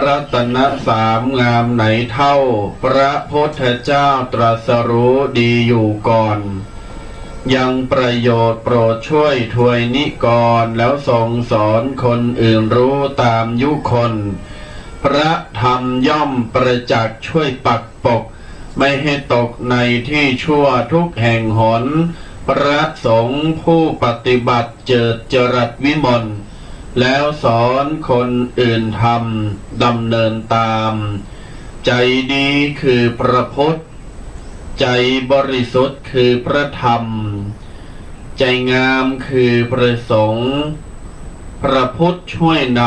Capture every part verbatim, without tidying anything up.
รัตนสามงามไหนเท่า พระพุทธเจ้าตรัสรู้ดีอยู่ก่อน ยังประโยชน์โปรดช่วยทวยนิกร แล้วทรงสอนคนอื่นรู้ตามยุคน พระธรรมย่อมประจักษ์ช่วยปักปก ไม่ให้ตกในที่ชั่วทุกแห่งหน พระสงฆ์ผู้ปฏิบัติเจิดจรัสวิมล แล้วสอนคนอื่นธรรมดำเนินตาม ใจดีคือพระพุทธ ใจบริสุทธิ์คือพระธรรม ใจงามคือพระสงฆ์ พระพุทธช่วยน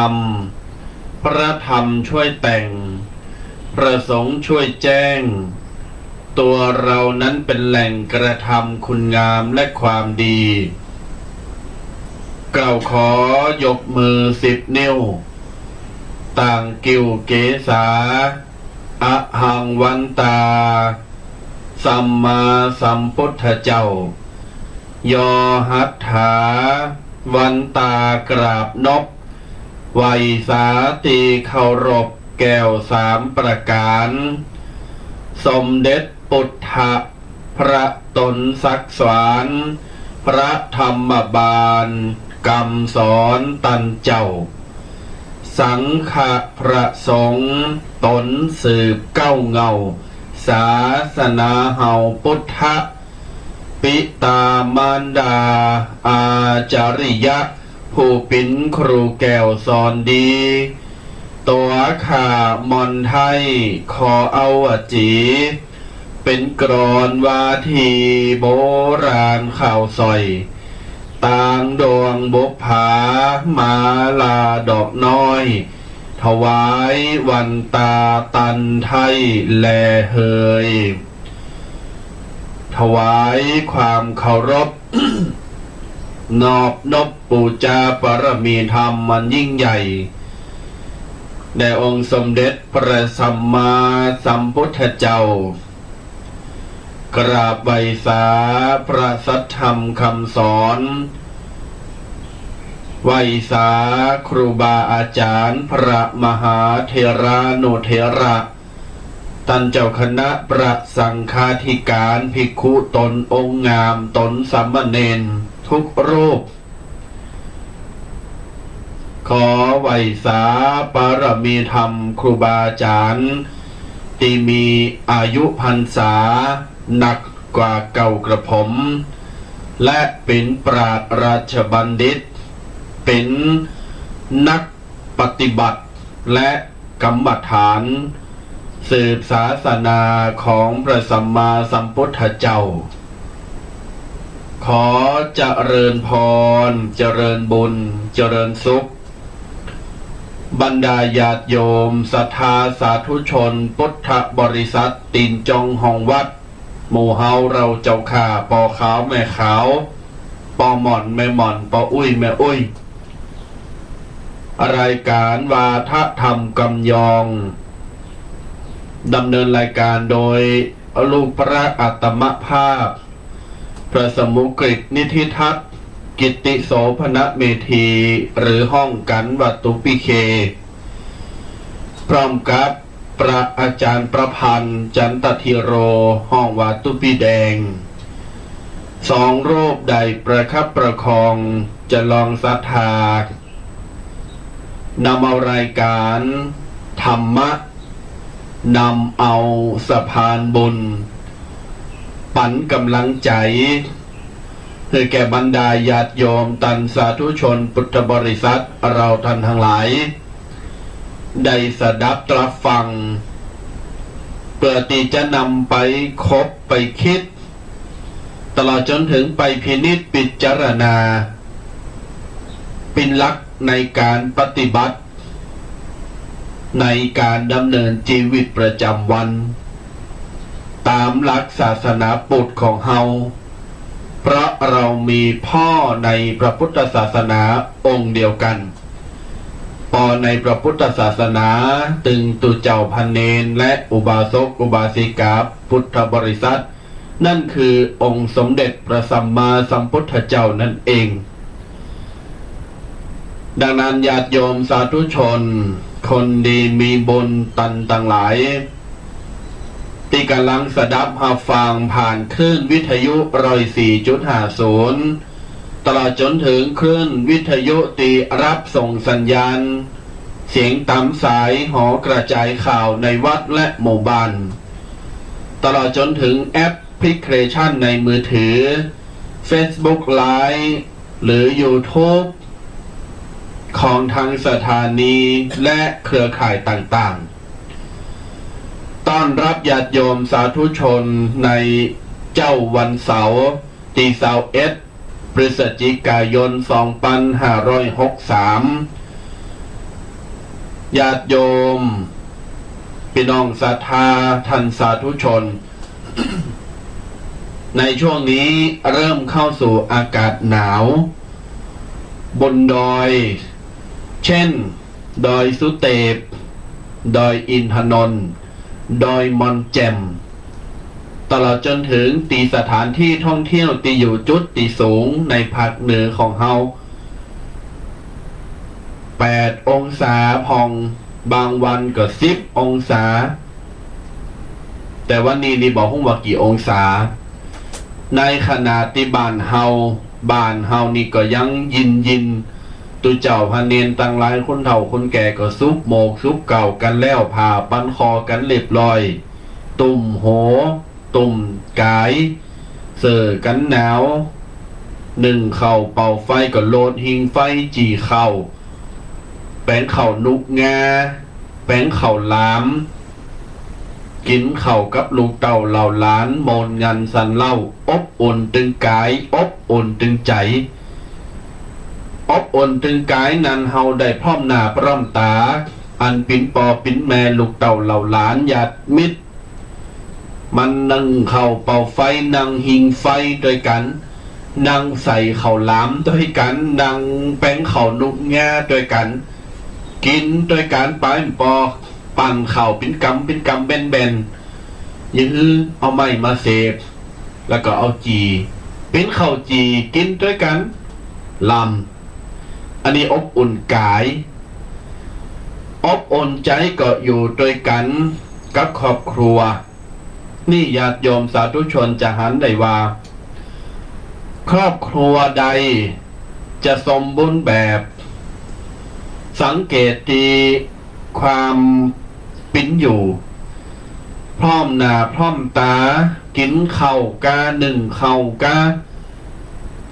ำ พระธรรมช่วยแต่ง พระสงฆ์ช่วยแจ้ง ตัวเรานั้นเป็นแหล่งกระทำคุณงามและความดี เกล้าขอยกมือสิบนิ้ว ต่างกิ่วเกษา อะหังวันตา สัมมาสัมพุทธเจ้า ยอหัตถา วันตากราบนบ ไหว้สาตีเคารพแก้วสามประการ สมเด็จปุทธะ พระต๋นศักดิ์สวรรค์ พระธรรมบาล กำสอนตันเจ้า สังฆะพระสงฆ์ต๋นสืบเก๊าเหง้า ศาสนาเฮาพุทธะ ปิตามารดา อาจาริยะ ผู้เป๋นครูแก้วสอนดี ตั๋วข้าม่อนไท้ขอเอาวจี เป๋นกลอนวาทีโบราณข่าวสร้อย ตางดวงบุปผา มาลาดอกน้อย ถวายวันตาตันไท้แลเหย ถวายความเคารพ นอบนบปู๋จาบารมีธรรมอันยิ่งใหญ่ แด่องค์สมเด็จพระสัมมาสัมพุทธเจ้า กราบไหว้สาพระสัทธรรมคำสอน ไหว้สาครูบาอาจารย์พระมหาเถรานุเถระ ตันเจ้าคณะพระสังฆาธิการ ภิกขุต๋นองค์งาม ต๋นสามเณรทุกรูป ขอไหว้สาบารมีธรรมครูบาอาจารย์ ตี้มีอายุพรรษานักกว่าเก่ากระผม และเป๋นปราชญ์ราชบัณฑิต เป๋นนักปฏิบัติ และกรรมฐาน สืบศาสนาของพระสัมมาสัมพุทธเจ้า ขอเจริญพร เจริญบุญ เจริญสุข บรรดาญาติโยมศรัทธาสาธุชนพุทธบริษัท ตี๋นจองห้องวัด หมู่เฮาเราเจ้าข้า ป้อขาวแม่ขาว ป้อหม่อนแม่หม่อน ป้ออุ้ยแม่อุ้ย รายการวาทะธรรมกำยอง ดำเนินรายการโดยลูกพระอัตมภาพ พระสมุกฤตนิธิทัศน์ กิตติโสภณเมธี หรือฮ้องกั๋นว่าตุ๊ปิเค พร้อมกับพระอาจารย์ประพันธ์ จันตธีโร ฮ้องว่าตุ๊ปิแดง สองรูปได้ประคับประคอง จะลองศรัทธา นำเอารายการธรรมะ นำเอาสะพานบุญ ปั๋นก๋ำลังใจ๋ หื้อแก่บรรดาญาติโยมตันสาธุชนพุทธบริษัท เราตันตังหลาย ได้สดับตรับฟัง เปื้อตี้จะนำไปคบไปกึ๊ด ตลอดจ๋นเถิงไปพินิจพิจารณา เป๋นหลักในก๋านปฏิบัติ ในก๋านดำเนินจีวิตประจ๋ำวัน ต๋ามหลักศาสนาพุทธของเฮา เพราะเรามีพ่อในพระพุทธศาสนาองค์เดียวกั๋น ป้อในพระพุทธศาสนา ตึงตุ๊เจ้าพระเณร และอุบาสกอุบาสิกาพุทธบริษัท นั่นคือองค์สมเด็จพระสัมมาสัมพุทธเจ้านั่นเอง ดังนั้นญาติโยมสาธุชนคนดีมีบุญตันตังหลาย ตี้ก่ำลังสดับฮับฟังผ่านคลื่นวิทยุร้อยสี่จุดห้าศูนย์ ตลอดจ๋นเถิงคลื่นวิทยุตี้ฮับส่งสัญญาณเสียงต๋ามสายหอกระจ๋ายข่าวในวัดและหมู่บ้าน ตลอดจ๋นเถิงแอปพลิเคชันในมือถือ Facebook Live หรือ YouTube ของตางสถานีและเครือข่ายต่างๆ ต้อนฮับญาติโยมสาธุชนในเจ๊าวันเสาร์ ตี้ซาวเอ็ด พฤศจิกายน สองปันห้าร้อยหกสาม ญาติโยม ปี้น้องศรัทธา ท่านสาธุชน ในช่วงนี้เริ่มเข้าสู่อากาศหนาว บนดอย เช่น ดอยสุเตป ดอยอินทนนท์ ดอยมอนแจ่ม ตลอดจ๋นเถิงตี้สถานตี้ท่องเที่ยวตี้อยู่จุดตี้สูงในภาคเหนือของเฮา แปดองศาพ่อง บางวันก็สิบองศา แต่วันนี้นี่บ่ฮู้ว่ากี่องศา ในขณะตี้บ้านเฮา บ้านเฮานี่ก็ยังเย็นๆ ตุ๊เจ้าพระเณรตังหลาย คนเฒ่าคนแก่ก็สุบหมวกสุบเกล้ากั๋นแล้ว ผ้าปันคอกั๋นเรียบร้อย ตุ้มหัว ตุ้มก๋าย เสื้อกั๋นหนาว นึ่งข้าวเป่าไฟก็โหลดหิ้งไฟจี่ข้าว แป๋งข้าวหนุกงา แป๋งข้าวหลาม กิ๋นข้าวกับลูกเต้าเหล่าหลาน โมนงันสันเล่า อบอุ่นตึงก๋าย อบอุ่นตึงใจ๋ อบอุ่นตึงก๋ายนั้น เฮาได้พร้อมหน้าพร้อมต๋า อันปิ๋นป้อปิ๋นแม่ ลูกเต้าเหล่าหลาน ญาติมิตร มานึ่งข้าวเป่าไฟ นั่งหิ้งไฟตวยกั๋น นั่งใส่ข้าวหลามตวยกั๋น นั่งแป๋งข้าวหนุกงาตวยกั๋น กิ๋นตวยกั๋นไป ป้อ ปั้นข้าวเป๋นกำเป๋นกำแบนๆ อย่างหื้อเอาไม้มาเสียบ แล้วก็เอาจี่ เป๋นข้าวจี่ กิ๋นตวยกั๋น ลำ อันนี้อบอุ่นก๋าย อบอุ่นใจ๋ก็อยู่ตวยกั๋นกับครอบครัว นี่ญาติโยมสาธุชนจะหันได้ว่า ครอบครัวใดจะสมบูรณ์แบบ สังเกตตี้ความเป๋นอยู่ พร้อมหน้าพร้อมต๋า กิ๋นข้าวกา นึ่งข้าวกา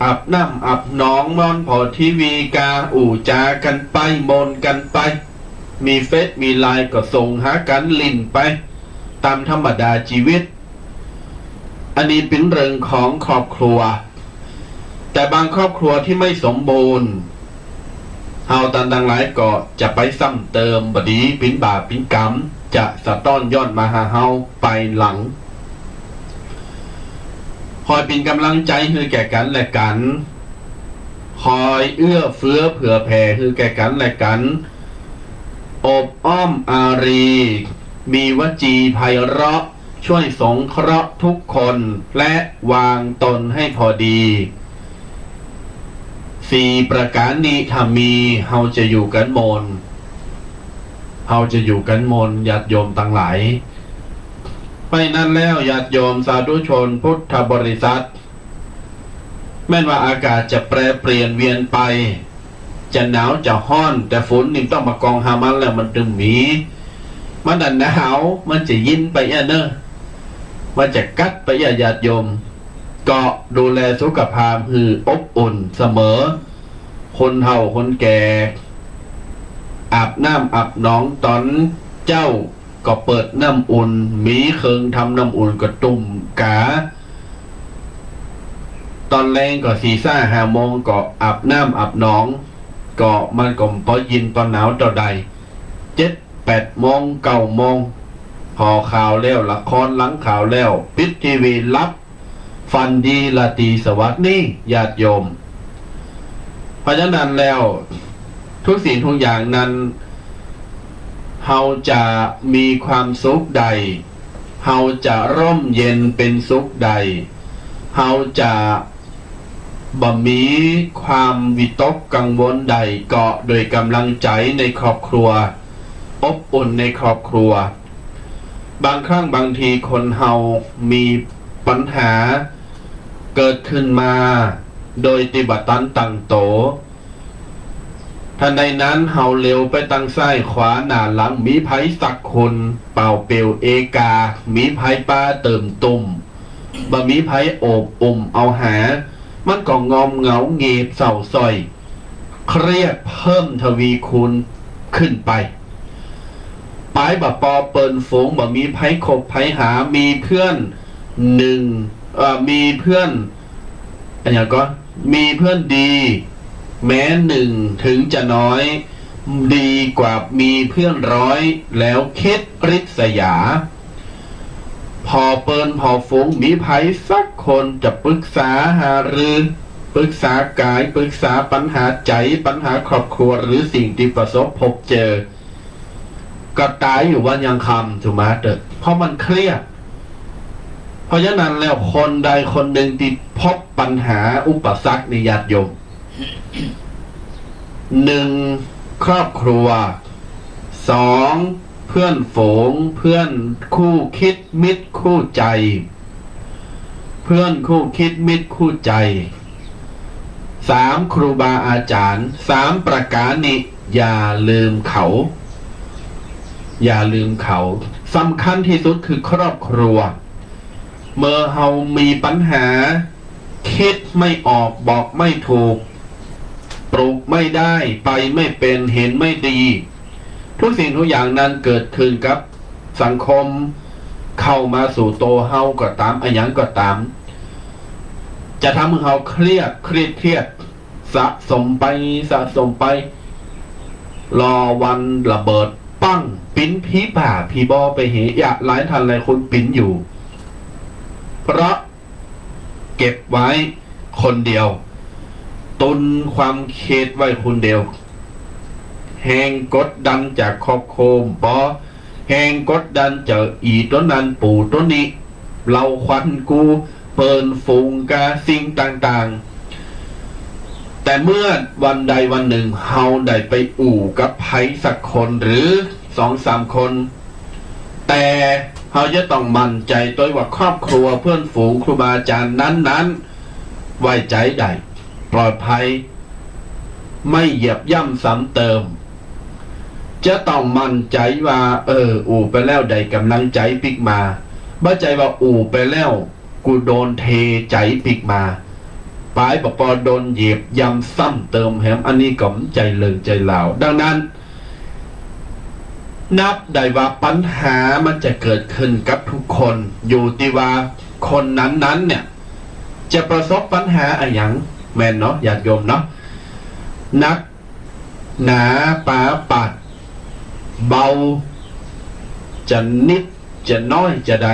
อาบน้ำอาบหนอง นอนผ่อทีวีกา อู้จ๋ากั๋นไป โมนกั๋นไป มีเฟซมีไลน์ก็ส่งหากั๋น เล่นไป ต๋ามธรรมดาจีวิต อันนี้เป๋นเรื่องของครอบครัว แต่บางครอบครัวตี้ไม่สมบูรณ์ เฮาต้านตังหลายก็จะไปซ้ำเติมบ่ดี เป๋นบาปเป๋นกรรม จะสะต๊อนย้อนมาหาเฮาไปหลัง คอยเป๋นก๋ำลังใจ๋หื้อแก่กั๋นและกั๋น คอยเอื้อเฟื้อเผื่อแผ่หื้อแก่กั๋นและกั๋น อบอ้อมอารี มีวจีไพเราะ ช่วยสงเคราะห์ทุกคน และวางตนให้พอดี สี่ประก๋านนี้ถ้ามี เฮาจะอยู่กั๋นโมน เฮาจะอยู่กั๋นโมน ญาติโยมตังหลาย เพราะฉะนั้นแล้วญาติโยมสาธุชนพุทธบริษัท แม้นว่าอากาศจะแปรเปลี่ยนเวียนไป จะหนาวจะฮ้อน แต่ฝนนี่ต้องมากองหามันแล้วมันตึงมี มันน่ะหนาว มันจะเย็นไปเอี้ยเน่อ มันจะกั๊ดไปเอี้ย ญาติโยม ก็ดูแลสุขภาพหื้ออบอุ่นเสมอ คนเฒ่าคนแก่ อาบน้ำอาบหนองต๋อนเจ๊า ก็เปิดน้ำอุ่น มีเครื่องทำน้ำอุ่นก็ตุ้มกา ต๋อนแลงก็สี่ซ่าห้าโมงก็อาบน้ำอาบหนอง ก็มันก็ปอเย็นปอหนาวเต้าใด เจ็ดแปดโมงเก้าโมง ผ่อข่าวแล้ว ละครหลังข่าวแล้ว ปิดทีวีหลับ ฝันดีราตรีสวัสดิ์นี่ญาติโยม เพราะฉะนั้นแล้ว ทุกสิ่งทุกอย่างนั้น เฮาจะมีความสุขใด เฮาจะร่มเย็นเป๋นสุขใด เฮาจะ บ่มีความวิตกกังวลใด เกาะด้วยก๋ำลังใจ๋ในครอบครัว อบอุ่นในครอบครัว บางครั้งบางทีคนเฮามีปัญหาเกิดขึ้นมาโดยตี้บ่ตันตั้งโต ทันใดนั้นเฮาเหลียวไปตางซ้ายขวาหน้าหลัง มีใผสักคน เป่าเปียวเอกา มีใผปาเติ่มตุ้ม บ่มีใผโอบอุ้มเอาหา มันก็งอมเหงาเหงบเศร้าสร้อย เครียดเพิ่มทวีคูณขึ้นไป ป๋ายบ่ปอเปิ้นฝูง บ่มีใผคบใผหา มีเพื่อนหนึ่ง เอ่อ มีเพื่อน อะหยังก่อ มีเพื่อนดี แม้หนึ่งถึงจะน้อย ดีกว่ามีเพื่อนร้อย แล้วคิดริษยา ผ่อเปิ้นผ่อฝูง มีใผสักคนจะปรึกษาหารือ ปรึกษากาย ปรึกษาปัญหาใจ๋ ปัญหาครอบครัว หรือสิ่งตี้ประสบพบเจอ ก็ต๋ายอยู่วันยังค่ำ สุมาเต๊อะ เพราะมันเครียด เพราะฉะนั้นแล้วคนใดคนหนึ่งตี้พบปัญหาอุปสรรคนี่ ญาติโยม หนึ่ง ครอบครัว สอง เพื่อนฝูง เพื่อนคู่คิดมิตรคู่ใจ๋ เพื่อนคู่คิดมิตรคู่ใจ๋ สาม ครูบาอาจ๋ารย์ สามประก๋านนี้ อย่าลืมเขา อย่าลืมเขา สำคัญตี้สุดคือครอบครัว เมื่อเฮามีปัญหา คิดไม่ออก บอกไม่ถูก ปลูกไม่ได้ ไปไม่เป๋น เห็นไม่ดี ทุกสิ่งทุกอย่างนั้นเกิดขึ้นกับสังคม เข้ามาสู่โตเฮาก็ต๋าม อะหยังก็ต๋าม จะทำหื้อเฮาเครียด เครียด เครียด สะสมไป สะสมไป รอวันระเบิด ปัง ปิ๊นผีบ้าผีบอไปเหยะ หลายท่านหลายคนปิ๊นอยู่ เพราะเก็บไว้คนเดียว ตุนความเครียดไว้คนเดียว แฮงกดดันจากครอบครัวปอ แฮงกดดันจากอี่โตนั้น ปู่โตนี้ เหล่าขวัญกู เปิ้นฝูงกา สิ่งต่างๆ แต่เมื่อวันใดวันหนึ่งเฮาได้ไปอู้กับใผสักคนหรือสองสามคน แต่เฮาจะต้องมั่นใจ๋ตวยว่าครอบครัว เพื่อนฝูง ครูบาอาจ๋ารย์นั้นๆ ไว้ใจ๋ได้ ปลอดภัย ไม่เหยียบย่ำซ้ำเติม จะต้องมั่นใจ๋ว่า เออ อู้ไปแล้วได้ก๋ำลังใจ๋ปิ๊กมา บ่ใจ้ว่าอู้ไปแล้ว กูโดนเทใจ๋ปิ๊กมา ป๋ายบ่ปอโดนเหยียบย่ำซ้ำเติมแหม อันนี้ก็บ่ใจ้เรื่องใจ้ราว ดังนั้น นับได้ว่าปัญหามันจะเกิดขึ้นกับทุกคน อยู่ตี้ว่าคนนั้นๆ เนี่ย จะประสบปัญหาอะหยัง แม่นเนาะ ญาติโยมเนาะ หนัก หนา ปาปัด เบา จะนิด จะน้อย จะใด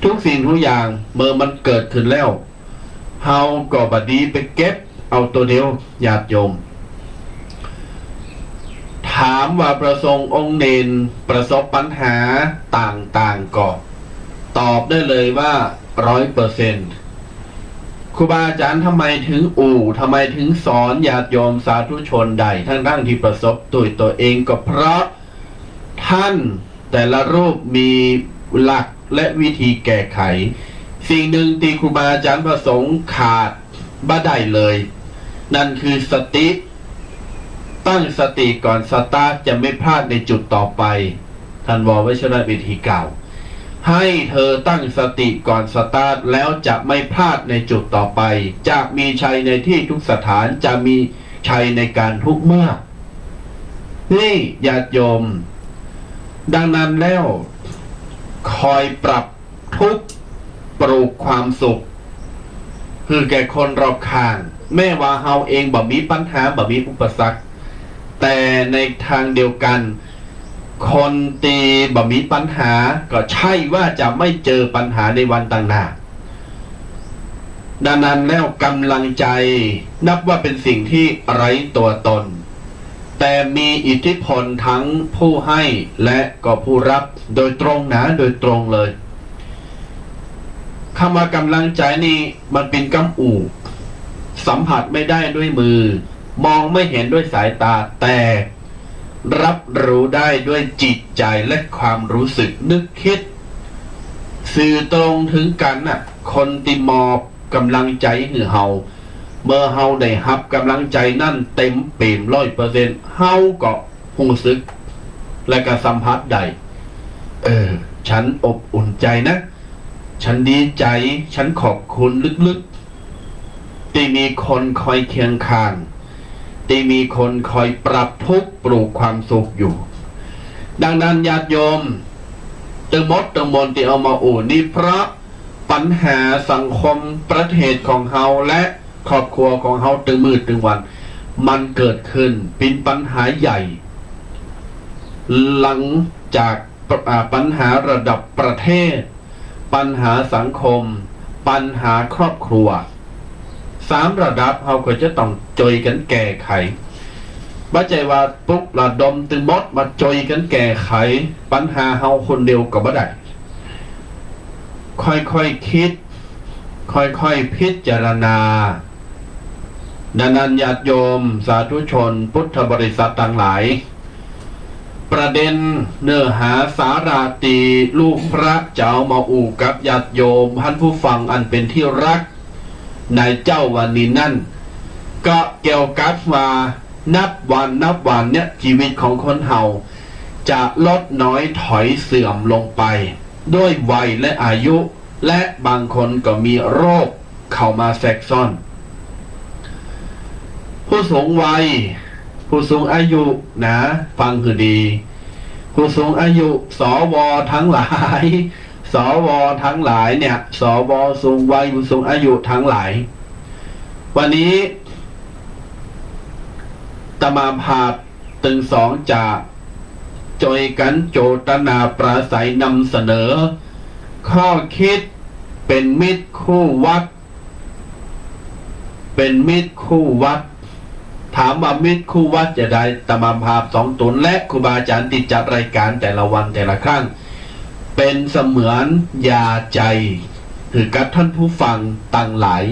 ทุกสิ่งทุกอย่างเมื่อมันเกิดขึ้นแล้ว เฮาก็บ่ดีไปเก็บเอาโตเดียว ญาติโยม ถามว่าพระสงฆ์องค์เณรประสบปัญหาต่างๆ ก่อ ตอบได้เลยว่า ร้อยเปอร์เซ็นต์ ครูบาอาจ๋ารย์ทำไมถึงอู้ ทำไมถึงสอนญาติโยมสาธุชนได้ ทั้งๆ ตี้ประสบตวยตัวเอง ก็เพราะท่านแต่ละรูปมีหลักและวิธีแก้ไข สิ่งหนึ่งตี้ครูบาอาจ๋ารย์พระสงฆ์ขาดบ่ได้เลย นั่นคือสติ ตั้งสติก่อนสตาร์ท จะไม่พลาดในจุดต่อไป ท่าน ว.วชิระเมธี กล่าว ให้เธอตั้งสติก่อนสตาร์ท แล้วจะไม่พลาดในจุดต่อไป จะมีชัยในที่ทุกสถาน จะมีชัยในการทุกเมื่อ นี่ ญาติโยม ดังนั้นแล้ว คอยปรับทุกข์ ปลูกความสุข หื้อแก่คนรอบข้าง แม้ว่าเฮาเองบ่มีปัญหา บ่มีอุปสรรค แต่ในทางเดียวกัน คนตี้บ่มีปัญหา ก็ใช่ว่าจะไม่เจอปัญหาในวันต่างหน้า ดังนั้นแล้วก๋ำลังใจ๋นับว่าเป๋นสิ่งตี้ไร้ตัวตน แต่มีอิทธิพลทั้งผู้ให้และก็ผู้รับ โดยตรงนะ โดยตรงเลย กำว่าก๋ำลังใจ๋นี่มันเป๋นกำอู้ สัมผัสไม่ได้ด้วยมือ มองไม่เห็นด้วยสายตา แต่รับรู้ได้ด้วยจิตใจ๋และความรู้สึกนึกคิด สื่อตรงเถิงกั๋นน่ะ คนตี้มอบก๋ำลังใจ๋หื้อเฮา เมื่อเฮาได้ฮับก๋ำลังใจ๋นั้นเต๋มเปี่ยมร้อยเปอร์เซ็นต์ เฮาก็ฮู้สึก และก็สัมผัสได้ เออ ฉันอบอุ่นใจ๋นะ ฉันดีใจ๋ ฉันขอบคุณลึกๆ ตี้มีคนคอยเคียงข้าง ตี้มีคนคอยปรับทุกข์ปลูกความสุขอยู่ ดังนั้นญาติโยม ตึงหมดตึงมวลตี้เอามาอู้นี้ เพราะปัญหาสังคมประเทศของเฮาและครอบครัวของเฮาตึงมื้อตึงวัน มันเกิดขึ้นเป๋นปัญหาใหญ่ หลังจาก อ่า ปัญหาระดับประเทศ ปัญหาสังคม ปัญหาครอบครัว สามระดับเฮาก็จะต้องจ้วยกั๋นแก้ไข บ่ใจ้ว่าปลุกระดมตึงหมดมาจ้วยกั๋นแก้ไขปัญหาเฮาคนเดียวก็บ่ได้ ค่อยๆ คิด ค่อยๆ พิจารณา ดังนั้นญาติโยมสาธุชนพุทธบริษัทตังหลาย ประเด็นเนื้อหาสาระตี้ลูกพระจะเอามาอู้กับญาติโยมท่านผู้ฟังอันเป๋นตี้ฮักในเจ๊าวันนี้นั้น ก็เกี่ยวกับว่านับวันนับวันเนี่ย ชีวิตของคนเฮาจะลดน้อยถอยเสื่อมลงไป ด้วยวัยและอายุ และบางคนก็มีโรคเข้ามาแทรกซ้อน ผู้สูงวัย ผู้สูงอายุนะ ฟังหื้อดี ผู้สูงอายุ สว ตังหลาย สว ตังหลายเนี่ย สว สูงวัย ผู้สูงอายุตังหลาย วันนี้อาตมาภาพตึงสองจะจ้วยกั๋นโจตนาปราศรัยนำเสนอ ข้อคิดเป๋นมิตรคู่วัด เป๋นมิตรคู่วัด ถามว่ามิตรคู่วัดจะใด อาตมาภาพสองต๋นและครูบาอาจ๋ารย์ตี้จัดรายก๋านแต่ละวันแต่ละครั้ง เป๋นเสมือนยาใจ๋หื้อกับท่านผู้ฟังตังหลาย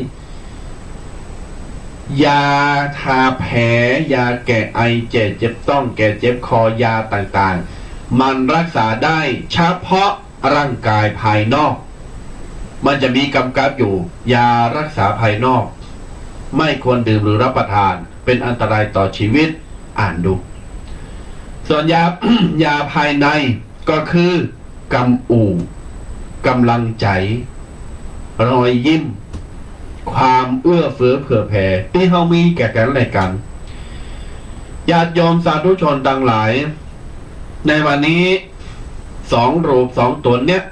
ยาทาแผล ยาแก้ไอ แก้เจ็บต๊อง แก้เจ็บคอ ยาต่างๆ มันรักษาได้เฉพาะร่างกายภายนอก มันจะมีกำกับอยู่ ยารักษาภายนอก ไม่ควรดื่มหรือรับประทาน เป๋นอันตรายต่อชีวิต อ่านดู ส่วนยา ยาภายในก็คือ กำอู้ กำลังใจ๋ รอยยิ้ม ความเอื้อเฟื้อเผื่อแผ่ตี้เฮามีแก่กั๋นและกั๋น ญาติโยมสาธุชนตังหลาย ในวันนี้สองรูปสองต๋นเนี่ย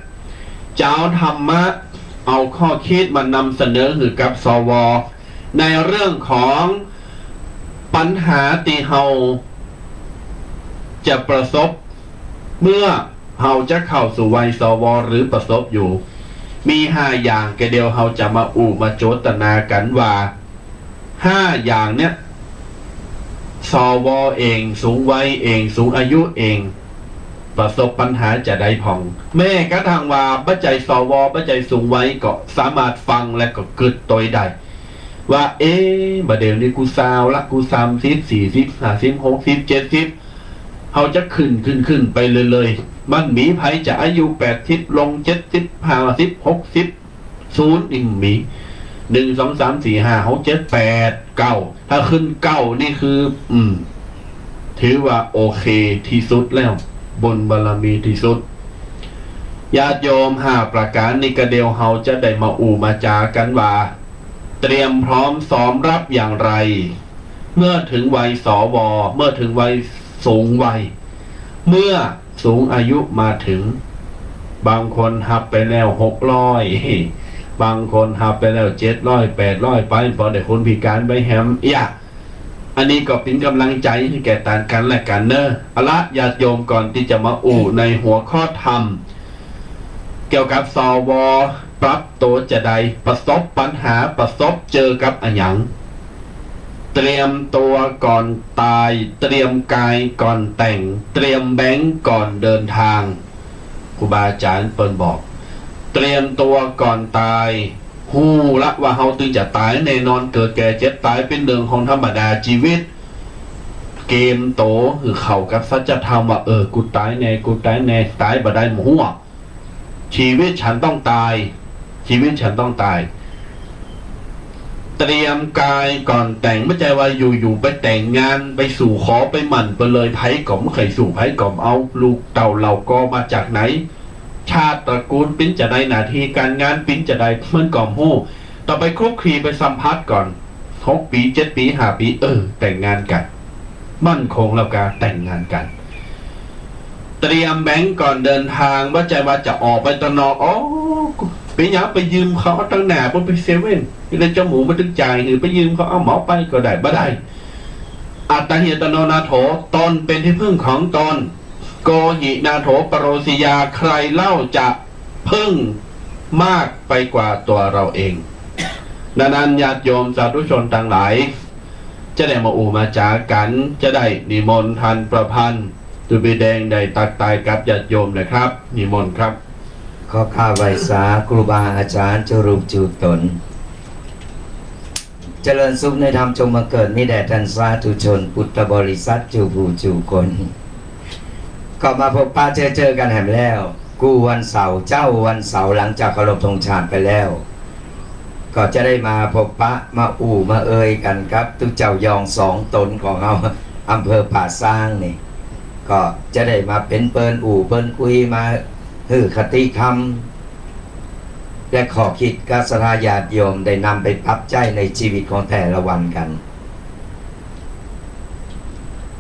จะเอาธรรมะ เอาข้อคิดมานำเสนอหื้อกับ สว ในเรื่องของปัญหาตี้เฮาจะประสบ เมื่อเฮาจะเข้าสู่วัย สว หรือประสบอยู่ มีห้าอย่าง แก่เดี่ยวเฮาจะมาอู้มาโจตนากั๋นว่า ห้าอย่างเนี่ย สว เอง สูงวัยเอง สูงอายุเอง ประสบปัญหาจะใดพ่อง แม้กระทั่งว่าบ่ใจ้ สว บ่ใจ้สูงวัยก็สามารถฟังและก็กึ๊ดตวยได้ ว่า เอ๊ะ บ่าเดี่ยวนี้กูซาวละ กูสามสิบ สี่สิบ ห้าสิบ หกสิบ เจ็ดสิบ เฮาจะขึ้น ขึ้น ขึ้นไปเรื่อยๆ มันมีใผจะอายุแปดสิบ ลงเจ็ดสิบ ห้าสิบ หกสิบ ศูนย์นี่มี หนึ่ง สอง สาม สี่ ห้า หก เจ็ด แปด เก้า ถ้าขึ้นเก้านี่คือ อืม ถือว่าโอเคตี้สุดแล้ว บุญบารมีตี้สุด ญาติโยม ห้าประก๋านนี้กะเดี่ยวเฮาจะได้มาอู้มาจ๋ากั๋นว่า เตรียมพร้อมซ้อมรับอย่างไร เมื่อถึงวัย สว เมื่อถึงวัยสูงวัย เมื่อสูงอายุมาถึง บางคนฮับไปแล้ว หกร้อย บางคนฮับไปแล้ว เจ็ดร้อย แปดร้อย ไป ปอได้คนพิก๋านไปแหม เอี้ย อันนี้ก็เป๋นก๋ำลังใจ๋หื้อแก่ตางกั๋นและกั๋นเน่อ เอาละ ญาติโยม ก่อนตี้จะมาอู้ในหัวข้อธรรม เกี่ยวกับ สว ปรับตั๋วจะใด ประสบปัญหา ประสบเจอกับอะหยัง เตรียมตั๋วก่อนต๋าย เตรียมก๋ายก่อนแต่ง เตรียมแบงก์ก่อนเดินตาง ครูบาอาจ๋ารย์เปิ้นบอก เตรียมตั๋วก่อนต๋าย ฮู้ละว่าเฮาตึงจะต๋ายแน่นอน เกิดแก่เจ็บต๋ายเป๋นเรื่องของธรรมดา จีวิต เกมโตหื้อเข้ากับสัจธรรมว่า เออ กูต๋ายแน่ กูต๋ายแน่ ต๋ายบ่ได้บ่ฮู้ ชีวิตฉันต้องตาย ชีวิตฉันต้องตาย เตรียมกายก่อนแต่ง บ่ใจ้ว่าอยู่ๆ ไปแต่งงาน ไปสู่ขอ ไปหมั้นไปเลย ใผก็บ่ใค่ฮู้ ใผก็บ่เอา ลูกเต้าเหล่าก่อมาจากไหน ชาติตระกูลเป๋นจาใด หน้าตี้ก๋านงานเป๋นจาใด เปิ้นก็บ่ฮู้ ต้องไปคลุกคลีไปสัมผัสก่อน หกปี๋ เจ็ดปี๋ ห้าปี๋ เออ แต่งงานกั๋น มั่นคงแล้วก็แต่งงานกั๋น เตรียมแบงก์ก่อนเดินทาง บ่ใจ้ว่าจะออกไปตางนอก โอ้ เป๋นหยังไปยืมเขาเอาตังหน้า บ่ไปเซเว่น นี่แหละเจ้าหมูมันตึงจ่ายหื้อ ไปยืมเขาเอาเหมาไปก็ได้ บ่ได้ อัตตาหิอัตตโนนาโถ ตนเป็นที่พึ่งของตน โกหินาโถปโรสิยา ใครเล่าจะพึ่งมากไปกว่าตัวเราเอง ดังนั้นญาติโยมสาธุชนตังหลาย จะได้มาอู้มาจ๋ากั๋น จะได้นิมนต์ท่านประพันธ์ ตุ๊ปี้แดงได้ตั๊กตายกับญาติโยมนะครับ นิมนต์ครับ ขอกราบไหว้สาครูบาอาจ๋ารย์จุรูปจุต๋น เจริญสุขในธรรมจงบังเกิดมีแด่ต้านสาธุชนพุทธบริษัทจุผู้จุคน ก็มาพบปะเจอเจอกั๋นแหมแล้ว กู้วันเสาร์ เจ๊าวันเสาร์หลังจากเคารพธงชาติไปแล้ว ก็จะได้มาพบปะมาอู้มาเอ่ยกั๋นกับตุ๊เจ้ายองสองต๋นของเฮา อำเภอป่าซางนี่ ก็จะได้มาเป๋นเปิ้นอู้เปิ้นคุย มาหื้อคติธรรม และข้อคิดกับศรัทธาญาติโยมได้นำไปปรับใจ๊ในจีวิตของแต่ละวันกั๋น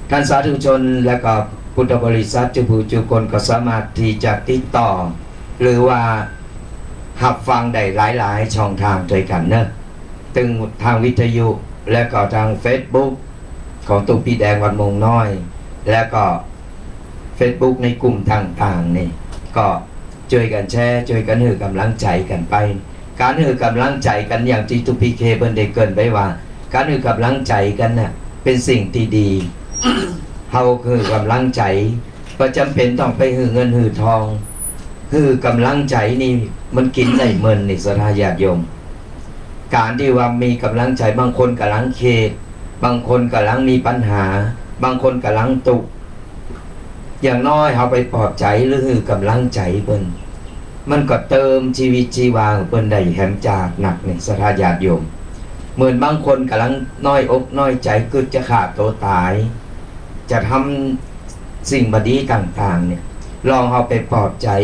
ต้านสาธุชนและก็พุทธบริษัทจุผู้จุคนก็สามารถตี้จะติดต่อ หรือว่าฮับฟังได้หลายๆ ช่องตางตวยกั๋นเนาะ ตึงตางวิทยุ และก็ตางเฟซบุ๊ก ของตุ๊ปี้แดงวัดโมงน้อย และก็เฟซบุ๊กในกลุ่มต่างๆ นี่ ก็จ้วยกั๋นแชร์ จ้วยกั๋นหื้อก๋ำลังใจ๋กั๋นไป ก๋านหื้อก๋ำลังใจ๋กั๋นอย่างตี้ตุ๊ปี้เคเปิ้นได้เกริ่นไปว่า ก๋านหื้อก๋ำลังใจ๋กั๋นน่ะ เป๋นสิ่งตี้ดี เฮาหื้อก๋ำลังใจ๋ บ่จ๋ำเป๋นต้องไปหื้อเงินหื้อทอง หื้อก๋ำลังใจ๋นี่มันกิ๋นได้เมินนี่ ศรัทธาญาติโยม ก๋านตี้ว่ามีก๋ำลังใจ๋ บางคนก่ำลังเครียด บางคนก่ำลังมีปัญหา บางคนก่ำลังตุ๊กข์ อย่างน้อยเฮาไปปลอบใจ๋หรือหื้อก๋ำลังใจ๋เปิ้น มันก็เติมจีวิตจีวาของเปิ้นได้แหมจาดนักนี่ ศรัทธาญาติโยม เหมือนบางคนก่ำลังน้อยอกน้อยใจ๋ กึ๊ดจะฆ่าตั๋วต๋าย จะทำสิ่งบ่ดีต่างๆ เนี่ย ลองเฮาไปปลอบใจ๋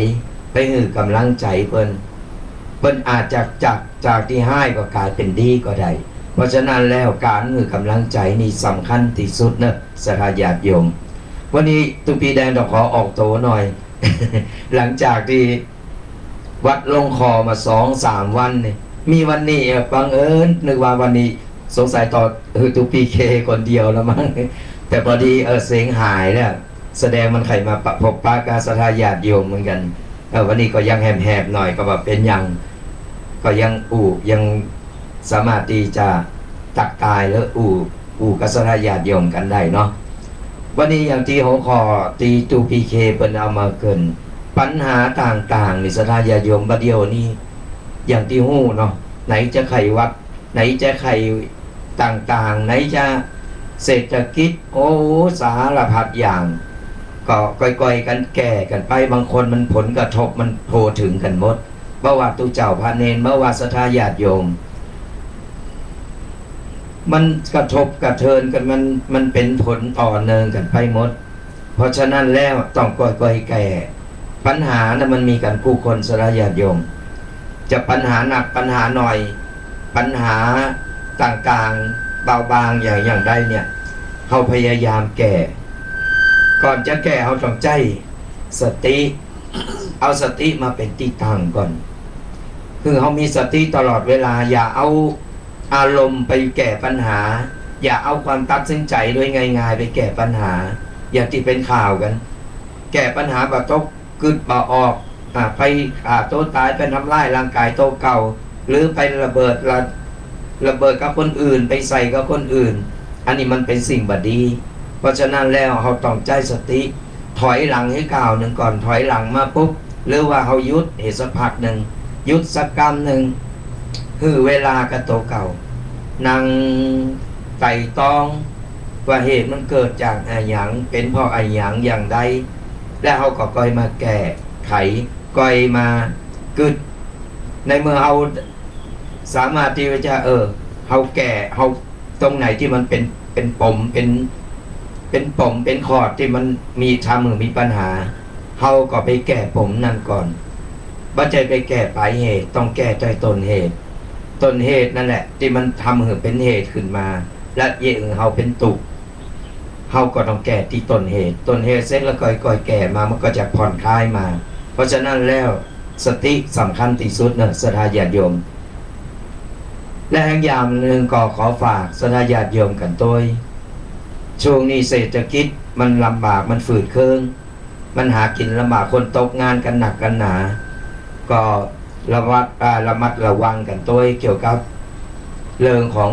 ไปหื้อก๋ำลังใจ๋เปิ้น เปิ้นอาจจะจาก จากตี้ฮ้ายก็ก๋ายเป๋นดีก็ได้ เพราะฉะนั้นแล้วก๋านหื้อก๋ำลังใจ๋นี่สำคัญตี้สุดเนาะ ศรัทธาญาติโยม วันนี้ตุ๊ปี้แดงต้องขอออกตั๋วหน่อย หลังจากตี้วัดลงคอมาสองสามวันนี่ มีวันนี้ เอ่อ บังเอิญนึกว่าวันนี้สงสัยต่อ เออ ตุ๊ปี้เคคนเดียวละมั้ง แต่พอดี เออ เสียงหายแล้ว แสดงมันใค่มาปะ พบปะกับศรัทธาญาติโยมเหมือนกั๋น เออ วันนี้ก็ยังแหบๆ หน่อย ก็บ่เป๋นหยัง ก็ยังอู้ ยังสามารถตี้จะตั๊กตายหรืออู้ อู้กับศรัทธาญาติโยมกั๋นได้เนาะ วันนี้อย่างตี้หัวข้อตี้ตุ๊ปี้เคเปิ้นเอามาเกริ่น ปัญหาต่างๆ นี่ ศรัทธาญาติโยม บ่าเดี่ยวนี้ อย่างตี้ฮู้เนาะ ไหนจะไข้หวัด ไหนจะไข้ต่างๆ ไหนจะเศรษฐกิจ โอ้ สารพัดอย่าง ก็ก่อยๆ กั๋นแก้กั๋นไป บางคนมันผลกระทบมันทั่วถึงกั๋นหมด บ่ว่าตุ๊เจ้าพระเณร บ่ว่าศรัทธาญาติโยม มันกระทบกระเทือนกั๋น มัน มันเป๋นผลต่อเนื่องกั๋นไปหมด เพราะฉะนั้นแล้วต้องก่อยๆ แก้ ปัญหาน่ะมันมีกั๋นกู้คน ศรัทธาญาติโยม จะปัญหาหนักปัญหาหน่อย ปัญหาต่างๆ เบาบางอย่าง อย่างใดเนี่ย เฮาพยายามแก้ ก่อนจะแก้เฮาต้องใจ๊สติ เอาสติมาเป๋นตี้ตั้งก่อน คือเฮามีสติตลอดเวลา อย่าเอาอารมณ์ไปแก้ปัญหา อย่าเอาความตัดสินใจ๋โดยง่ายๆ ไปแก้ปัญหา อย่างตี้เป๋นข่าวกั๋น แก้ปัญหาบ่ตก กึ๊ดบ่ออก อ่า ไปฆ่าตั๋วต๋าย ไปทำร้ายร่างก๋ายโตเก่า หรือไประเบิดระ ระเบิดกับคนอื่น ไปใส่กับคนอื่น อันนี้มันเป๋นสิ่งบ่ดี เพราะฉะนั้นแล้วเฮาต้องใจ๊สติ ถอยหลังหื้อก้าวนึ่งก่อน ถอยหลังมาปุ๊บ หรือว่าเฮาหยุดหื้อสักพักนึ่ง หยุดสักกำนึ่ง หื้อเวลากับตั๋วเก่า นั่งไตร่ตรองว่าเหตุมันเกิดจากอะหยัง เป๋นเพราะอะหยังอย่างใด แล้วเฮาก็ก่อยมาแก้ไข ก่อยมากึ๊ด ในเมื่อเฮาสามารถตี้ว่าจะ เออ เฮาแก้ เฮา ตรงไหนตี้มันเป๋น เป๋นปม เป๋น เป๋นปม เป๋นข้อตี้มันมี ทำหื้อมีปัญหา เฮาก็ไปแก้ปมนั้นก่อน บ่ใจ้ไปแก้ปลายเหตุ ต้องแก้ใต้ต้นเหตุ ต้นเหตุนั้นแหละตี้มันทำหื้อเป๋นเหตุขึ้นมา และเยียะหื้อเฮาเป๋นตุ๊กข์ เฮาก็ต้องแก้ตี้ต้นเหตุ ต้นเหตุเสร็จแล้วก็ค่อยๆแก้มา มันก็จะผ่อนคลายมา เพราะฉะนั้นแล้ว สติสำคัญตี้สุดเนาะ ศรัทธาญาติโยม และแหมอย่างนึ่งก็ขอฝากศรัทธาญาติโยมกั๋นตวย ช่วงนี้เศรษฐกิจมันลำบาก มันฝืดเคือง มันหากิ๋นลำบาก คนตกงานกั๋นนักกั๋นหนา ก็ระวัด อ่า ระมัดระวังกั๋นตวย เกี่ยวกับเรื่องของ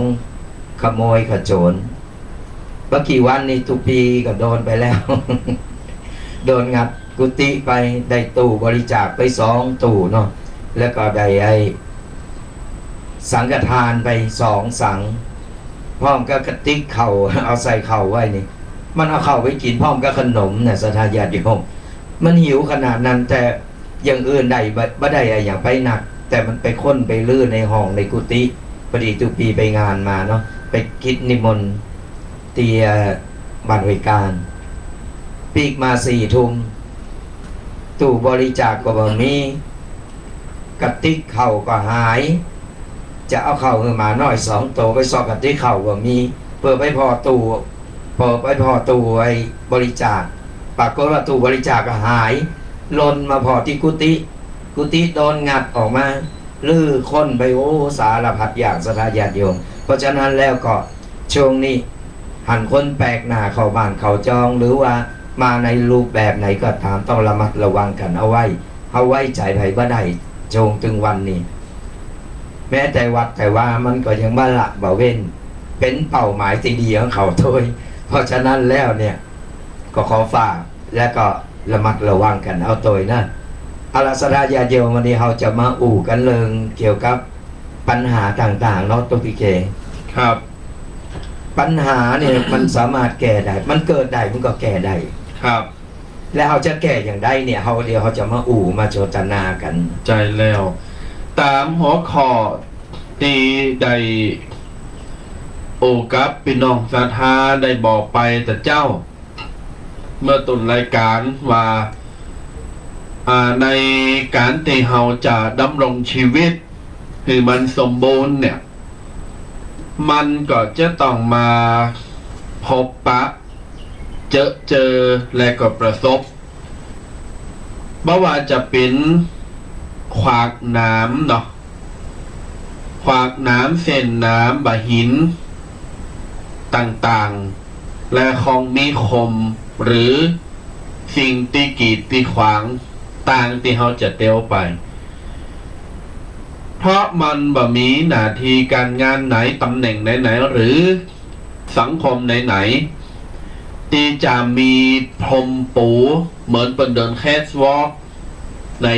ขโมยขโจร บ่กี่วันนี้ ตุ๊ปี๋ก็โดนไปแล้ว โดนงัดกุฏิไป ได้ตู้บริจาคไปสองตู้เนาะ แล้วก็ได้ไอ้สังฆทานไปสองสัง พร้อมกับกระติกข้าว เอาใส่ข้าวไว้นี่ มันเอาข้าวไปกิ๋นพร้อมกับขนมน่ะ ศรัทธาญาติโยม มันหิวขนาดนั้น แต่อย่างอื่นได้บ่ บ่ได้อะหยังไปนัก แต่มันไปค้นไปรื้อในห้องในกุฏิ พอดีตุ๊ปี๋ไปงานมาเนาะ ไปกิจนิมนต์ ตี้บ้านห้วยก้าน ปิ๊กมาสี่ทุ่ม ตู้บริจาคก็บ่มี กระติกข้าวก็หาย จะเอาข้าวหื้อหมาน้อยสองโต ไปซอกกระติกข้าวบ่มี เปิดไปผ่อตู้ เปิดไปผ่อตู้ไอ้บริจาค ปรากฏว่าตู้บริจาคก็หาย หล่นมาผ่อตี้กุฏิ กุฏิโดนงัดออกมา รื้อค้นไป โอ้ สารพัดอย่าง ศรัทธาญาติโยม เพราะฉะนั้นแล้วก็ ช่วงนี้หันคนแปลกหน้าเข้าบ้านเข้าจอง หรือว่ามาในรูปแบบไหนก็ต๋าม ต้องระมัดระวังกั๋นเอาไว้ เฮาไว้ใจ๋ใผบ่ได้ ช่วงตึงวันนี้ แม้แต่วัดแต่วามันก็ยังบ่ละบ่เว้น เป๋นเป้าหมายตี้ดีของเขาตวย เพราะฉะนั้นแล้วเนี่ย ก็ขอฝาก และก็ระมัดระวังกั๋นเอาตวยนะ เอาละ ศรัทธาญาติโยม วันนี้เฮาจะมาอู้กั๋นเรื่องเกี่ยวกับปัญหาต่างๆ เนาะ ตุ๊กปี๋เก๋ ครับ ปัญหาเนี่ย มันสามารถแก้ได้ มันเกิดได้ มันก็แก้ได้ ครับ แล้วเฮาจะแก้อย่างใดเนี่ย เฮา เดี๋ยวเฮาจะมาอู้มาสนทนากั๋น ใจ้แล้ว ต๋ามหัวข้อตี้ได้อู้กับปี้น้องศรัทธาได้บอกไปแต่เจ๊า เมื่อต้นรายก๋านว่า อ่า ในก๋านตี้เฮาจะดำรงชีวิตหื้อมันสมบูรณ์เนี่ย มันก็จะต้องมาพบปะ เจอเจอ และก็ประสบ บ่ว่าจะเป๋นขวากหนามเนาะ ขวากหนาม เส้นหนาม บ่าหินต่างๆ และของมีคม หรือสิ่งตี้กีดตี้ขวางต่างตี้เฮาจะเตียวไป เพราะมันบ่มีหน้าตี้ก๋านงานไหน ต๋ำแหน่งไหนๆ หรือสังคมไหนๆ ตี้จะมีพรมปู เหมือนเปิ้นเดินแคทวอล์ก ใน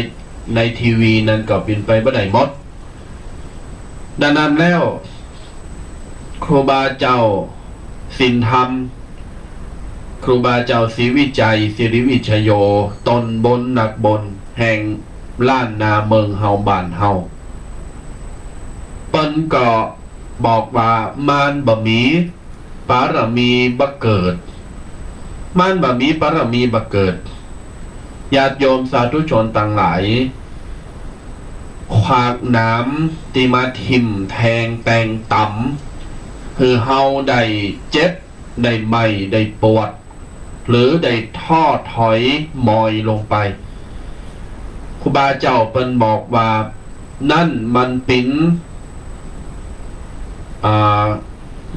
ในทีวีนั้นก็เป๋นไปบ่ได้หมด ดังนั้นแล้ว ครูบาเจ้าสินธรรม ครูบาเจ้าศรีวิชัย ศิริวิชโย ต้นบุญนักบุญแห่งล้านนาเมืองเฮาบ้านเฮา เปิ้นก็บอกว่า มานบ่มี ปารมีบ่เกิด มานบ่มีปารมีบ่เกิด ญาติโยมสาธุชนตังหลาย ขวากหนามตี้มาทิ่มแทงแตงต๋ำ หื้อเฮาได้เจ็บ ได้ไหม้ ได้ปวด หรือได้ท้อถอยหมอยลงไป ครูบาเจ้าเปิ้นบอกว่า นั่นมันเป๋น อ่า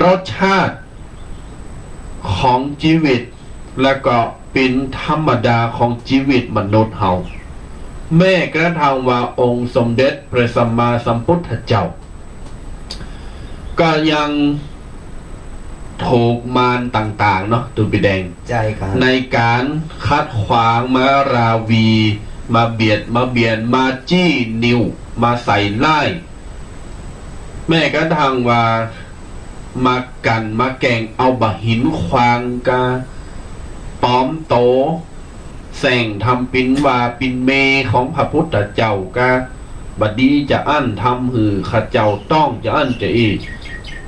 รสชาติของจีวิต และก็เป๋นธรรมดาของจีวิตมนุษย์เฮา แม้กระทั่งว่าองค์สมเด็จพระสัมมาสัมพุทธเจ้า ก็ยังถูกมารต่างๆ เนาะ ตุ๊ปี๋แดง ใจ้ครับ ในก๋านขัดขวาง มาราวี มาเบียด มาเบียน มาจี้นิ้ว มาใส่ร้าย แม้กระทั่งว่ามากั๋นมาแกล้งเอาบ่าหินขว้างกา ปลอมตั๋ว แส่งทำเป๋นว่าเป๋นเมย์ของพระพุทธเจ้ากา บ่ดีจาอั้น ทำหื้อข้าเจ้าต้องจาอั้นจาอี้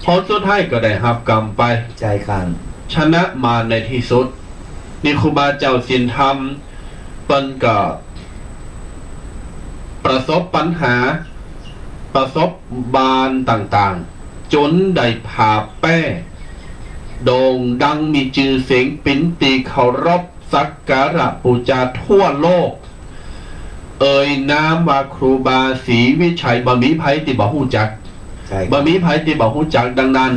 ผลสุดท้ายก็ได้ฮับก๋รรมไป ใจ้ครับ ชนะมาในตี้สุด นี่ครูบาเจ้าศีลธรรม เปิ้นก็ประสบปัญหา ประสบบ่านต่างๆ จ๋นได้ผาแป้ โด่งดังมีจื้อเสียง เป๋นตี้เคารพสักการะปู๋จาทั่วโลก เอ่ยนามว่าครูบาศรีวิชัย บ่มีใผตี้บ่ฮู้จัก ใจ้ครับ บ่มีใผตี้บ่ฮู้จัก ดังนั้น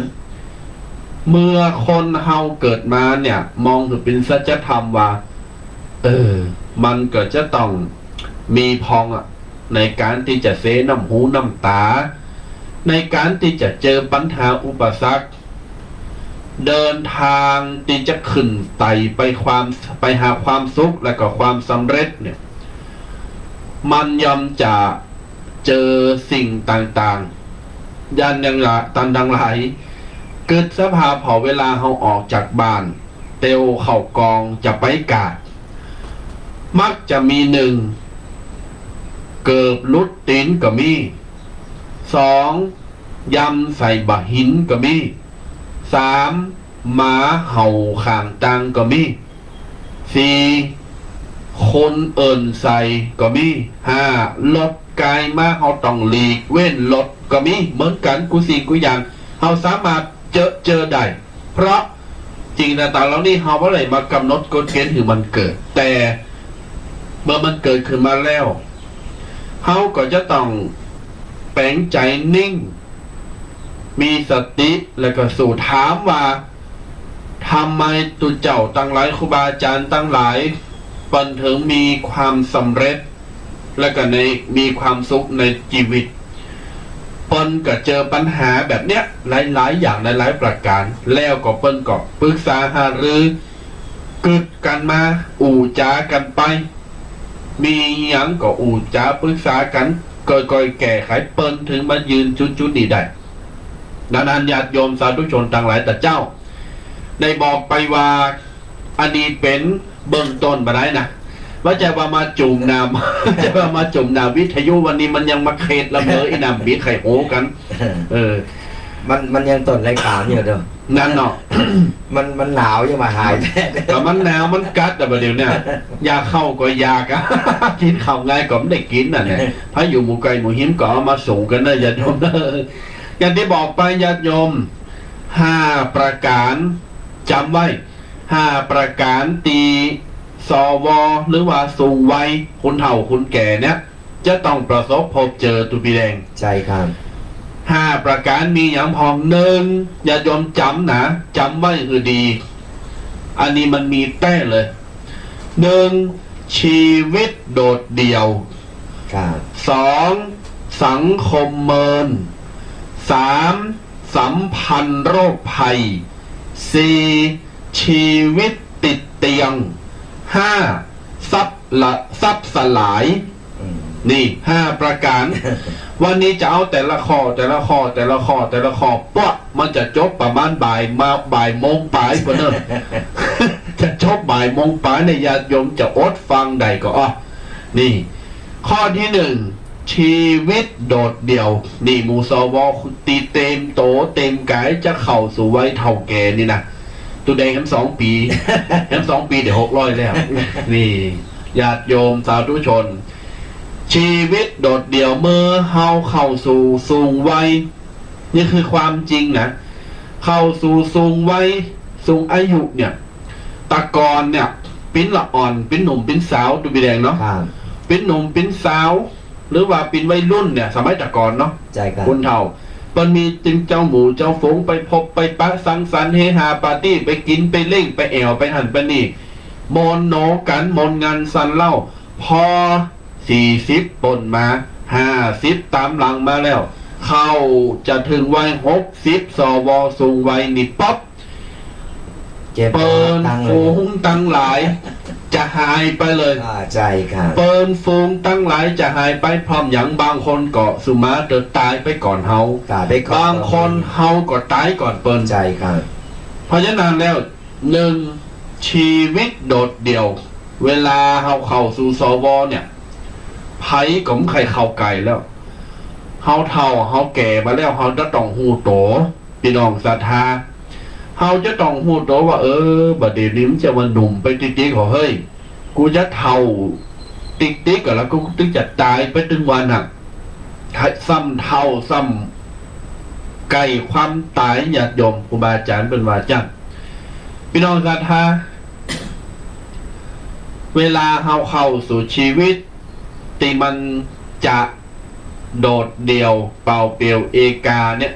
เมื่อคนเฮาเกิดมาเนี่ย มองหื้อเป๋นสัจธรรมว่า เออ มันก็จะต้องมีพ่องอะ ในก๋านตี้จะเสียน้ำหูน้ำต๋า ในก๋านตี้จะเจอปัญหาอุปสรรค เดินตางตี้จะขึ้นไต่ไปความ ไปหาความสุขและก็ความสำเร็จเนี่ย มันย่อมจะเจอสิ่งต่างๆ อย่าง อย่างละ ตันตังหลาย กึ๊ดสภาพผ่อเวลาเฮาออกจากบ้าน เตียวเข้ากองจะไปกาด มักจะมี นึ่ง เกิบหลุดตี๋นก็มี สอง ยำใส่บ่าหินก็มี สาม หมาเห่าข้างตางก็มี สี่ คนเอิ้นใส่ก็มี ห้า รถก๋ายมาเฮาต้องหลีกเว้นรถก็มี เหมือนกั๋นกู้สิ่งกู้อย่าง เฮาสามารถเจอ เจอได้ เพราะสิ่งต่างๆ เหล่านี้เฮาบ่ได้มากำหนดกฎเกณฑ์หื้อมันเกิด แต่เมื่อมันเกิดขึ้นมาแล้ว เฮาก็จะต้องแป๋งใจ๋นิ่ง มีสติ และก็สู้ ถามว่า ทำไมตุ๊เจ้าตังหลาย ครูบาอาจ๋ารย์ตังหลาย เปิ้นเถิงมีความสำเร็จ และก็ใน มีความสุขในจีวิต เปิ้นก็เจอปัญหาแบบเนี้ย หลายๆ อย่าง หลายๆ ประก๋าน แล้วก็เปิ้นก็ปรึกษาหารือ กึ๊ดกั๋นมา อู้จ๋ากั๋นไป มีหยังก็อู้จ๋าปรึกษากั๋น ก่อยๆ แก้ไข เปิ้นเถิงมายืนจุดๆ นี้ได้ ดังนั้นญาติโยมสาธุชนตังหลาย ตะเจ้าได้บอกไปว่า อันนี้เป๋นเบื้องต้นบ่าดายนะ บ่ใจ้ว่ามาจุ่มน้ำ บ่ใจ้ว่ามาจุ่มน้ำวิทยุ วันนี้มันยังมาเขตละเมอ อีน้ำมีใค่ฮู้กั๋น เออ มัน มันยังต้นรายก๋านอยู่เด้อ นั่นเนาะ มัน มันหนาวยังบ่าหาย ก็มันหนาวมันกั๊ดอะบ่าเดี่ยวเนี้ย อยากข้าวก็อยากอะ กิ๋นข้าวไงก็บ่ได้กิ๋นน่ะเนี่ย ใผอยู่หมู่ใก้หมู่ฮิมก็เอามาส่งกั๋นเน่อ ญาติโยมเน่อ อย่างตี้บอกไปญาติโยม ห้าประก๋าน จ๋ำไว้ ห้าประก๋านตี้ สว หรือว่าสูงวัย คนเฒ่าคนแก่เนี่ย จะต้องประสบพบเจอ ตุ๊ปี้แดง ใจ้ครับ ห้าประก๋านมีหยังพ่อง นึ่ง ญาติโยมจ๋ำนะ จ๋ำไว้หื้อดี อันนี้มันมีแต๊เลย นึ่ง ชีวิตโดดเดี่ยว ครับ สอง สังคมเมิน สาม สัมพันธ์โรคภัย สี่ ชีวิตติดเตียง ห้า ทรัพย์ละ ทรัพย์สลาย อืม นี่ ห้าประก๋าน วันนี้จะเอาแต่ละข้อ แต่ละข้อ แต่ละข้อ แต่ละข้อ ป๊ะ มันจะจบประมาณบ่าย มาบ่ายโมงป๋ายพุ้นเน่อ จะจบบ่ายโมงป๋ายเนี่ย ญาติโยมจะอดฟังได้ก็ อ้อ นี่ ข้อตี้นึ่ง ชีวิตโดดเดี่ยว นี่หมู่ สว ตี้เตรียมตั๋วเตรียมก๋ายจะเข้าสู่วัยเฒ่าแก่นี่นะ ตุ๊แดงแหมสองปี๋ แหมสองปี๋เดี๋ยวหกร้อยแล้ว นี่ ญาติโยมสาธุชน ชีวิตโดดเดี่ยว เมื่อเฮาเข้าสู่สูงวัย นี่คือความจริงนะ เข้าสู่สูงวัย สูงอายุเนี่ย ตะก่อนเนี่ย ปิ๊นละอ่อน ปิ๊นหนุ่ม ปิ๊นสาว ตุ๊ปี้แดงเนาะ ครับ ปิ๊นหนุ่ม ปิ๊นสาว หรือว่าปิ๊นวัยรุ่นเนี่ย สมัยตะก่อนเนาะ ใจ้ครับ คนเฒ่า เปิ้นมีตึงเจ้าหมู่เจ้าฝูง ไปพบไปปะสังสรรค์เฮฮาปาร์ตี้ ไปกิ๋นไปเล่น ไปแอ่ว ไปหั้นไปนี่ ม่วนหนอกั๋น ม่วนงันสันเหล้า พอ สี่สิบป๊นมา ห้าสิบต๋ามหลังมาแล้ว เข้าจะเถิงวัยหกสิบ สว สูงวัยนี่ปั๊บ เจ็บ เปิ้น ตังเลย ฝูงตังหลาย จ จะหายไปเลย อ่า ใจ้ครับ เปิ้นฝูงตังหลายจะหายไปพร้อมหยัง บางคนก็สุมาเต๊อะต๋ายไปก่อนเฮา ต๋ายไปก่อน บางคนเฮาก็ต๋ายก่อนเปิ้น ใจ้ครับ เพราะฉะนั้นแล้ว นึ่ง ชีวิตโดดเดี่ยว เวลาเฮาเข้าสู่ สว เนี่ย ใผก็บ่ใค่เข้าใกล้แล้ว เฮาเฒ่าเฮาแก่มาแล้ว เฮาจะต้องฮู้ตั๋ว ปี้น้องศรัทธา เฮาจะต้องฮู้ตั๋วว่า เออ บ่าเดี่ยวนี้มันจะว่าหนุ่มไปติ๊กๆ เหรอเฮ้ย กูจะเฒ่าติ๊กๆ ก่อนแล้ว กูตึงจะต๋ายไปตึงวันน่ะ ซ้ำเฒ่าซ้ำใก้ความต๋าย ญาติโยมครูบาอาจ๋ารย์เปิ้นว่าจั้น ปี้น้องศรัทธา เวลาเฮาเข้าสู่ชีวิตตี้มันจะ โดดเดี่ยวเปล่าเปลี่ยวเอกาเนี่ย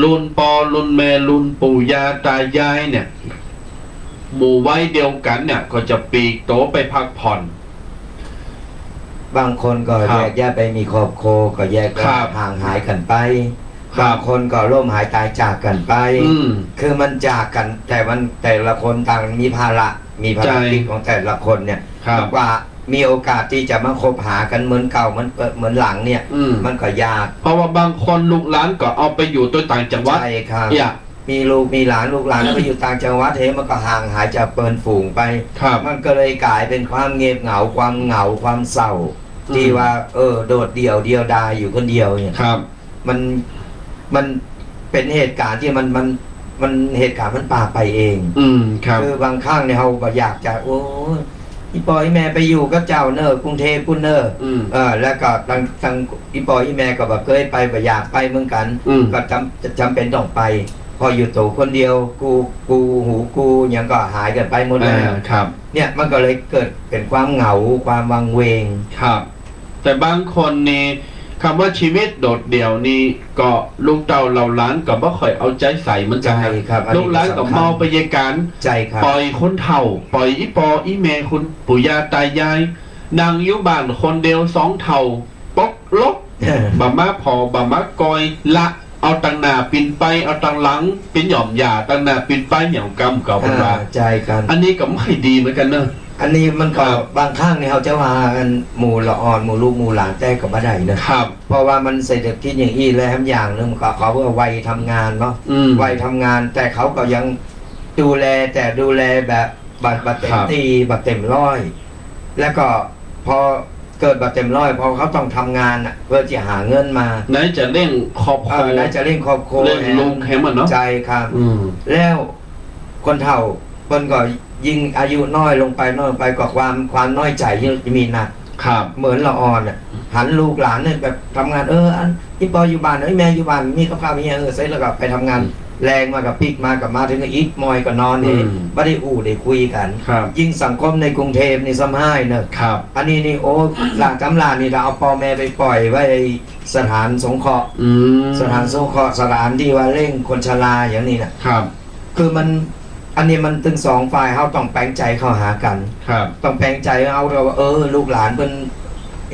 รุ่นป้อรุ่นแม่รุ่นปู่ย่าต๋ายายเนี่ย หมู่วัยเดียวกั๋นเนี่ยก็จะปลีกตั๋วไปพักผ่อน บางคนก็ ครับ แยกย้ายไปมีครอบครัว ก็แยก ครับ ห่างหายกั๋นไป ครับ บางคนก็ล้มหายต๋ายจากกั๋นไป อืม คือมันจากกั๋น แต่มัน แต่ละคนต่างมีภาระ มีภารกิจ ใจ้ ของแต่ละคนเนี่ย ครับ กว่ามีโอกาสตี้จะมาคบหากั๋นเหมือนเก่า เหมือน เหมือนหลังเนี่ย อืม มันก็ยาก เพราะว่าบางคนลูกหลานก็เอาไปอยู่ตวยต่างจังหวัด ใจ้ครับ เนี่ย มีลูกมีหลาน ลูกหลานก็ไปอยู่ต่างจังหวัด เฮ้ย มันก็ห่างหายจากเปิ้นฝูงไป ครับ มันก็เลยก๋ายเป๋นความเงียบเหงา ความเหงา ความเศร้า อืม ตี้ว่า เออ โดดเดี่ยวเดียวดายอยู่คนเดียวเนี่ย ครับ มัน มันเป๋นเหตุก๋ารณ์ตี้มัน มัน มันเหตุก๋ารณ์มันปาไปเอง อืม ครับ คือบางครั้งเนี่ยเฮาบ่อยากจะ โอ้ย อี่ป้ออี่แม่ไปอยู่กับเจ้าเน่อ กรุงเทพฯ ปู้นเน่อ อืม เออ แล้วก็ตัง ตัง อี่ป้ออี่แม่ก็บ่เกยไป บ่อยากไปเหมือนกั๋น อืม ก็จ๋ำ จ๋ำเป๋นต้องไป พออยู่ตั๋วคนเดียว กู้ กู้หูกู้หยังก็หายกั๋นไปหมดแล้ว อ่า ครับ เนี่ย มันก็เลยเกิดเป๋นความเหงา ความวังเวง ครับ แต่บางคนนี่ กำว่าชีวิตโดดเดี่ยวนี่ ก็ลูกเต้าเหล่าหลานก็บ่ค่อยเอาใจ๋ใส่เหมือนกั๋นนะ ใจ้ครับ อันนี้ ลูกหลานก็ สำคัญ เมาไปเยียะกั๋น ใจ้ครับ ป่อยคนเฒ่า ป่อยอี่ป้ออี่แม่ คนปู่ย่าต๋ายาย นั่งอยู่บ้านคนเดียวสองเฒ่า ปกลก บ่มาผ่อ บ่มาก่อย ละเอาตังหน้าปิ่นไป เอาตังหลังเป๋นหย่อมหญ้า ตังหน้าปิ่นไป หย่อมกำ ก็เปิ้นว่า อ่า ใจ้ครับ อันนี้ก็บ่ค่อยดีเหมือนกั๋นเน่อ อันนี้มันก็ ครับ บางครั้งนี่เฮาจะว่ากั๋นหมู่ละอ่อน หมู่ลูกหมู่หลานแต๊ก็บ่ได้เน่อ ครับ เพราะว่ามันเศรษฐกิจอย่างอี้ และแถมอย่างนึ่งก็เขาเรียกว่าวัยทำงานเนาะ อืม วัยทำงาน แต่เขาก็ยังดูแล แต่ดูแลแบบบ่ บ่เต็ม ครับ ตี้ บ่เต็มร้อย แล้วก็พอเกิดบ่เต็มร้อย พอเขาต้องทำงานน่ะ เพื่อจะหาเงินมา ไหนจะเลี้ยงครอบครัว เออ ไหนจะเลี้ยงครอบครัว เลี้ยงลูกแหม แหมอะเนาะ ใจ้ครับ อืม แล้วคนเฒ่าเปิ้นก็ยิ่งอายุน้อยลงไป น้อยลงไป ก็ความ ความน้อยใจ๋ยิ่งมีหนัก ครับ เหมือนละอ่อนน่ะ หันลูกหลานเนี่ยแบบทำงาน เออ อัน อี่ป้ออยู่บ้าน เอ้ย แม่อยู่บ้าน มีกับข้าวมีหยัง เออ เสร็จแล้วก็ไปทำงาน แลงมาก็ปิ๊กมา ก็มาเถิงก็อิดมอยก็นอนเอง อืม บ่ได้อู้ได้คุยกั๋น ครับ ยิ่งสังคมในกรุงเทพฯ นี่ซ้ำฮ้ายเน่อ ครับ อันนี้นี่ โอ้ หลานจ๋ำหลานนี่ ถ้าเอาป้อแม่ไปป่อยไว้สถานสงเคราะห์ อืม สถานสงเคราะห์ สถานตี้ว่าเลี้ยงคนชราอย่างนี้น่ะ ครับ คือมัน อันนี้มันตึงสองฝ่าย เฮาต้องแป๋งใจ๋เข้าหากั๋น ครับ ต้องแป๋งใจ๋เอาว่า เออ ลูกหลานเปิ้น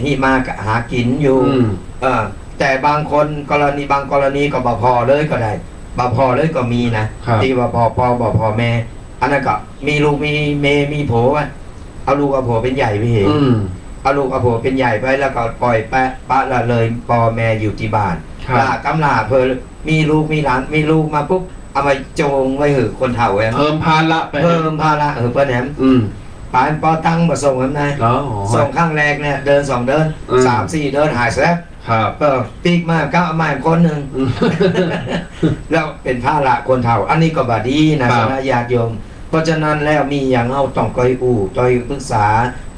หิมาหากิ๋นอยู่ อืม เออ แต่บางคน กรณี บางกรณีก็บ่ผ่อเลยก็ได้ บ่ผ่อเลยก็มีนะ ครับ ตี้บ่ผ่อป้อ บ่ผ่อแม่ อันนั้นก็มีลูกมีเมียมีผัว เอาลูกเอาผัวเป๋นใหญ่ไปเหีย อืม เอาลูกเอาผัวเป๋นใหญ่ไป แล้วก็ป่อยปะ ปะละเลยป้อแม่อยู่ตี้บ้าน ครับ ละกำหล้าเพลิน มีลูกมีหลาน มีลูกมาปุ๊บ เอามาโจ้งไว้หื้อคนเฒ่าแหม เพิ่มภาระไป เพิ่มภาระหื้อเปิ้นแหม อืม ป๋านป้อตังค์บ่ส่งแหมนะ อ๋อ ส่งครั้งแรกเนี่ย เดือนสองเดือน อืม สามสี่เดือนหายแซบ ครับ เออ ปิ๊กมาก็เอามาอีกคนนึ่ง อืม แล้วเป๋นภาระคนเฒ่า อันนี้ก็บ่ดีนะ ครับ สำหรับญาติโยม เพราะฉะนั้นแล้วมีหยังเฮาต้องก้อยอู้ ก้อยปรึกษา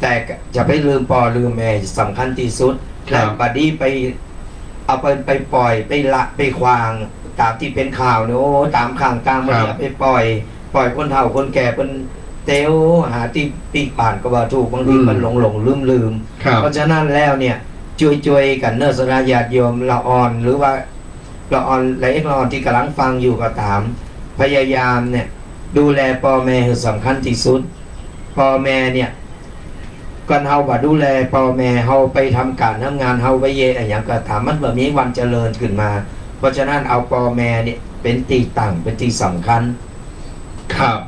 แต่จะไปลืมป้อลืมแม่สำคัญตี้สุด ครับ และบ่ดีไป เอาไป ไปป่อย ไปละ ไปขว้าง ต๋ามตี้เป๋นข่าวเนี่ย โอ้ ต๋ามข้างต๋าม ครับ เอาไปป่อย ป่อยคนเฒ่าคนแก่เปิ้นเตียวหาตี้ปิ๊กบ้านก็บ่ถูก บางที อืม เปิ้นหลงๆ ลืมๆ ครับ เพราะฉะนั้นแล้วเนี่ย จ้วยๆ กั๋นเน่อ สำหรับญาติโยมละอ่อน หรือว่าละอ่อน ละเอกละอ่อนตี้ก่ำลังฟังอยู่ก็ต๋าม พยายามเนี่ย ดูแลป้อแม่หื้อสำคัญตี้สุด ป้อแม่เนี่ย ก่อนเฮาบ่ดูแลป้อแม่ เฮาไปทำก๋านทำงาน เฮาไปเยียะอะหยังก็ต๋าม มันบ่มีวันเจริญขึ้นมา เพราะฉะนั้นเอาป้อแม่เนี่ยเป๋นตี้ตั้ง เป๋นตี้สำคัญ ครับ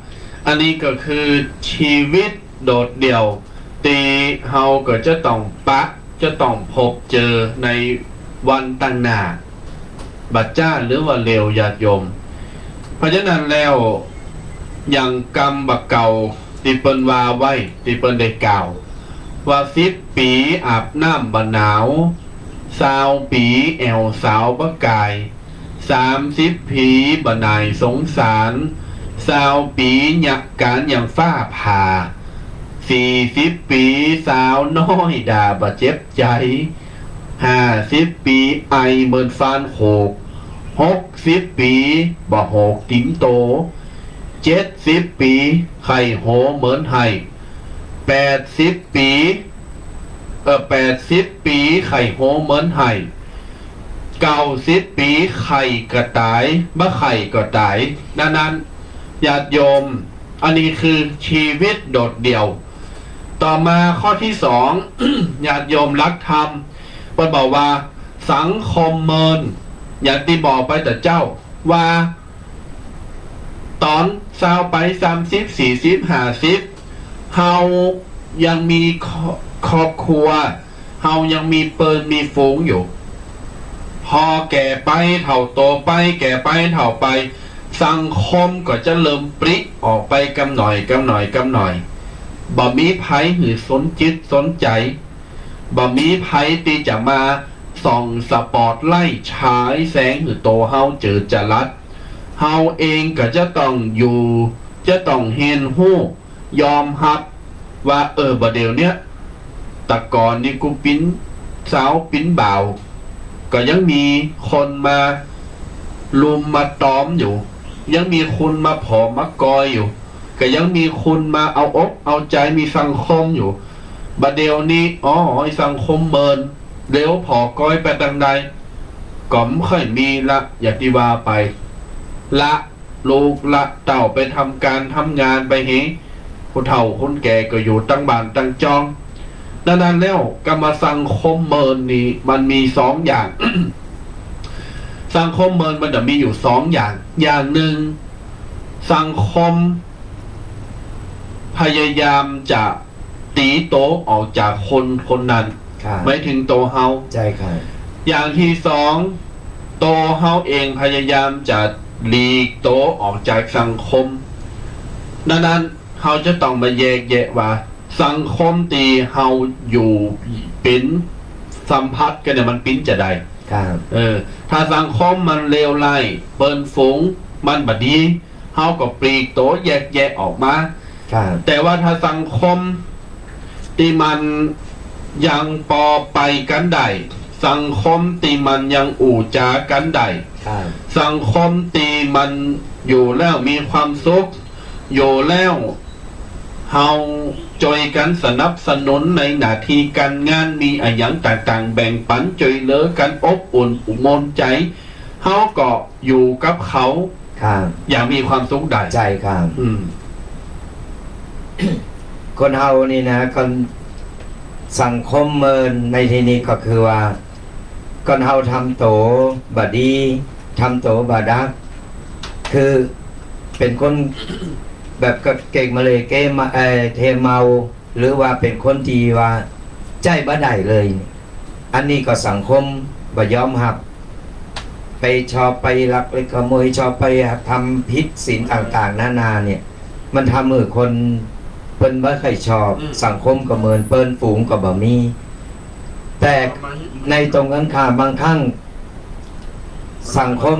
อันนี้ก็คือชีวิต โดดเดี่ยว ตี้เฮาก็จะต้องปะ จะต้องพบเจอในวันตังหน้า บ่จ๊าหรือว่าเร็ว ญาติโยม เพราะฉะนั้นแล้ว อย่างกำบ่าเก่าตี้เปิ้นว่าไว้ ตี้เปิ้นได้กล่าว ว่าสิบปี๋อาบน้ำบ่หนาว ซาวปี๋แอ่วสาวบ่ก่าย สามสิบปี๋บ่หน่ายสงสาร ซาวปี๋ยะก๋านอย่างฟ้าผ่า สี่สิบปี๋สาวน้อยด่าบ่เจ็บใจ๋ ห้าสิบปี๋ไอเหมือนฟานโขก หกสิบปี๋บ่โหกตี๋นโต เจ็ดสิบปี๋ไข้โฮเหมือนไห้ แปดสิบปี๋ เอ่อ แปดสิบปี๋ไข้โฮเหมือนไห้ เก้าสิบปี๋ไข้ก็ต๋าย บ่ไข้ก็ต๋าย นั้นๆ ญาติโยม อันนี้คือชีวิตโดดเดี่ยว ต่อมาข้อตี้สอง ญาติโยมฮักธรรม เปิ้นบอกว่าสังคมเมิน อย่างตี้บอกไปแต่เจ๊าว่า ต๋อนซาวไป๋ สามสิบ สี่สิบ ห้าสิบ เฮายังมีครอบ ครอบครัว เฮายังมีเปิ้นมีฝูงอยู่ พอแก่ไปเฒ่าโตไป แก่ไปเฒ่าไป สังคมก็จะเริ่มปริออกไปกำหน่อย กำหน่อย กำหน่อย บ่มีใผหื้อสนจิตสนใจ๋ บ่มีใผตี้จะมาส่องสปอตไลต์ฉายแสงหื้อโตเฮาเจิดจ๋ลัด เฮาเองก็จะต้องอยู่ จะต้องเฮียนฮู้ ยอมฮับว่า เออ บ่าเดี่ยวเนี้ย แต่ก่อนนี่กูเป๋นสาวเป๋นบ่าว ก็ยังมีคนมาลุมมาตอมอยู่ ยังมีคนมาผอมมากอยอยู่ ก็ยังมีคนมาเอาอกเอาใจ๋ มีสังคมอยู่ บ่าเดี่ยวนี้ อ๋อ ไอ้สังคมเมิน เดี่ยวผ่อกอยไปตางใด ก็บ่ค่อยมีละ อย่างตี้ว่าไป ละลูกละเต้าไปทำก๋านทำงานไปเฮ ผู้เฒ่าคนแก่ก็อยู่ตางบ้านตางจอง ดังนั้นแล้ว กำว่าสังคมเมินนี่ มันมีสองอย่าง สังคมเมินมันจะมีอยู่สองอย่าง อย่างนึ่ง สังคมพยายามจะตี๋โตออกจากคนคนนั้น ครับ หมายถึงโตเฮา ใจ้ครับ อย่างตี้สอง โตเฮาเองพยายามจะหลีกโตออกจากสังคม ดังนั้นเฮาจะต้องมาแยกแยะว่า สังคมตี้เฮาอยู่เป๋นสัมพันธ์กั๋นเนี่ย มันเป๋นจาใด ครับ เออ ถ้าสังคมมันเลวร้าย เปิ้นฝูงมันบ่ดี เฮาก็ปลีกโตแยกแยะออกมา ครับ แต่ว่าถ้าสังคมตี้มันยังปอไปกั๋นได้ สังคมตี้มันยังอู้จ๋ากั๋นได้ ครับ สังคมตี้มันอยู่แล้วมีความสุข อยู่แล้ว เฮาจ้วยกั๋นสนับสนุนในหน้าตี้ก๋านงาน มีอะหยังต่างๆ แบ่งปั๋นจ้วยเหลือกั๋น อบอุ่นม่วนใจ๋ เฮาก็อยู่กับเขา ครับ อย่างมีความสุขได้ ใจ้ครับ อืม คนเฮานี่นะ คนสังคมเมินในตี้นี้ก็คือว่า คนเฮาทำโตบ่ดี ทำโตบ่ดัก คือเป๋นคนแบบกะเกกมะเลเกมะ เอ่อ เทเมา หรือว่าเป๋นคนตี้ว่าใจ๊บ่ได้เลย อันนี้ก็สังคมบ่ยอมฮับ ไปชอบไปลักเล็กขโมย ชอบไปทำผิดศีลต่างๆ นานาเนี่ย มันทำหื้อคนเปิ้นบ่ใค่ชอบ อืม สังคมก็เมิน เปิ้นฝูงก็บ่มี แต่ในตรงกั๋นข้าม บางครั้ง สังคม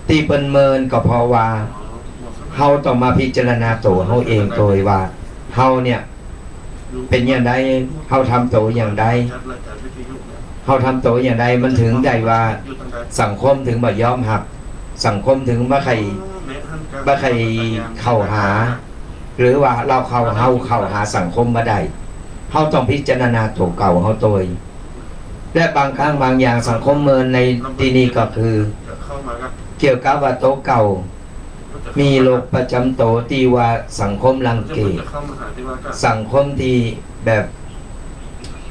ตี้เปิ้นเมินก็เพราะว่า เฮาต้องมาพิจารณาโตเฮาเองโตยว่า เฮาเนี่ย เป๋นอย่างใด เฮาทำโตอย่างใด เฮาทำโตอย่างใด มันเถิงได้ว่า สังคมเถิงบ่ยอมฮับ สังคมเถิงบ่ใค่ บ่ใค่เข้าหา หรือว่าเฮาเข้า เฮาเข้าหาสังคมบ่ได้ เฮาต้องพิจารณาโตเก่าเฮาโตย และบางครั้งบางอย่างสังคมเมินในตี้นี้ก็คือ เกี่ยวกับว่าโตเก่า มีโรคประจ๋ำโตตี้ว่าสังคมรังเกียจ สังคมตี้แบบ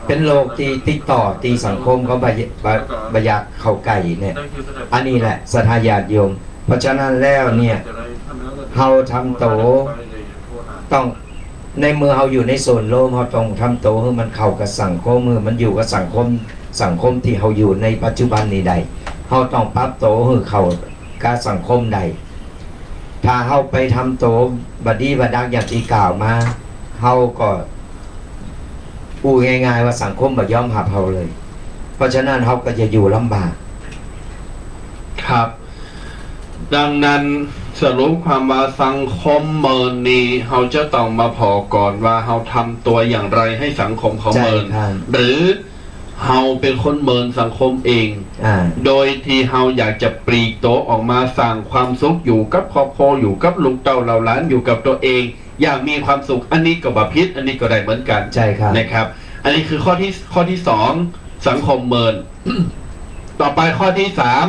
เป๋นโรคตี้ติดต่อตี้สังคมเขาบ่ บ่ บ่อยากเข้าใก้เนี่ย อันนี้แหละศรัทธาญาติโยม เพราะฉะนั้นแล้วเนี่ย เฮาทำโตต้อง ในเมื่อเฮาอยู่ในส่วนรวม เฮาต้องทำโตหื้อมันเข้ากับสังคม หื้อมันอยู่กับสังคม สังคมตี้เฮาอยู่ในปัจจุบันนี้ได้ เฮาต้องปรับโตหื้อเข้ากับสังคมได้ ถ้าเฮาไปทำโตบ่ดีบ่ดังอย่างตี้กล่าวมา เฮาก็ อู้ง่ายๆ ว่าสังคมบ่ยอมฮับเฮาเลย เพราะฉะนั้นเฮาก็จะอยู่ลำบาก ครับ ดังนั้นสรุปความว่าสังคมเมินนี้ เฮาจะต้องมาผ่อก่อนว่าเฮาทำตัวอย่างไรหื้อสังคมเขาเมิน ใช่ครับ หรือเฮาเป๋นคนเมินสังคมเอง อ่า โดยตี้เฮาอยากจะปลีกโตออกมาสร้างความสุข อยู่กับครอบครัว อยู่กับลูกเต้าเหล่าหลาน อยู่กับตั๋วเอง อย่างมีความสุข อันนี้ก็บ่ผิด อันนี้ก็ได้เหมือนกั๋น ใช่ครับ นะครับ อันนี้คือข้อตี้ ข้อตี้สอง สังคมเมิน ต่อไปข้อตี้สาม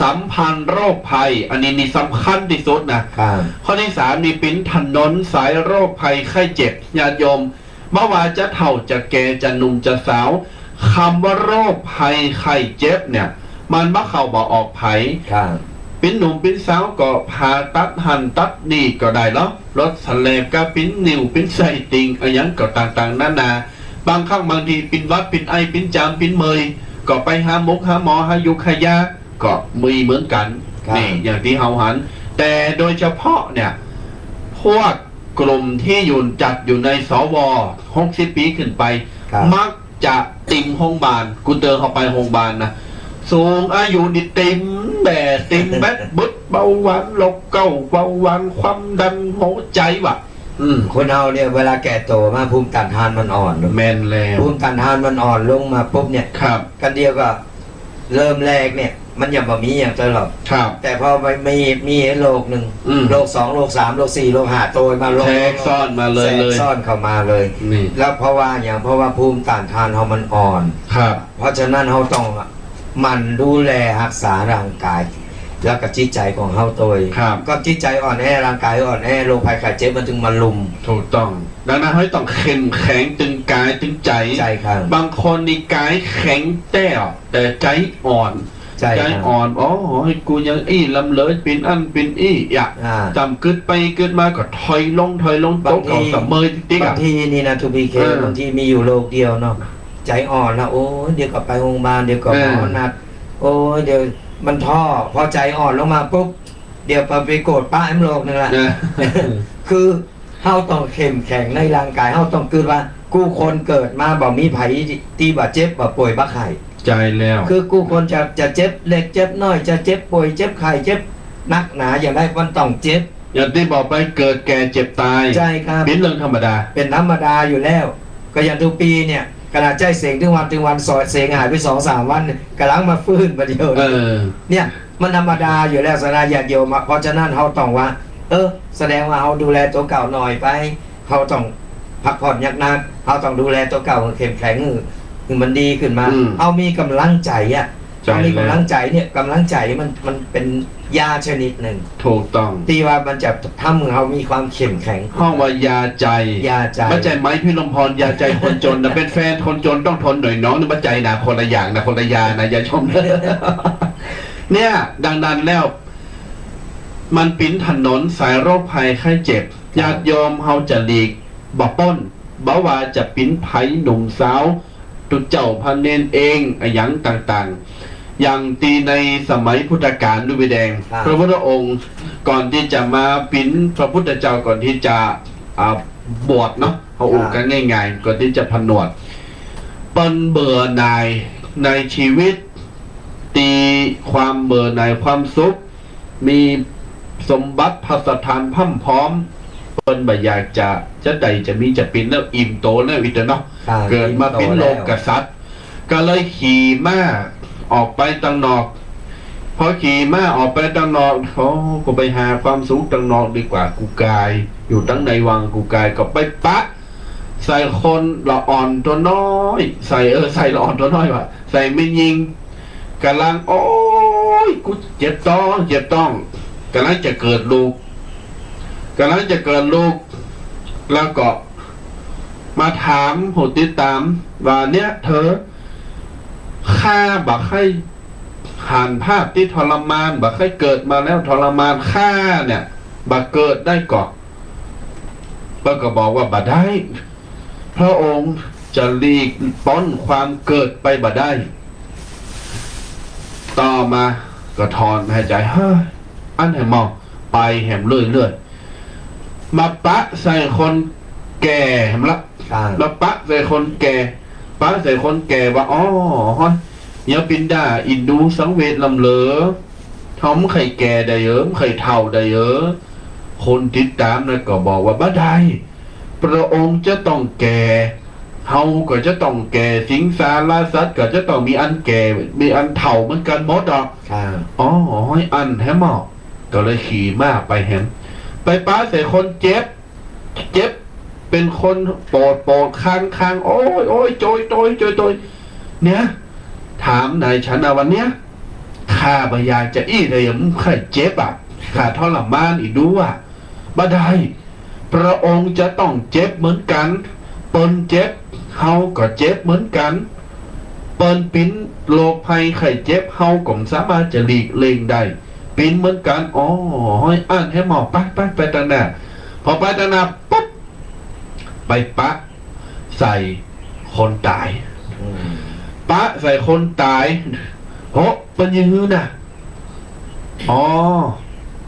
สัมพันธ์โรคภัย อันนี้นี่สำคัญตี้สุดนะ ครับ ข้อตี้สามนี่เป๋นถนนสายโรคภัยไข้เจ็บ ญาติโยม บ่ว่าจะเฒ่าจะแก่ จะหนุ่มจะสาว กำว่าโรคภัยไข้เจ็บเนี่ย มันบ่เข้าบ่ออกใผ ครับ เป๋นหนุ่มเป๋นสาวก็ผ่าตัดหั้นตัดนี่ก็ได้เนาะ ลดศัลยกรรม เป๋นนิ้ว เป๋นไส้ติ่ง อะหยังก็ต่างๆ นานา บางครั้งบางทีเป๋นหวัด เป๋นไอ เป๋นจาม เป๋นเมื่อย ก็ไปหาหมอ หาหมอ หายูกหายา ก็มีเหมือนกั๋น ครับ นี่ อย่างตี้เฮาหัน แต่โดยเฉพาะเนี่ย พวกกลุ่มตี้อยู่ จัดอยู่ใน สว หกสิบปี๋ขึ้นไป ครับ มัก จะเต็มโฮงบาล กูเตอเข้าไปโฮงบาลนะ สูงอายุนี่เต็มแบ่ เต็มแบดบึด เบาหวาน โรคเก๊า เบาหวาน ความดัน หัวใจ๋วะ อืม คนเฮาเนี่ยเวลาแก่ตั๋วมาภูมิต้านทานมันอ่อน แม่นแล้ว ภูมิต้านทานมันอ่อนลงมาปุ๊บเนี่ย ครับ กันเดียวก็ เริ่มแรกเนี่ย มันยังบ่มีหยังเตื้อหรอก ครับ แต่พอมันมี มีโรคนึ่ง อืม โรคสอง โรคสาม โรคสี่ โรคห้า โตมา โรค แทรกซ้อนมาเลย แทรกซ้อนเข้ามาเลย นี่ แล้วเพราะว่าหยัง เพราะว่าภูมิต้านทานเฮามันอ่อน ครับ เพราะฉะนั้นเฮาต้องหมั่นดูแลฮักษาร่างกาย แล้วก็จิตใจ๋ของเฮาตวย ครับ ก็จิตใจ๋อ่อนแอ ร่างกายอ่อนแอ โรคภัยไข้เจ็บมันจึงมาลุม ถูกต้อง ดังนั้นเฮาต้องเข้มแข็งตึงกายตึงใจ๋ ใช่ครับ บางคนนี่กายแข็งแต๊ แต่ใจ๋อ่อน ใช่ครับ ใจ๋อ่อน โอ้ย กูยังอี้ล้ำเลย เป๋นอั้นเป๋นอี้ อ่ะ อ่า ต่ำกึ๊ดไปกึ๊ดมาก็ถอยลง ถอยลง บางที ตกเอาเสมอติ๊กๆ อ่ะ บางทีนี่นะ ทู พี เค เออ บางทีมีอยู่โรคเดียวเนาะ ใจ๋อ่อนละ โอ้ย เดี๋ยวก็ไปโฮงบาล เดี๋ยวก็ เออ หมอนัด โอ้ย เดี๋ยวมันท้อ พอใจ๋อ่อนลงมาปุ๊บ เดี๋ยวไป ไปโกรธป๊ะแอ้มโรคนึ่งละ เออ คือ เฮาต้องเข้มแข็งในร่างกาย เฮาต้องกึ๊ดว่า กู้คนเกิดมาบ่มีใผตี้บ่เจ็บ บ่ป่วย บ่ไข้ ใจ๋แล้ว คือกู้คนจะ จะเจ็บเล็กเจ็บน้อย จะเจ็บป่วย เจ็บไข้ เจ็บหนักหนาอย่างใด มันต้องเจ็บ อย่างตี้บอกไป เกิดแก่เจ็บต๋าย ใช่ครับ เป๋นเรื่องธรรมดา เป๋นธรรมดาอยู่แล้ว ก็อย่างทูปี๋เนี่ย ขนาดใจ๊เสงตึงวันตึงวัน สอยเสงหายไปสองสามวันเนี่ย ก่ำลังมาฟื้นบ่าเดี่ยว เออ เนี่ย มันธรรมดาอยู่แล้ว สะนั้นญาติโยมอะ เพราะฉะนั้นเฮาต้องว่า เออ แสดงว่าเฮาดูแลตั๋วเก่าน้อยไป เฮาต้องพักผ่อนหนักๆ เฮาต้องดูแลตั๋วเก่าหื้อเข้มแข็ง หื้อ หื้อมันดีขึ้นมา อืม เฮามีก๋ำลังใจ๋อะ ใจ๋ เฮามีก๋ำลังใจ๋เนี่ย ก๋ำลังใจ๋มัน มันเป๋นยาชนิดนึ่ง ถูกต้อง ตี้ว่ามันจะทำหื้อเฮามีความเข้มแข็ง ฮ้องว่ายาใจ๋ ยาใจ๋ บ่ใจ้ไหมพี่ลมพร ยาใจ๋คนจนนะ เป๋นแฟนคนจนต้องทนหน่อยน้อง นี่บ่ใจ้นะ คนละอย่างนะ คนละยานะ อย่าชม เนี่ย ดังนั้นแล้ว มันเป๋นถนนสายโรคภัยไข้เจ็บ ครับ ญาติโยมเฮาจะหลีกบ่ป๊น บ่ว่าจะเป๋นใผหนุ่มสาว ตุ๊เจ้าพระเณรเอง อะหยังต่างๆ อย่างตี้ในสมัยพุทธกาล ดูใบแดง ครับ พระพุทธองค์ก่อนตี้จะมาเป๋นพระพุทธเจ้า ก่อนตี้จะ อ่า บวชเนาะ เอาอู้กั๋นง่ายๆ ก่อนตี้จะผนวช เปิ้นเบื่อหน่ายในชีวิต ตี้ความเบื่อหน่ายความสุข มีสมบัติภัสถานพร่ำพร้อม เปิ้นบ่อยากจะ จะได้จะมีจะเป๋นแล้ว อิ่มโตแล้ว อีกเตื้อเนาะ ครับ เกิดมาเป๋นโลกกษัตริย์ อิ่มโตแล้ว ก็เลยขี่ม้าออกไปตังนอก พอขี่ม้าออกไปตังนอก โอ้ กูไปหาความสุขตังนอกดีกว่า กูกาย อยู่ตังในวังกูกาย ก็ไปปะ ใส่คนละอ่อนตั๋วน้อย ใส่ เออ ใส่ละอ่อนตั๋วน้อยวะ ใส่แม่ญิง ก่ำลัง โอ๊ย กูเจ็บต๊อง เจ็บต๊อง ก่ำลังจะเกิดลูก ก่ำลังจะเกิดลูก แล้วก็มาถามผู้ติดต๋ามว่า เนี่ย เธอ ข้าบ่ใค่หันภาพตี้ทรมาน บ่ใค่เกิดมาแล้วทรมาน ข้าเนี่ย บ่เกิดได้ก่อ เปิ้นก็บอกว่าบ่ได้ พระองค์จะหลีกป๊นความเกิดไปบ่ได้ ต่อมาก็ถอนหายใจ๋ เฮ้ย อั้นแหมหมอ ไปแหมเรื่อยๆ มาปะใส่คนแก่แหมละ อ่า มาปะใส่คนแก่ ปะใส่คนแก่ว่า อ๋อ เฮาเยียะปิ๋นดาอินดูสังเวชล้ำเหลือ เฮาบ่ใค่แก่ได้เหรอ บ่ใค่เฒ่าได้เหรอ คนติดต๋ามนั้นก็บอกว่า บ่ได้ พระองค์จะต้องแก่ เฮาก็จะต้องแก่ สิงสารสัตว์ก็จะต้องมีอันแก่ มีอันเฒ่าเหมือนกั๋นหมดดอก ครับ อ๋อ อั้นแหมหมอ ก็เลยขี่ม้าไปแหม ไปปะใส่คนเจ็บ เจ็บ เป๋นคนโปดโปดคางคาง โอ๊ย โอ๊ย โจยโตย โจยโตย เนี่ย ถามนายฉันนะวันเนี้ย ข้าบ่อยากจะอี้เลย มันใค่เจ็บอะ ข้าทรมานอีกดูอะ บ่ได้ พระองค์จะต้องเจ็บเหมือนกั๋น เปิ้นเจ็บ เฮาก็เจ็บเหมือนกั๋น เปิ้นปิ๋นโรคภัยไข้เจ็บ เฮาก็บ่สามารถจะหลีกเลี่ยงได้ ปิ๋นเหมือนกั๋น อ๋อ อั้นแหมหมอ ไป ไป ไปตางหน้า พอไปตางหน้าปุ๊บ ไปปะใส่คนต๋าย อืม ปะใส่คนต๋าย โห เปิ้นเยียะหื้อนะ อ๋อ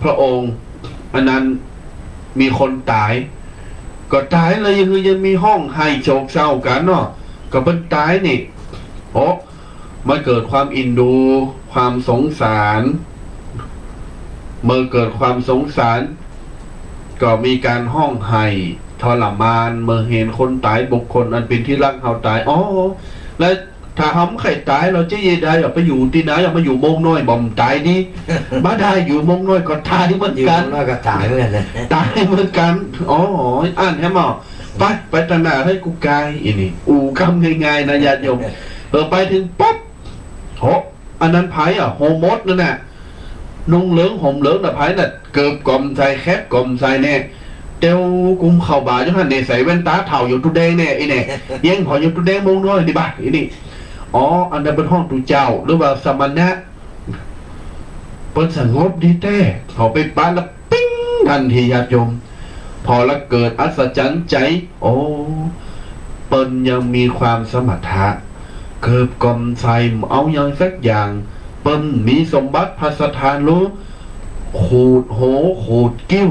พระองค์ อันนั้นมีคนต๋าย ก็ต๋ายแล้วเยียะหื้อยังมีฮ้องไห้โศกเศร้ากั๋นเนาะ ก็เปิ้นต๋ายนี่ โอ้ มันเกิดความอินดู ความสงสาร เมื่อเกิดความสงสาร ก็มีก๋านฮ้องไห้ทรมาน เมื่อหันคนต๋าย บุคคลอันเป๋นตี้ฮักเฮาต๋าย อ๋อ แล้วถ้าเฮาบ่ใค่ต๋าย เฮาจะเยียะใดอะ ไปอยู่ตี้ไหนอะ มาอยู่เมืองน้อยบ่ต๋ายดี บ่ได้ อยู่เมืองน้อยก็ต๋ายเหมือนกั๋น อยู่เมืองน้อยก็ต๋ายเหมือนกั๋นนะ ต๋ายเหมือนกั๋น อ๋อ อั้นแหมหมอ ไป ไปตางหน้า เฮ้ย กูกาย อีนี่ อู้กำง่ายๆ นะ ญาติโยม เออ ไปเถิงปุ๊บ โห อันนั้นใผอะ โฮมดนั่นน่ะ นุ่งเหลืองห่มเหลืองน่ะ ใผน่ะ เกิบก็บ่ใส่ แคปก็บ่ใส่แน่ เตียวกุมเข้าบ่าอยู่หั้นแน่ ใส่แว่นต๋าเฒ่าอยู่ตุ๊แดงแน่ อีแน่ เยียะผ่ออยู่ตุ๊แดงเมืองน้อยนี่บ่า อีนี่ อ๋อ อันนั้นเปิ้นฮ้องตุ๊เจ้า หรือว่าสมณะ เปิ้นสงบดีแต๊ เฮาไปปะแล้วปิ๊ง ทันทีญาติโยม ผ่อแล้วเกิดอัศจรรย์ใจ๋ โอ้ เปิ้นยังมีความสมถะ เกิบก็บ่ใส่ บ่เอาหยังสักอย่าง เปิ้นมีสมบัติพัสถานหรู ขูดหัวขูดคิ้ว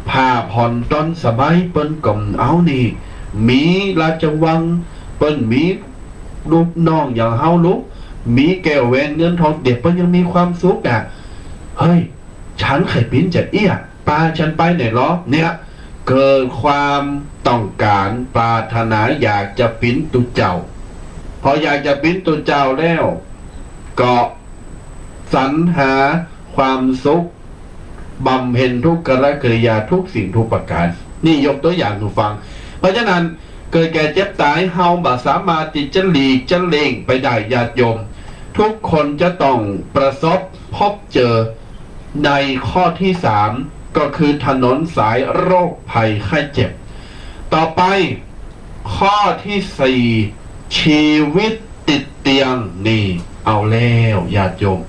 ผ้าผ่อนตอนสบายเปิ้นก็บ่เอานี่ มีราชวัง เปิ้นมีลูกน้องอย่างเฮาลูก มีแก้วแหวนเงินทอง เดี๋ยวเปิ้นยังมีความสุขอะ เฮ้ย ฉันใค่ปิ๊นจะอี้อะ ปาฉันไปหน่อยลอ เนี่ย เกิดความต้องก๋านปรารถนาอยากจะปิ๊นตุ๊เจ้า พออยากจะปิ๊นตุ๊เจ้าแล้ว ก็สรรหาความสุข บำเพ็ญทุกขกิริยาทุกสิ่งทุกประก๋าน นี่ยกตั๋วอย่างหื้อฟัง เพราะฉะนั้น เกิดแก่เจ็บต๋าย เฮาบ่สามารถตี้จะหลีกจะเลี่ยงไปได้ ญาติโยม ทุกคนจะต้องประสบพบเจอ ในข้อตี้สาม ก็คือถนนสายโรคภัยไข้เจ็บ ต่อไป ข้อตี้สี่ ชีวิตติดเตียง นี่ เอาแล้ว ญาติโยม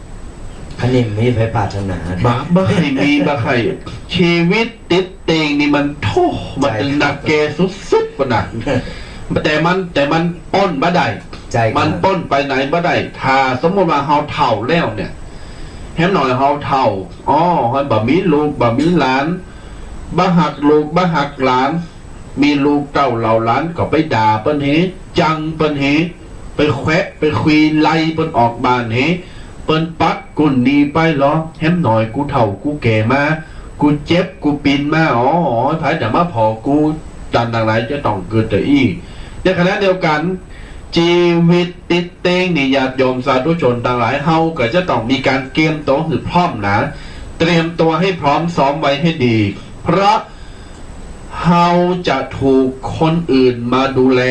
อันนี้มีใผปรารถนา บ่ บ่ใค่มี บ่ใค่ ชีวิตติดเตียงนี่มัน โธ่ มัน ใจ้ ตึงหนักแก่สุดๆ ปุ้นน่ะ แต่มัน แต่มันป๊นบ่ได้ ใจ้ครับ มันป๊นไปไหนบ่ได้ ถ้าสมมุติว่าเฮาเฒ่าแล้วเนี่ย แหมหน่อยเฮาเฒ่า อ๋อ เฮาบ่มีลูก บ่มีหลาน บ่ฮักลูก บ่ฮักหลาน มีลูกเต้าเหล่าหลานก็ไปด่าเปิ้นเฮ จังเปิ้นเฮ ไปแขวะ ไปคุยไล่เปิ้นออกบ้านเฮ เปิ้นปัดกุ่นหนีไปลอ แหมหน่อยกูเฒ่ากูแก่มา กูเจ็บกูปินมา อ๋อ ใผจะมาผ่อกู ตันตังหลายจะต้องเกิดเตื้ออี้ ในขณะเดียวกั๋น ชีวิตติดเตียงนี่ ญาติโยมสาธุชนตังหลาย เฮาก็จะต้องมีก๋านเตรียมตั๋วหื้อพร้อมนะ เตรียมตั๋วให้พร้อม ซ้อมไว้ให้ดี เพราะเฮาจะถูกคนอื่นมาดูแล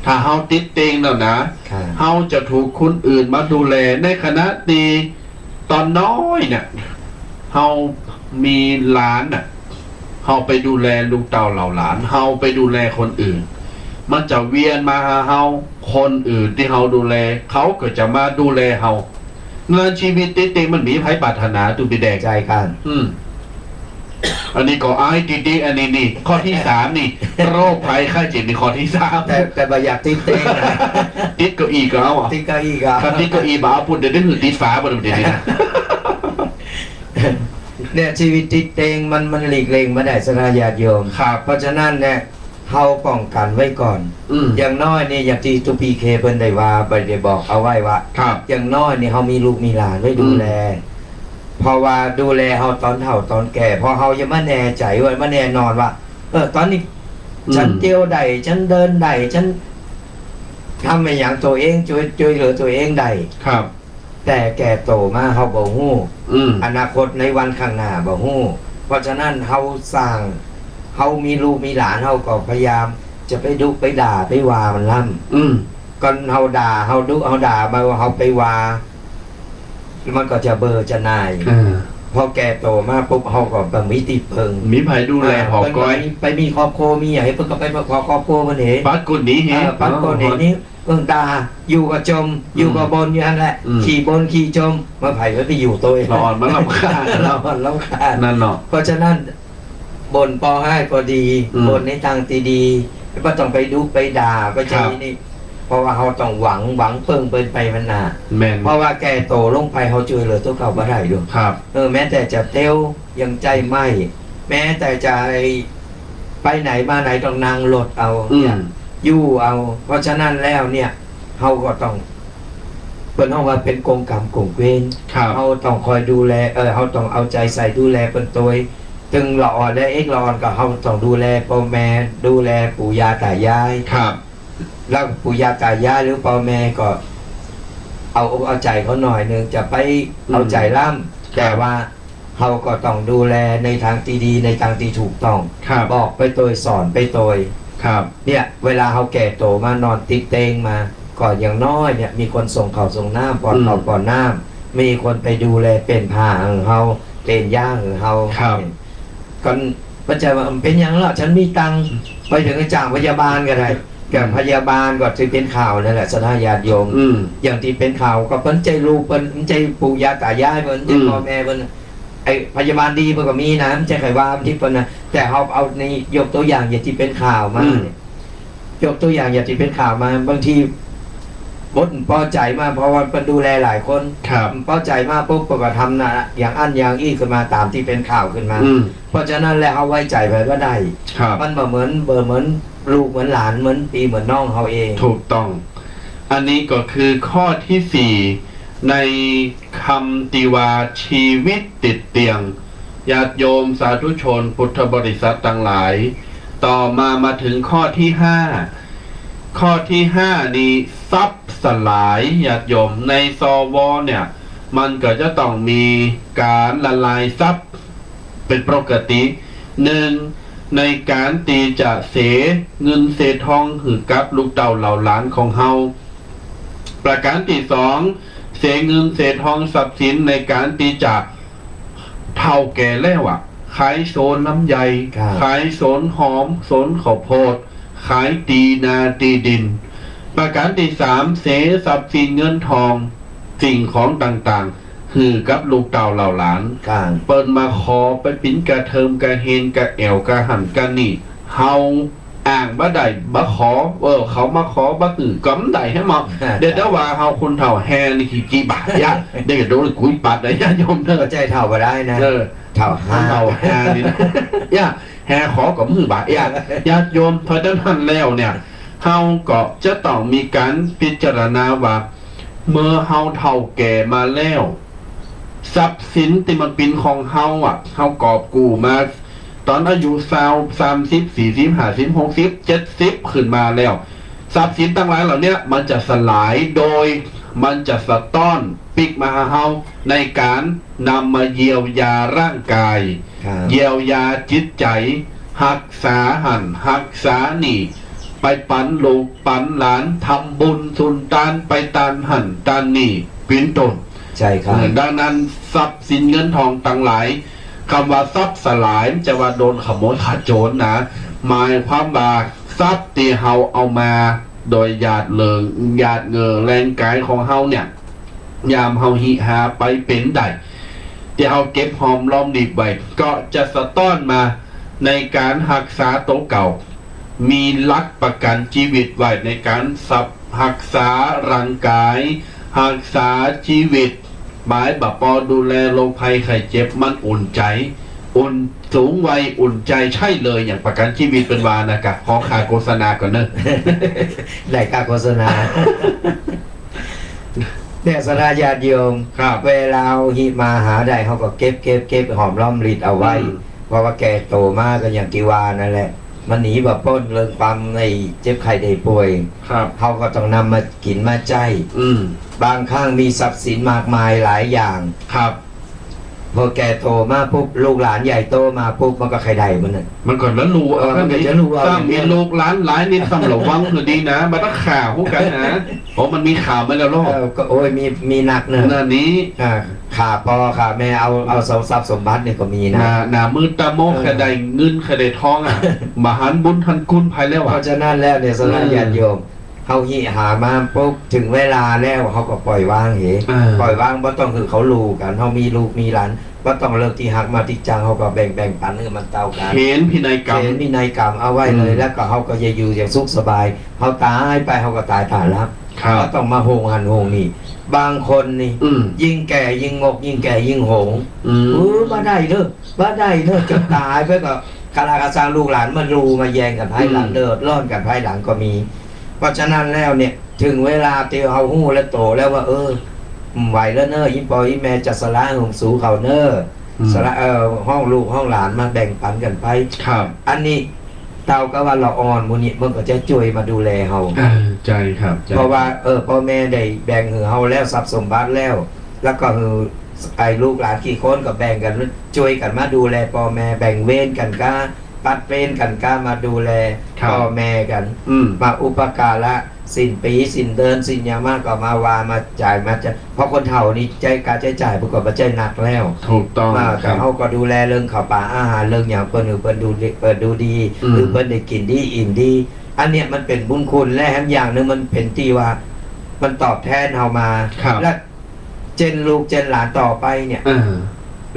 ถ้าเฮาติดเตียงแล้วนะ ครับ เฮาจะถูกคนอื่นมาดูแล ในขณะตี้ต๋อนน้อยเนี่ย เฮามีหลานน่ะ เฮาไปดูแลลูกเต้าเหล่าหลาน เฮาไปดูแลคนอื่น มันจะเวียนมาหาเฮา คนอื่นตี้เฮาดูแล เขาก็จะมาดูแลเฮา ในชีวิตติดเตียงมันมีใผปรารถนา ตุ๊ปี้แดง ใจ้ครับ อืม อันนี้ก็อายติดๆ อันนี้นี่ ข้อตี้สามนี่ โรคภัยไข้เจ็บนี่ข้อตี้สาม แต่ แต่บ่อยากติดเต๊งนะ ติดเก้าอี้ก็เอาอะ ติดเก้าอี้ก็เอา ถ้าติดเก้าอี้บ่เอาปู๊น เดี๋ยวได้หื้อติดฝาปู๊น เดี๋ยวนี้นะ เนี่ย ชีวิตติดเต๊งมัน มันหลีกเลี่ยงบ่ได้ ศรัทธาญาติโยม ครับ เพราะฉะนั้นเนี่ย เฮาป้องกันไว้ก่อน อืม อย่างน้อยนี่ อย่างตี้ตุ๊กปี้เคเปิ้นได้ว่า ไปได้บอกเอาไว้ว่า ครับ อย่างน้อยนี่ เฮามีลูกมีหลานไว้ดูแล อืม เพราะว่าดูแลเฮาตอนเฒ่าตอนแก่ เพราะเฮายังบ่แน่ใจ๋ว่า บ่แน่นอนว่า เออ ต๋อนนี้ อืม ฉันเตียวได้ ฉันเดินได้ ฉันทำอะหยังตั๋วเอง จ้วย จ้วยเหลือตั๋วเองได้ ครับ แต่แก่โต๋มาเฮาบ่ฮู้ อืม อนาคตในวันข้างหน้าบ่ฮู้ เพราะฉะนั้นเฮาสร้าง เฮามีลูกมีหลาน เฮาก็พยายามจะไปดุไปด่าไปว่ามันลำ อืม ก่อนเฮาด่า เฮาดุ เฮาด่า บ่าเฮาไปว่า มันก็จะเบอจะหน่าย อ่า พอแก่โต๋มาปุ๊บ เฮาก็บ่มีตี้เปิ้ง มีใผดูแล อ่า ผอ เปิ้นก็ ก้อย มี ไปมีครอบครัว มีหยัง เปิ้นก็ไปขอครอบครัวเปิ้นเอง ปัดก้นหนีเห เออ ปัดก้นหนี อ๋อ นี่ เปิ้นด่า อยู่ก็จ่ม อืม อยู่ก็บ่นอยู่หั้นแหละ อืม ขี้บ่นขี้จ่ม บ่ใผไปอยู่โต๋ ละอ่อนมันรำคาญ ละอ่อนรำคาญ นั่นเนาะ เพราะฉะนั้น บ่นปอฮ้ายปอดี อืม บ่นในตางตี้ดี บ่ต้องไปดุไปด่า ไป ครับ ใจ๋นี่ เพราะว่าเฮาต้องหวัง หวังเปิ้งเปิ้นไปวันหน้า แม่น เพราะว่าแก่โต๋ลงไป เฮาจ้วยเหลือตั๋วเก่าบ่ได้ดอก ครับ เออ แม้แต่จะเตียว ยังใจ๊ไม้ แม้แต่จะไปไหนมาไหนต้องนั่งรถเอา อืม เนี่ย อยู่เอา เพราะฉะนั้นแล้วเนี่ย เฮาก็ต้อง เปิ้นฮ้องว่าเป๋นกงกรรมกงเวร ครับ เฮาต้องคอยดูแล เออ เฮาต้องเอาใจ๋ใส่ดูแลเปิ้นโตย ตึงละอ่อนและเอ็กละอ่อนก็เฮาต้องดูแลป้อแม่ ดูแลปู่ย่าต๋ายาย ครับ แล้วปู่ย่าต๋ายายหรือป้อแม่ก็เอาอกเอาใจ๋เขาหน่อยนึ่ง จะไปเอาใจ๋ลำ อืม ครับ แต่ว่า เฮาก็ต้องดูแลในตางตี้ดี ในตางตี้ถูกต้อง ครับ บอกไปโตย สอนไปโตย ครับ เนี่ย เวลาเฮาแก่โต๋มานอนติดเต๊งมา ก็อย่างน้อยเนี่ย มีคนส่งข้าวส่งน้ำ ป้อนข้าว อืม ป้อนน้ำ มีคนไปดูแลเป๋นผ้าหื้อเฮา เป๋นยาหื้อเฮา ครับ ก่อน บ่ใจ้ว่า เป๋นหยังละ ฉันมีตังค์ ไปเถิงก็จ้างพยาบาลก็ได้ แต่ อืม พยาบาลก็ตี้เป๋นข่าวนั่นแหละ ศรัทธาญาติโยม อืม อย่างตี้เป๋นข่าวก็เปิ้นใจ้ลูกเปิ้น ใจ้ปู่ย่าต๋ายายเปิ้น ใจ้ อืม ป้อแม่เปิ้น ไอ้พยาบาลดีเปิ้นก็มีนะ บ่ใจ้ใค่ว่าตี้เปิ้นนะ แต่เฮาเอานี่ยกตั๋วอย่างอย่างตี้เป๋นข่าวมา อืม เนี่ย ยกตั๋วอย่างอย่างตี้เป๋นข่าวมา บางทีบ่ปอใจ๋มา เพราะว่าเปิ้นดูแลหลายคน ครับ บ่ปอใจ๋มาปุ๊บ เปิ้นก็ทำนะ อย่างอั้นอย่างอี้ขึ้นมา ต๋ามตี้เป๋นข่าวขึ้นมา อืม เพราะฉะนั้นแล้ว เฮาไว้ใจ๋ใผบ่ได้ ครับ มันบ่เหมือน บ่เหมือนลูกเหมือนหลาน เหมือนปี้เหมือนน้องเฮาเอง ถูกต้อง อันนี้ก็คือข้อตี้สี่ ในกำตี้ว่าชีวิตติดเต๊ง ญาติโยมสาธุชนพุทธบริษัทตังหลาย ต่อมามาเถิงข้อตี้ห้า ข้อตี้ห้านี้ ทรัพย์สลาย ญาติโยม ใน สว เนี่ย มันก็จะต้องมีก๋านละลายทรัพย์เป๋นปกติ นึ่ง ในก๋านตี้จะเสียเงินเสียทองหื้อกับลูกเต้าเหล่าหลานของเฮา ประก๋านตี้สอง เสียเงินเสียทองทรัพย์สินในก๋านตี้จะเฒ่าแก่แล้วอะ ขายสวนลำไย ครับ ขายสวนหอม สวนข้าวโพด ขายตี้นาตี้ดิน ประก๋านตี้สาม เสียทรัพย์สินเงินทอง สิ่งของต่างๆ หื้อกับลูกเต้าเหล่าหลาน ครับ เปิ้นมาขอไปปิ๋นกะเทิมกะเฮนกะแอ่วกะหั้นกะนี่ เฮาอ้างบ่ได้ บ่ขอ เออ เขามาขอบ่หื้อก็บ่ได้แหมเนาะ เดี๋ยว เดี๋ยวว่าเฮาคนเฒ่าแฮนี่กี่ กี่บาทยะ เดี๋ยวโดนกุยปัดนะญาติโยมเด้อ ก็ใจ้เฒ่าบ่ได้นะ เออ เฒ่าห้า เฒ่าห้านี่นะ ยะ แฮขอก็บ่หื้อบาท ยะ ญาติโยม เพราะฉะนั้นแล้วเนี่ย เฮาก็จะต้องมีก๋านพิจารณาว่า เมื่อเฮาเฒ่าแก่มาแล้ว ทรัพย์สินตี้มันเป๋นของเฮาอะ เฮากอบกู้มา ต๋อนอายุซาว สามสิบ สี่สิบ ห้าสิบ หกสิบ เจ็ดสิบ ขึ้นมาแล้ว ทรัพย์สินตังหลายเหล่าเนี้ย มันจะสลาย โดยมันจะสะต๊อนปิ๊กมาหาเฮา ในก๋านนำมาเยียวยาร่างกาย ครับ เยียวยาจิตใจ๋ ฮักษาหั้น ฮักษานี่ ไปปันลูกปันหลาน ทำบุญสุนตาน ไปตานหั้นตานนี่ เป๋นต้น ใจ้ครับ เออ ดังนั้น ทรัพย์สินเงินทองตังหลาย กำว่าทรัพย์สลาย บ่ใจ้ว่าโดนขโมยขโจรนะ หมายความว่าทรัพย์ตี้เฮาเอามาโดยหยาดเหงื่อ หยาดเหงื่อแฮงก๋ายของเฮาเนี่ย ยามเฮาหิหาไปเป๋นได้ ตี้เฮาเก็บหอมรอมริบไว้ ก็จะสะต๊อนมาในก๋านฮักษาตั๋วเก่า มีหลักประกั๋นจีวิตไว้ในก๋านสับ ฮักษาร่างก๋าย ฮักษาจีวิต หมายบ่ปอดูแลโรคภัยไข้เจ็บ มันอุ่นใจ๋ อุ่น สูงวัยอุ่นใจ๋ใช้เลย อย่างประกั๋นจีวิตเปิ้นว่านะกะ ขอค่าโฆษณาก่อนเนาะ ได้ค่าโฆษณา เนี่ย ศรัทธาญาติโยม ครับ เวลาเฮาหิมาหาได้ เฮาก็เก็บ เก็บ เก็บหอมรอมริบเอาไว้ อืม เพราะว่าแก่โตมาก็อย่างตี้ว่านั่นแหละ มันหนีบ่ป๊นเรื่องความไอ้เจ็บไข้ได้ป่วย ครับ เฮาก็ต้องนำมากิ๋นมาใจ๊ อืม บางครั้งมีทรัพย์สินมากมายหลายอย่าง ครับ พอแก่โตมาปุ๊บ ลูกหลานใหญ่โตมาปุ๊บ มันก็ใค่ได้มันน่ะ มันก็ละลู เออ มันก็จะลู สร้างมีลูกหลานหลายนี่ต้องระวังหื้อดีนะ บ่ต้องฆ่าฮู้กั๋นนะ โอ้ มันมีข่าวมาแล้วเนาะ เออ ก็ โอ้ย มี มีนักเนาะ นั่นนี้ อ่า ฆ่าป้อฆ่าแม่ เอา เอาทรัพย์สมบัตินี่ก็มีนะ หน้า หน้ามืดตามัว เออ ใค่ได้เงินใค่ได้ทองอะ บ่หันบุญหันคุณไผแล้วอะ เพราะฉะนั้นแล้วเนี่ย ศรัทธา อืม ญาติโยม เฮาหิหามาปุ๊บ ถึงเวลาแล้ว เฮาก็ปล่อยวางเห อ่า ปล่อยวาง บ่ต้องหื้อเขาลูกั๋น เฮามีลูกมีหลาน บ่ต้องเลิกตี้ฮักมาตี้จัง เฮาก็แบ่ง แบ่งปั๋นหื้อมันเต้ากั๋น เข็นพินัยกรรม เข็นพินัยกรรมเอาไว้เลย อืม แล้วก็เฮาก็จะอยู่อย่างสุขสบาย เฮาต๋ายไป เฮาก็ต๋ายต้าฮับ ครับ บ่ต้องมาห่วงหั้นห่วงนี่ บางคนนี่ อืม ยิ่งแก่ยิ่งงก ยิ่งแก่ยิ่งหง อืม เออ บ่ได้เนาะ บ่ได้เนาะ จ๋นต๋ายไปก็ กะลากะซังลูกหลานมาลูมาแย่งกั๋นภายหลัง อืม เดือดร้อนกั๋นภายหลังก็มี เพราะฉะนั้นแล้วเนี่ย ถึงเวลาตี้เฮาฮู้และโตแล้วว่า เออ บ่ไหวแล้วเนาะ อี่ป้ออี่แม่จะสละหื้อสูเขาเนาะ อืม สละ เอ่อ ฮ้องลูกฮ้องหลานมาแบ่งปั๋นกั๋นไป ครับ อันนี้เต้ากับว่าละอ่อนหมู่นี้ มันก็จะจ้วยมาดูแลเฮา อ่า ใจ้ครับ ใจ้ เพราะว่า เออ ป้อแม่ได้แบ่งหื้อเฮาแล้ว ทรัพย์สมบัติแล้ว แล้วก็หื้อไอ้ลูกหลานกี่คนก็แบ่งกั๋น จ้วยกั๋นมาดูแลป้อแม่ แบ่งเวรกั๋นก้า ปัดเวรกั๋นก้า มาดูแล ครับ ป้อแม่กั๋น อืม มาอุปการะ สิ้นปี๋ สิ้นเดือน สิ้นหยังมาก็มาว่า มาจ่าย มาจ่าย เพราะคนเฒ่านี่ใจ๊ ค่าใจ๊จ่ายเปิ้นก็บ่ใจ้หนักแล้ว ถูกต้อง มา ครับ แต่เฮาก็ดูแลเรื่องข้าวป๋าอาหาร เรื่องหยังเปิ้น หื้อเปิ้นดูดี เปิ้นดูดี อืม หื้อเปิ้นได้กิ๋นดี อิ่มดี อันเนี้ยมันเป๋นบุญคุณ และแถมอย่างนึ่งมันเป๋นตี้ว่า มันตอบแทนเฮามา ครับ และ เจนลูกเจนหลานต่อไปเนี่ย อ่า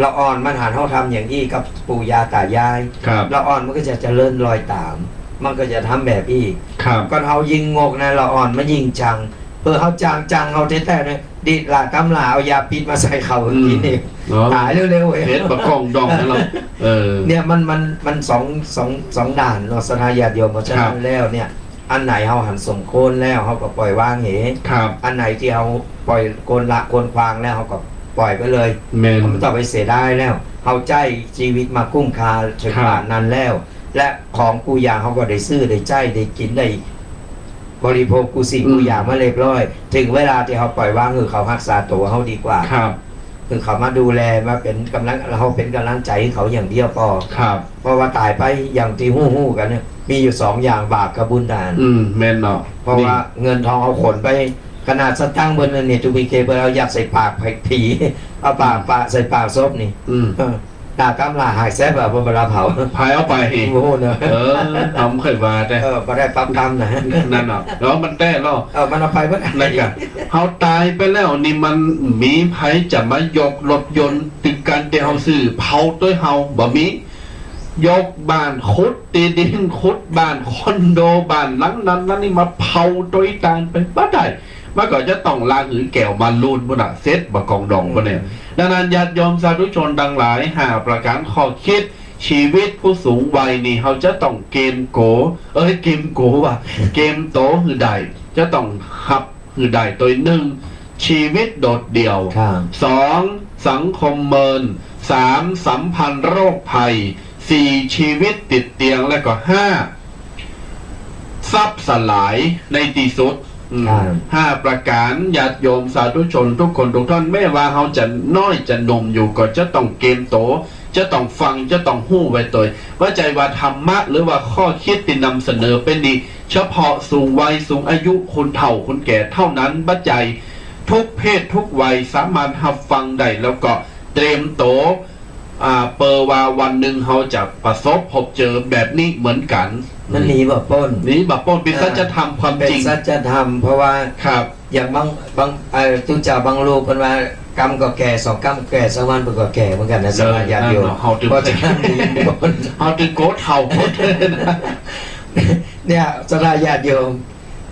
ละอ่อนมันหันเฮาทำอย่างอี้กับปู่ย่าต๋ายาย ครับ ละอ่อนมันก็จะเจริญรอยต๋าม มันก็จะทำแบบอี้ ครับ ก่อนเฮายิ่งงกนะ ละอ่อนมันยิ่งจัง เปื้อเฮาจัง จังเฮาแต๊ๆ เนี่ย ดีดหล่าต๋ำหล่า เอายาพิษมาใส่เขา อืม กิ๋นเอง เนาะ ต๋ายเร็วๆ เอง เฮ็ดบ่กองดองนั่นเนาะ เออ เนี่ยมัน มัน มันสอง สอง สองด้านเนาะ ศรัทธาญาติโยม เพราะฉะนั้น ครับ แล้วเนี่ย อันไหนเฮาหันสมควรแล้ว เฮาก็ปล่อยวางเห ครับ อันไหนตี้เฮาปล่อยควรละควรขว้างแล้ว เฮาก็ปล่อยไปเลย แม่น เฮาบ่ต้องไปเสียดายแล้ว เฮาใจ๊จีวิตมากุ้มค่าเถิง ครับ ป่านนั้นแล้ว และของกู้อย่างเฮาก็ได้ซื้อ ได้ใจ๊ ได้กิ๋น ได้บริโภคกู้สิ่ง อืม กู้อย่างมาเรียบร้อย เถิงเวลาตี้เฮาปล่อยวาง หื้อเขาฮักษาตั๋วเฮาดีกว่า ครับ หื้อเขามาดูแล มาเป๋นก๋ำลัง เฮาเป๋นก๋ำลังใจ๋หื้อเขาอย่างเดียวปอ ครับ เพราะว่าต๋ายไปอย่างตี้ฮู้ๆ กั๋นเนี่ย มีอยู่สองอย่าง บาปกับบุญเต้านั้น อืม แม่นเนาะ เพราะว่า นี่ เงินทองเฮาขนไป ขนาดสตางค์เปิ้นนี่ ตุ๊กปีเกเปิ้นเอายัดใส่ปากผี เอาปาก อืม ปะใส่ปากศพนี่ อืม เออ หล่าต๋ำหล่าหายแซบอะ เปิ้นบ่ละเผา ไผเอาไป โอ้โห เนาะ เออ เฮาบ่เกยว่าแต๊ เออ บ่ได้ปรับกรรมนะ นั่นเนาะ แล้วมันแต๊เนาะ เออ มันเอาไปบ่ได้ นั่นกะ เฮาต๋ายไปแล้วนี่มันมีใผจะมายกรถยนต์ตึงก๋านตี้เฮาซื้อเผาตวยเฮา บ่มี ยกบ้าน ขุดตี้ดิน ขุดบ้าน คอนโด บ้านหลังนั้นหลังนี้มาเผาตวยตานไปบ่ได้ มันก็จะต้องลากหื้อแก้วมาลูนปู้นน่ะ เสร็จบ่กองดองปู้นเนี่ย อืม ดังนั้นญาติโยมสาธุชนตังหลาย ห้าประก๋านข้อคิด จีวิตผู้สูงวัยนี่ เฮาจะต้องเกมโก เอ้ย เกมโกว่ะ เกมโตหื้อได้ จะต้องฮับ หื้อได้ โตย หนึ่ง จีวิตโดดเดี่ยว ครับ สอง สังคมเมิน สาม สัมพันธ์โรคภัย สี่ จีวิตติดเตียง และก็ ห้า ทรัพย์สลายในตี้สุด อืม ครับ ห้าประก๋าน ญาติโยมสาธุชนทุกคนทุกท่าน แม้ว่าเฮาจะน้อยจะหนุ่มอยู่ ก็จะต้องเกมโต จะต้องฟัง จะต้องฮู้ไว้โตย บ่ใจ้ว่าธรรมะหรือว่าข้อคิดตี้นำเสนอไปนี่ เฉพาะสูงวัย สูงอายุ คนเฒ่า คนแก่เต้านั้น บ่ใจ้ ทุกเพศทุกวัยสามารถฮับฟังได้ แล้วก็เตรียมโต อ่า เปื้อว่าวันนึ่งเฮาจะประสบพบเจอแบบนี้เหมือนกั๋น มันหนีบ่ป๊น หนีบ่ป๊น เป๋น อ่า สัจธรรมความจริง เป๋นสัจธรรม เพราะว่า ครับ อย่างบาง บาง เอ่อ ตุ๊เจ้าบางรูปเปิ้นว่า กำก็แก่ สองกำก็แก่ สักวันเปิ้นก็แก่เหมือนกั๋นนะ ศรัทธาญาติโยม เออ นั่นเนาะ เฮาจึง เพราะฉะนั้น เฮาจึงโกรธเฒ่าโกรธเถิน เนี่ย ศรัทธาญาติโยม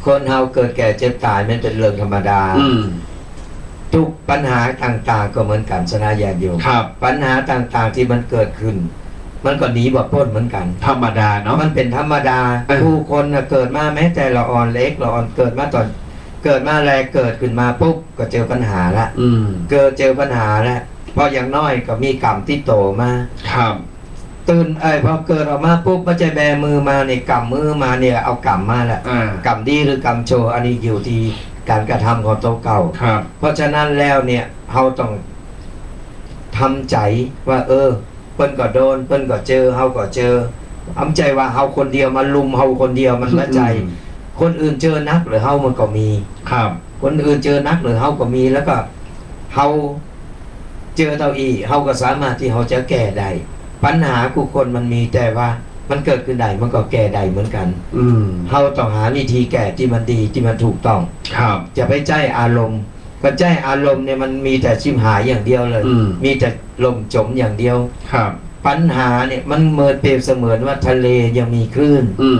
คนเฮาเกิดแก่เจ็บต๋ายมันเป๋นเรื่องธรรมดา อืม ทุกปัญหาต่างๆ ก็เหมือนกั๋น ศรัทธาญาติโยม ครับ ปัญหาต่างๆ ตี้มันเกิดขึ้น มันก็หนีบ่ป๊นเหมือนกั๋น ธรรมดาเนาะ มันเป๋นธรรมดา เออ ผู้คนน่ะเกิดมา แม้แต่ละอ่อนเล็กละอ่อน เกิดมาต๋อน เกิดมาแล เกิดขึ้นมาปุ๊บ ก็เจอปัญหาละ อืม เกิดเจอปัญหาละ เพราะอย่างน้อยก็มีก๋รรมติดตั๋วมา ครับ ตื่น เอ้ย พอเกิดออกมาปุ๊บ บ่ใจ้แบมือมานี่ ก๋ำมือมานี่ เอาก๋รรมมาละ อ่า ก๋รรมดีหรือก๋รรมชั่ว อันนี้อยู่ตี้ก๋านกระทำของตั๋วเก่า ครับ เพราะฉะนั้นแล้วเนี่ย เฮาต้องทำใจ๋ว่า เออ เปิ้นก็โดน เปิ้นก็เจอ เฮาก็เจอ บ่ใจ้ว่าเฮาคนเดียว มารุมเฮาคนเดียว มันบ่ใจ้ อืม คนอื่นเจอหนักเหลือเฮามันก็มี ครับ คนอื่นเจอหนักเหลือเฮาก็มี แล้วก็เฮาเจอเต้าอี้ เฮาก็สามารถตี้เฮาจะแก้ได้ ปัญหากู้คนมันมี แต่ว่ามันเกิดขึ้นได้ มันก็แก้ได้เหมือนกั๋น อืม เฮาต้องหาวิธีแก้ตี้มันดี ตี้มันถูกต้อง ครับ จะไปใจ๊อารมณ์ ก็ใจ๊อารมณ์เนี่ยมันมีแต่ชิบหายอย่างเดียวเลย อืม มีแต่ล่มจ๋มอย่างเดียว ครับ ปัญหาเนี่ยมันเหมือน เปรียบเสมือนว่าทะเลยังมีคลื่น อืม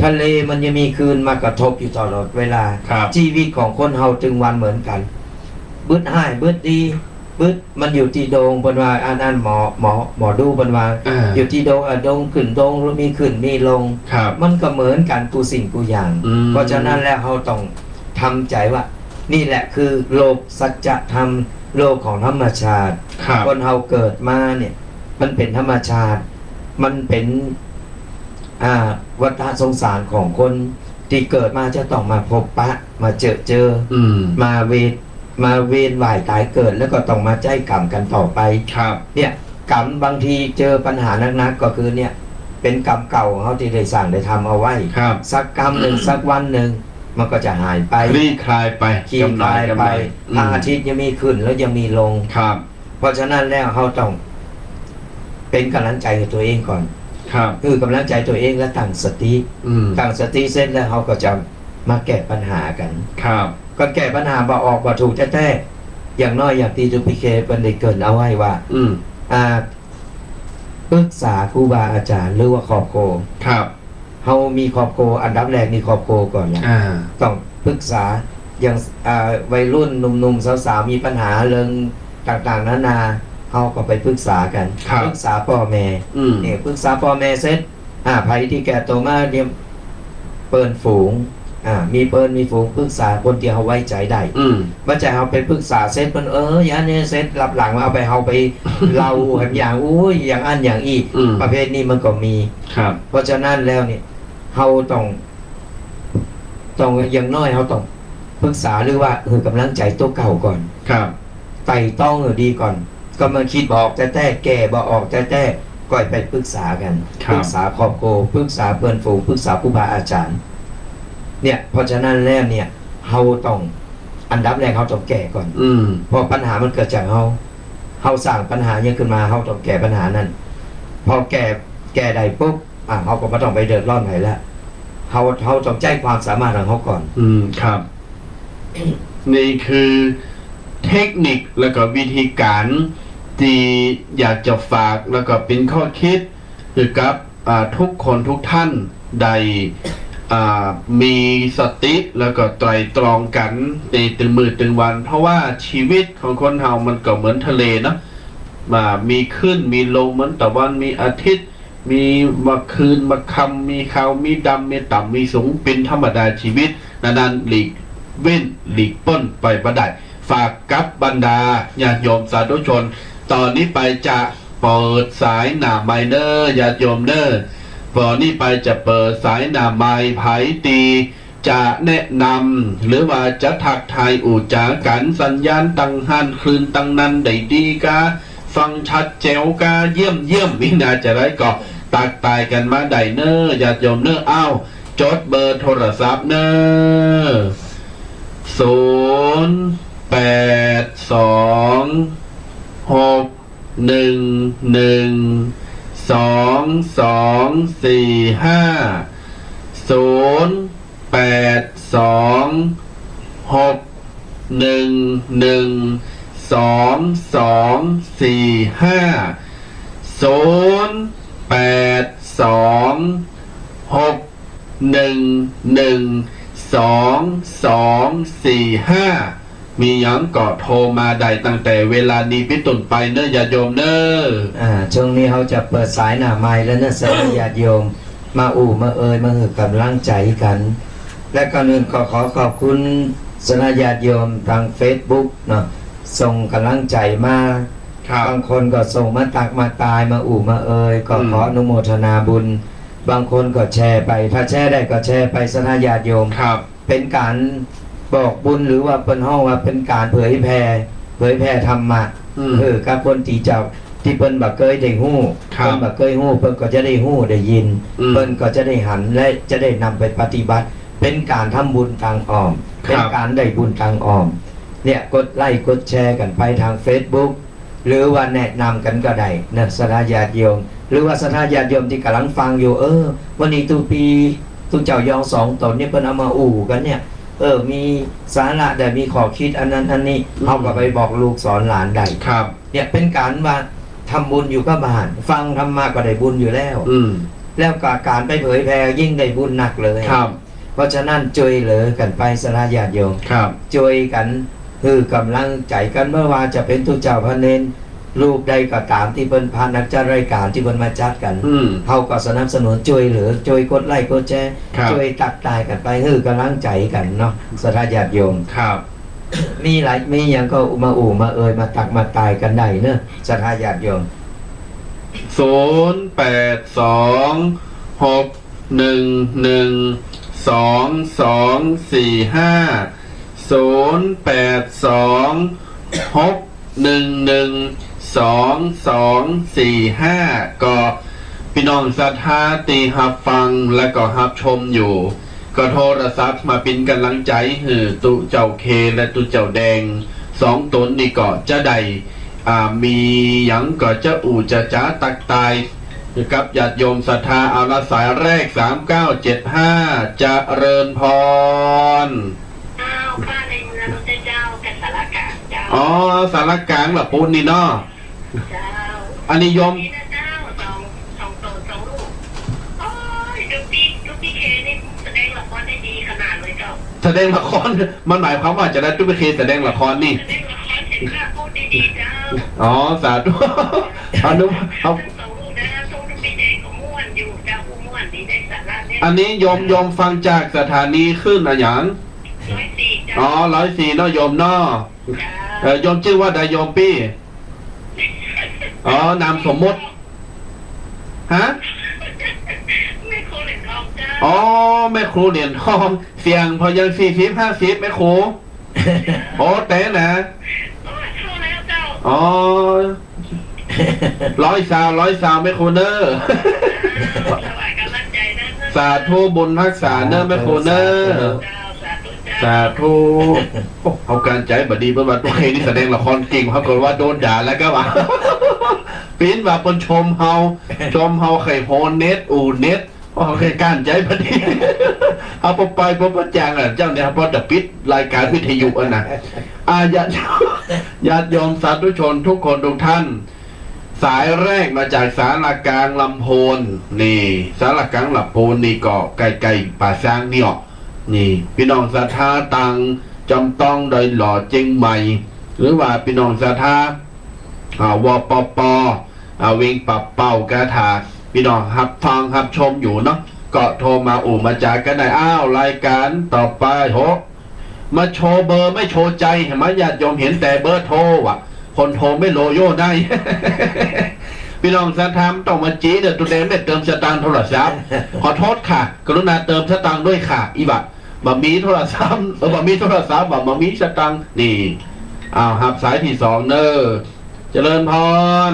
ทะเลมันยังมีคลื่นมากระทบอยู่ตลอดเวลา ครับ ชีวิตของคนเฮาตึงวันเหมือนกั๋น บึดฮ้ายบึดดี บึด มันอยู่ตี้ดวง เปิ้นว่า อันนั้นหมอ หมอ หมอดูเปิ้นว่า อ่า อยู่ตี้ดวง อ่ะ ดวงขึ้นดวง มีขึ้นมีลง ครับ มันก็เหมือนกั๋นกู้สิ่งกู้อย่าง อืม เพราะฉะนั้นแล้วเฮาต้องทำใจ๋ว่า นี่แหละคือโลกสัจธรรม โลกของธรรมชาติ ครับ คนเฮาเกิดมาเนี่ย มันเป๋นธรรมชาติ มันเป๋น อ่า วัฏสงสารของคน ตี้เกิดมาจะต้องมาพบปะ มาเจอเจอ อืม มาเวียน มาเวียนว่ายตายเกิด แล้วก็ต้องมาใจ๊ก๋รรมกั๋นต่อไป ครับ เนี่ย ก๋รรมบางทีเจอปัญหานักๆ ก็คือเนี่ย เป๋นก๋รรมเก่าของเฮาตี้ได้สร้างได้ทำเอาไว้ ครับ สักกำนึ่ง สักวันนึ่ง มันก็จะหายไป คลี่คลายไป คลี่คลายไป กำหนด กำหนด อืม พระอาทิตย์ยังมีขึ้นแล้วยังมีลง ครับ เพราะฉะนั้นแล้วเฮาต้องเป๋นก๋ำลังใจ๋หื้อตั๋วเองก่อน ครับ หื้อกำลังใจ๋ตั๋วเองแล้วตั้งสติ อืม ตั้งสติเสร็จแล้วเฮาก็จะมาแก้ปัญหากั๋น ครับ ก็แก้ปัญหาบ่ออกบ่ถูกแต๊ๆ อย่างน้อยอย่างตี้หลวงพี่เคเปิ้นได้เกริ่นเอาไว้ว่า อืม อ่า ปรึกษาครูบาอาจ๋ารย์หรือว่าครอบครัว ครับ เฮามีครอบครัว อันดับแรกมีครอบครัวก่อนแหละ อ่า ต้องปรึกษา อย่าง อ่า วัยรุ่นหนุ่มๆ สาวๆ มีปัญหาเรื่องต่างๆ นานา เฮาก็ไปปรึกษากั๋น ครับ ปรึกษาป้อแม่ อืม เนี่ย ปรึกษาป้อแม่เสร็จ อ่า ใผตี้แก้ตั๋วมาเนี่ย เปิ้นฝูง อ่า มีเปิ้นมีฝูง ปรึกษาคนตี้เฮาไว้ใจ๋ได้ อืม บ่ใจ้เฮาไปปรึกษาเสร็จเปิ้น เออ อย่างนี้เสร็จ ลับหลังมาเอาไป เฮาไปเล่าแหมอย่าง โอ้ย อย่างอั้นอย่างอี้ อืม ประเภทนี้มันก็มี ครับ เพราะฉะนั้นแล้วเนี่ย เฮาต้อง ต้อง อย่างน้อยเฮาต้องปรึกษาหรือว่าหื้อกำลังใจ๋ตั๋วเก่าก่อน ครับ ไตร่ตรองหื้อดีก่อน ก็มันกึ๊ดบ่ออกแต๊ๆ แก้บ่ออกแต๊ๆ ก็ไปปรึกษากั๋น ครับ ปรึกษาครอบครัว ปรึกษาเปิ้นฝูง ปรึกษาครูบาอาจ๋ารย์ เนี่ย เพราะฉะนั้นแล้วเนี่ย เฮาต้อง อันดับแรกเฮาต้องแก้ก่อน อืม เพราะปัญหามันเกิดจากเฮา เฮาสร้างปัญหาหยังขึ้นมา เฮาต้องแก้ปัญหานั้น พอแก้ แก้ได้ปุ๊บ อ่ะ เฮาก็บ่ต้องไปเดือดร้อนใผละ เฮา เฮาต้องใจ๊ความสามารถของเฮาก่อน อืม ครับ นี่คือเทคนิคแล้วก็วิธีก๋านตี้อยากจะฝาก แล้วก็เป๋นข้อกึ๊ดหื้อกับ อ่า กู้คนกู้ต้านได้ อ่า มีสติแล้วก็ไตร่ตรองกั๋นในตึงมื้อตึงวัน เพราะว่าชีวิตของคนเฮามันก็เหมือนทะเลเนาะ อ่า มีขึ้นมีลง เหมือนตะวันมีอาทิตย์ มีบ่าคืนบ่าค่ำ มีขาวมีดำ มีต่ำมีสูง เป๋นธรรมดาชีวิต นั้นๆ หลีกเว้นหลีกป๊นไปบ่ได้ ฝากกับบรรดาญาติโยมสาธุชน ต่อนี้ไปจะเปิดสายหน้าไมค์เน้อ ญาติโยมเน้อ ต่อนี้ไปจะเปิดสายหน้าไมค์ ใผตี้จะแนะนำ หรือว่าจะทักทายอู้จ๋ากั๋น สัญญาณตังหั้นคลื่นตังนั้นได้ดีกา ฟังชัดแจ๋วกา เยี่ยมเยี่ยม มีหน้าจะได้ก็ตักทายกั๋นมาได้เน้อ ญาติโยมเน้อ อ้าว จดเบอร์โทรศัพท์เน้อ ศูนย์แปดสองหกหนึ่งหนึ่งสองสองสี่ห้า ศูนย์แปดสองหกหนึ่งหนึ่ง สองสองสี่ห้า ศูนย์แปดสอง หกหนึ่งหนึ่ง สองสองสี่ห้า มีหยังก็โทรมาได้ตั้งแต่เวลานี้เป๋นต้นไปเน่อญาติโยมเน่อ อ่า ช่วงนี้เฮาจะเปิดสายหน้าไมค์แล้วเน่อ ศรัทธาญาติโยม มาอู้มาเอย มาหื้อก๋ำลังใจ๋กั๋น และก่อนอื่นก็ขอขอบคุณศรัทธาญาติโยมตางเฟซบุ๊กเนาะ ส่งก๋ำลังใจ๋มา ครับ บางคนก็ส่งมาตักมาตาย มาอู้มาเอย ก็ อืม ขออนุโมทนาบุญ บางคนก็แชร์ไป ถ้าแชร์ได้ก็แชร์ไป ศรัทธาญาติโยม ครับ เป๋นก๋านบอกบุญ หรือว่าเปิ้นฮ้องว่าเป๋นก๋านเผยแผ่ เผยแผ่ธรรมะ อืม หื้อกับคนตี้เจ้า ตี้เปิ้นบ่เกยได้ฮู้ ครับ เปิ้นบ่เกยฮู้ เปิ้นก็จะได้ฮู้ได้ยิน อืม เปิ้นก็จะได้หัน และจะได้นำไปปฏิบัติ เป๋นก๋านทำบุญตางอ้อม ครับ เป๋นก๋านได้บุญตางอ้อม เนี่ย กดไลก์กดแชร์กั๋นไปตางเฟซบุ๊ก หรือว่าแนะนำกั๋นก็ได้เน่อ ศรัทธาญาติโยม หรือว่าศรัทธาญาติโยมตี้ก๋ำลังฟังอยู่ เออ วันนี้ตุ๊ปี้ ตุ๊เจ้ายองสองต๋นนี่เปิ้นเอามาอู้กั๋นเนี่ย เออ มีสาระได้ มีข้อคิดอันนั้นอันนี้ อืม เฮาก็ไปบอกลูกสอนหลานได้ ครับ เนี่ย เป๋นก๋านว่าทำบุญอยู่กับบ้าน ฟังธรรมะก็ได้บุญอยู่แล้ว อืม แล้วก็ก๋านไปเผยแผ่ยิ่งได้บุญนักเลย ครับ เพราะฉะนั้นจ้วยเหลือกั๋นไป ศรัทธาญาติโยม ครับ จ้วยกั๋น หื้อก๋ำลังใจ๋กั๋น บ่ว่าจะเป๋นตุ๊เจ้าพระเณร รูปใดก็ต๋ามตี้เปิ้น พระนักจัดรายก๋านตี้เปิ้นมาจัดกั๋น อืม เฮาก็สนับสนุนจ้วยเหลือ จ้วยกดไลก์กดแชร์ ครับ จ้วยตักตายกั๋นไป หื้อก๋ำลังใจ๋กั๋นเนาะ ศรัทธาญาติโยม ครับ มีหลาย มีหยังก็มาอู้มาเอย มาตักมาตายกั๋นได้เน่อ ศรัทธาญาติโยม ศูนย์แปดสอง หกหนึ่งหนึ่ง สองสองสี่ห้า ศูนย์แปดสอง หกหนึ่งหนึ่ง สองสองสี่ห้า ก็ปี้น้องศรัทธาตี้ฮับฟังและก็ฮับชมอยู่ ก็โทรศัพท์มาเป๋นก๋ำลังใจ๋หื้อตุ๊เจ้าเคและตุ๊เจ้าแดง สองต๋นนี่ก็จะได้ อ่า มีหยังก็จะอู้จะจ๋าตักตายกับญาติโยมศรัทธา เอาละ สายแรก สามเก้าเจ็ดห้า เจริญพร เจ้า ป้าในเมืองเจ้า เจ้า จากสารกลางเจ้า อ๋อ สารกลางละปูนนี่เนาะ เจ้า อันนี้โยม นี่นะเจ้า สอง สองต๋น สองลูก โอ้ย ตุ๊ปี้ ตุ๊ปี้เคนี่แสดงละครได้ดีขนาดเลยเจ้า แสดงละคร มันหมายความว่าจะได้ตุ๊ปี้เคแสดงละครนี่ แสดงละครเห็นข้าพูดดีๆ เจ้า อ๋อ สาธุ อนุ เอา ทั้งสองลูกนะ ทั้งตุ๊ปี้แดงก็ม่วนอยู่เจ้า ม่วนดี ได้สาระเนี่ย อันนี้โยม โยมฟังจากสถานีคลื่นอะหยัง ร้อยสี่เจ้า อ๋อ ร้อยสี่เนาะโยมเนาะ เจ้า เออ โยมจื้อว่าใดโยมปี้ อ๋อ นามสมมุติ ฮะ แม่ครูเหรียญทองเจ้า อ๋อ แม่ครูเหรียญทอง เสี้ยงผ่อยัง สี่สิบ ห้าสิบ แม่ครู โอ้ แต๊นะ โอ้ เฒ่าแล้วเจ้า อ๋อ ร้อยซาว ร้อยซาว แม่ครูเน่อ เจ้า ถวายก๋ำลังใจ๋นะ สาธุ บุญฮักษาเน่อ แม่ครูเน่อ เจ้า สาธุเจ้า สาธุ โอ้ เอาก๋านใจ๋บ่ดี เปิ้นว่าตุ๊กเคนี่แสดงละครเก่ง ปรากฏว่าโดนด่าแล้วก็ว่า ปิ๊นว่าเปิ้นชมเฮา ชมเฮาใค่โหนเน็ต อู่เน็ต โอ้ ใค่ก้านใจ๋บ่ดี เอาไป ไป ไป ไปจ้างอะ เจ้าเนี่ย พอจะปิดรายการวิทยุอะนะ อ่า ญาติ ญาติโยมสาธุชนทุกคนทุกท่าน สายแรกมาจากสารกลางลำพูน นี่ สารกลางลำพูนนี่ก็ใก้ๆ ป่าซางนี่ออก นี่ ปี้น้องศรัทธาตางจอมตอง ดอยหล่อ เจียงใหม่ หรือว่าปี้น้องศรัทธา อ่า วปป อ่า เวียงป่าเป้า กาถ้าปี้น้องฮับฟังฮับชมอยู่เนาะ ก็โทรมาอู้มาจ๋ากั๋นได้ อ้าว รายก๋านต่อไป โห มาโชว์เบอร์ไม่โชว์ใจ๋ หันมาญาติโยมหันแต่เบอร์โทรว่ะ คนโทรไม่โลโย่ได้ ปี้น้องศรัทธาบ่ต้องมาจี๊เด้อ ตุ๊แดงได้เติมสตางค์โทรศัพท์ ขอโทษค่ะ กรุณาเติมสตางค์ด้วยค่ะ อี้บ่า บ่มีโทรศัพท์ เออ บ่มีโทรศัพท์ บ่า บ่มีสตางค์ นี่ อ้าว ฮับสายตี้สองเน่อ เจริญพร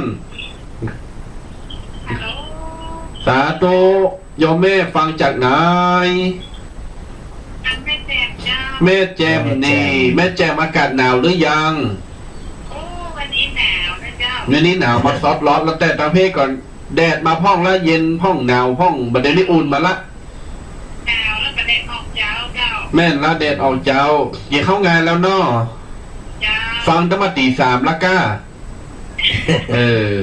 ฮัลโหล สาธุ โยมแม่ฟังจากไหน อันแม่แจ่มเจ้า แม่แจ่มนี่ แม่แจ่ม แม่แจ่มอากาศหนาวหรือยัง โอ้ วันนี้หนาวนะเจ้า วันนี้หนาว มาซอดร้อนแล้ว แต่ตางเพก่อน แดดมาพ่องละ เย็นพ่อง หนาวพ่อง บ่าเดี่ยวนี้อุ่นมาละ หนาวแล้วก็แดดออกเจ๊าเจ้า แม่นละ แดดออกเจ๊า เกี่ยวข้าวงานแล้วเนาะ เจ้า ฟังตั้งมาตี๋สามละก้า เออ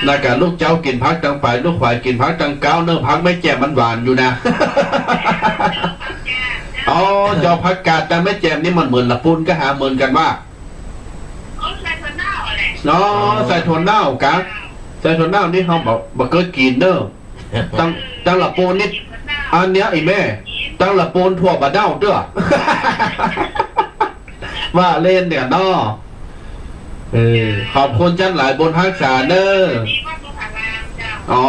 นะกะ ลูกเจ๊ากิ๋นผักตังป๋าย ลูกขวายกิ๋นผักตังเก๊าเน่อ ผักแม่แจ่มมันหวานอยู่นะ อ๋อ เจ้า ผักกาดตังแม่แจ่มนี่มันเหมือนละปูนก้าหา เหมือนกั๋นว่า อ๋อ ใส่ถั่วเน่าก๋า ใส่ถั่วเน่านี่เฮาบ่ บ่เกยกิ๋นเน่อ ตัง ตังละปูนนี่ อันเนี้ย อี่แม่ ตังละปูนถั่วบ่าเน่าเตื้อ ว่าเล่นเนี่ยเนาะ เออ ขอบคุณจั๊นหลาย บุญฮักษาเน่อ อ๋อ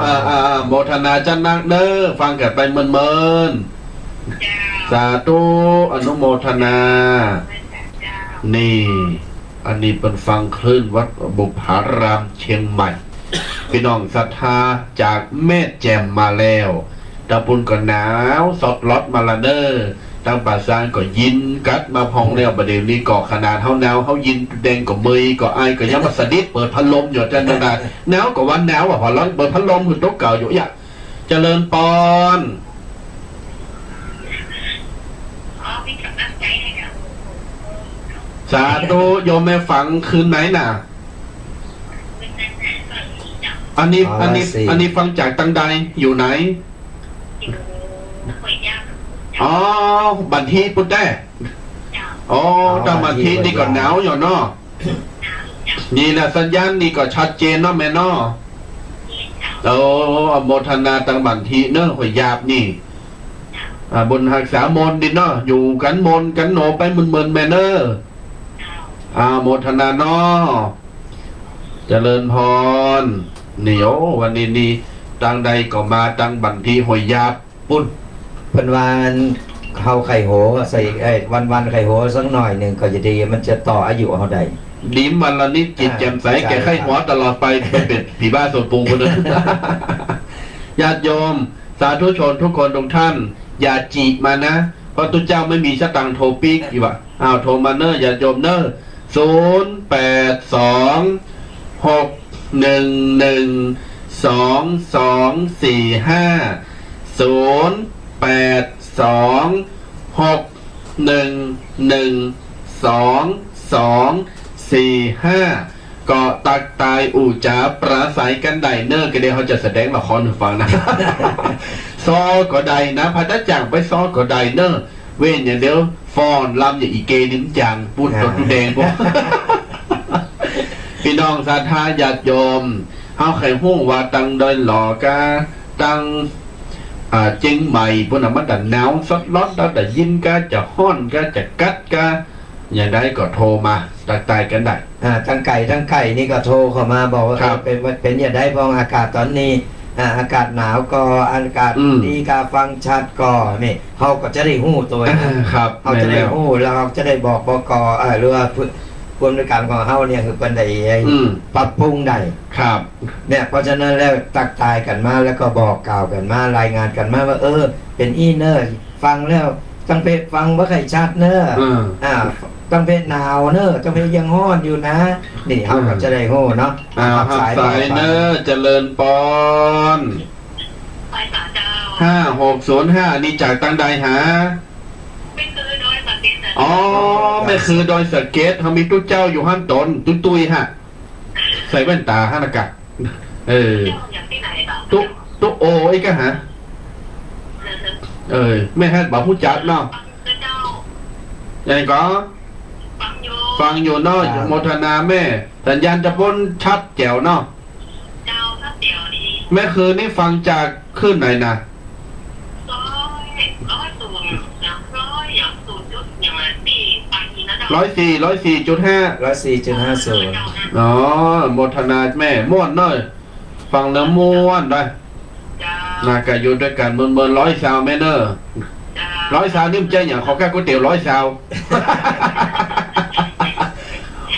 อ่า อ่า อ่า โมทนาจั๊นนักเน่อ ฟังกั๋นไปเมินๆ สาธุ อนุโมทนา นี่ อันนี้เปิ้นฟังคลื่นวัดบุปผารามเชียงใหม่ ปี้น้องศรัทธาจากแม่แจ่มมาแล้ว ตางปุ้นก็หนาวสดร้อนมาละเน่อ ตางป่าซางก็ยินกั๊ดมาพ่องแล้ว บ่าเดี่ยวนี้ก็ขนาดเฮาหนาว เฮายินแดงก็เมื่อยก็อาย ก็ยังบ่สนิท เปิดพัดลมอยู่จั๊นนา หนาวก็ว่าหนาวอ่ะ พอร้อนเปิดพัดลมหื้อตกเก่าอยู่ อย่า เจริญปอน สาธุ โยมแม่ฟังคืนไหนน่ะ อันนี้ อ๋อ อันนี้ ร้อยสี่ อันนี้ฟังจากตังใด อยู่ไหน อ๋อ บันทีปุ้นแต๊ อ๋อ อ๋อ ตังบันที บันที นี่ก็หนาวอยู่เนาะ นี่แหละสัญญาณนี่ก็ชัดเจนเนาะแม่เนาะ โอ้ อนุโมทนาตังบันทีเน่อ ห้วยหยาบนี่ อ่า บุญฮักษามนต์ดีเนาะ อยู่กั๋นมนต์กั๋นหนอไปเมินๆ แม่เน่อ อ่า อนุโมทนาเนาะ เจริญพร นี่ โอ้ วันนี้นี่ ตังใดก็มา ตังบันทีห้วยหยาบ ปุ้น เปิ้นว่าเฮาใค่หัวใส่ เอ้ย วันๆ ใค่หัวสักหน่อยหนึ่งก็จะดี มันจะต่ออายุเฮาได้ ดี วันละนิดจิตแจ่มใส อ่า ใช่ แก่ใค่หัวตลอดไป ครับ ไปเป๋นผีบ้าโสนปรุงปุ้นเน่อ ญาติโยม สาธุชนทุกคนทุกท่าน อย่าจิมานะ เพราะตุ๊เจ้าไม่มีสตางค์โทรปิ๊กอีกว่ะ อ้าว โทรมาเน่อ ญาติโยมเน่อ ศูนย์แปดสอง หกหนึ่งหนึ่ง สองสองสี่ห้า ศูนย์แปดสอง หกหนึ่งหนึ่ง สองสองสี่ห้า ก็ตักตายอู้จ๋าปราศรัยกั๋นได้เน่อ ก็เดี๋ยวเฮาจะแสดงละครหื้อฟังนะ ซอก็ได้นะ ผะตะจ่างไปซอก็ได้เน่อ เว้นอย่างเดียว ฟ้อนรำอย่างอีเกนี่มันจ๋าง ปุ้น อ่า ตัวแดงปุ้น ปี้น้องศรัทธาญาติโยม เฮาใค่ฮู้ว่าตังดอยหล่อก้า ตัง อ่า เจียงใหม่ปุ้นน่ะ มันจะหนาวสดร้อน ตังจะเย็นก้า จะฮ้อนก้า จะกั๊ดก้า อย่างใดก็โทรมาตักตายกั๋นได้ อ่า ตังใก้ตังใก้นี่ก็โทรเข้ามาบอกว่า ครับ เออ เป๋น เป๋นอย่างใดพ่อง อากาศต๋อนนี้ อ่า อากาศหนาวก็ อากาศ อืม ดีก็ฟังชัดก็ นี่ เฮาก็จะได้ฮู้ตั๋ว อ่า ครับ เฮาจะได้ฮู้ แม่นแล้ว แล้วเฮาจะได้บอก บก. เอ่อ หรือว่าผู้ ผู้อำนวยการของเฮาเนี่ย หื้อเปิ้นได้ อืม ปรับปรุงได้ ครับ เนี่ย เพราะฉะนั้นแล้วตักตายกั๋นมา แล้วก็บอกกล่าวกั๋นมา รายงานกั๋นมาว่า เออ เป๋นอี้เน่อ ฟังแล้ว ตังเป๊ะฟังบ่ใค่ชัดเน่อ อืม อ่า ตังเป๊ะหนาวเน่อ ตังเป๊ะยังฮ้อนอยู่นะ นี่ เฮาก็ อืม จะได้ฮู้เนาะ อ้าว ฮับสาย ฮับสาย ต่อไป เน่อ เจริญปอน ห้าหกศูนย์ห้า นี่จากตังใดหา แม่คือดอยสะเก็ด อ๋อ แม่คือดอยสะเก็ด เฮามีตุ๊เจ้าอยู่หั้นต๋น ตุ๊ตุ้ยฮะ ใส่แว่นต๋าหั้นนะกะ เออ ตุ๊ ตุ๊โอ ไอ้กะฮะ เออ แม่ฮั่นบ่ฮู้จักเนาะ ไงก็ ฟังอยู่เนาะ ครับ โมทนาแม่ สัญญาณจะป้นชัดแจ๋วเนาะ เจ้า ถ้าเดี๋ยวนี้ แม่คืนนี้ฟังจากคลื่นไหนนะ ร้อย ร้อยศูนย์ ร้อย ศูนย์จุด อย่างนั้นสิ ฟังดีนะเจ้า ร้อยสี่ ร้อยสี่จุดห้า ร้อยสี่จุดห้าศูนย์ อ๋อ โมทนาแม่ ม่วนเนาะ ฟังแล้วม่วนได้ เจ้า น่าก็อยู่ตวยกั๋นเมินๆ ร้อยซาวแม่เน่อ เจ้า ร้อยซาวนี่มันใจ้หยัง ขอแค่ก๋วยเตี๋ยวร้อยซาว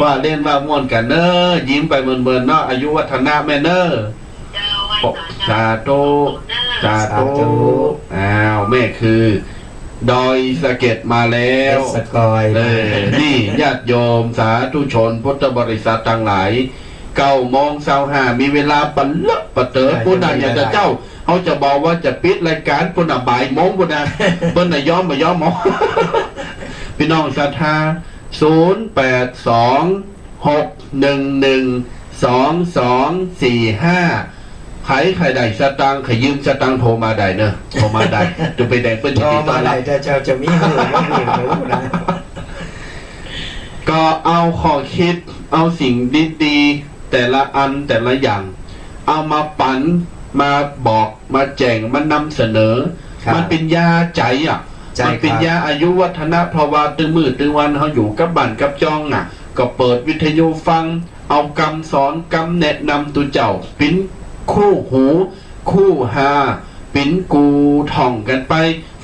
ว่าเล่นว่าม่วนกั๋นเน่อ ยิ้มไปเมินๆ เนาะ อายุวัฒนะแม่เน่อ เจ้า สาธุ สาธุ สาธุ อ้าว แม่คือ ดอยสะเก็ดมาแล้ว เพชรสะกอย เออ นี่ญาติโยมสาธุชนพุทธบริษัทตังหลาย เก้าโมงซาวห้า มีเวลาปะเลอะปะเต๋อ อ่า ปุ้นน่ะ ยังมีเวลา อย่างเจ้า เฮาจะบอกว่าจะปิดรายก๋านปุ้นน่ะ บ่ายโมงปุ้นน่ะ เปิ้นน่ะยอมบ่ยอมหมอ ปี้น้องศรัทธา ศูนย์แปดสอง หกหนึ่งหนึ่ง สองสองสี่ห้า ใผใค่ได้สตางค์ ใค่ยืมสตางค์ โทรมาได้เนอะ โทรมาได้ จะไปแดงเปิ้น โทรมาได้ ยินดีต้อนรับ แต่เจ้าจะมีหื้อบ่หื้อบ่ฮู้นะ ก็เอาข้อคิด เอาสิ่งดีๆ แต่ละอันแต่ละอย่าง เอามาปั๋น มาบอก มาแจ้ง มานำเสนอ ครับ มันเป๋นยาใจ๋อะ ใจ้ มันเป๋น ครับ ยาอายุวัฒนะ เพราะว่าตึงมื้อตึงวันเฮาอยู่กับบ้านกับจองอะ ก็เปิดวิทยุฟัง เอากำสอนกำแนะนำตุ๊เจ้า เป๋นคู่หู คู่ฮา เป๋นกู่ท่องกั๋นไป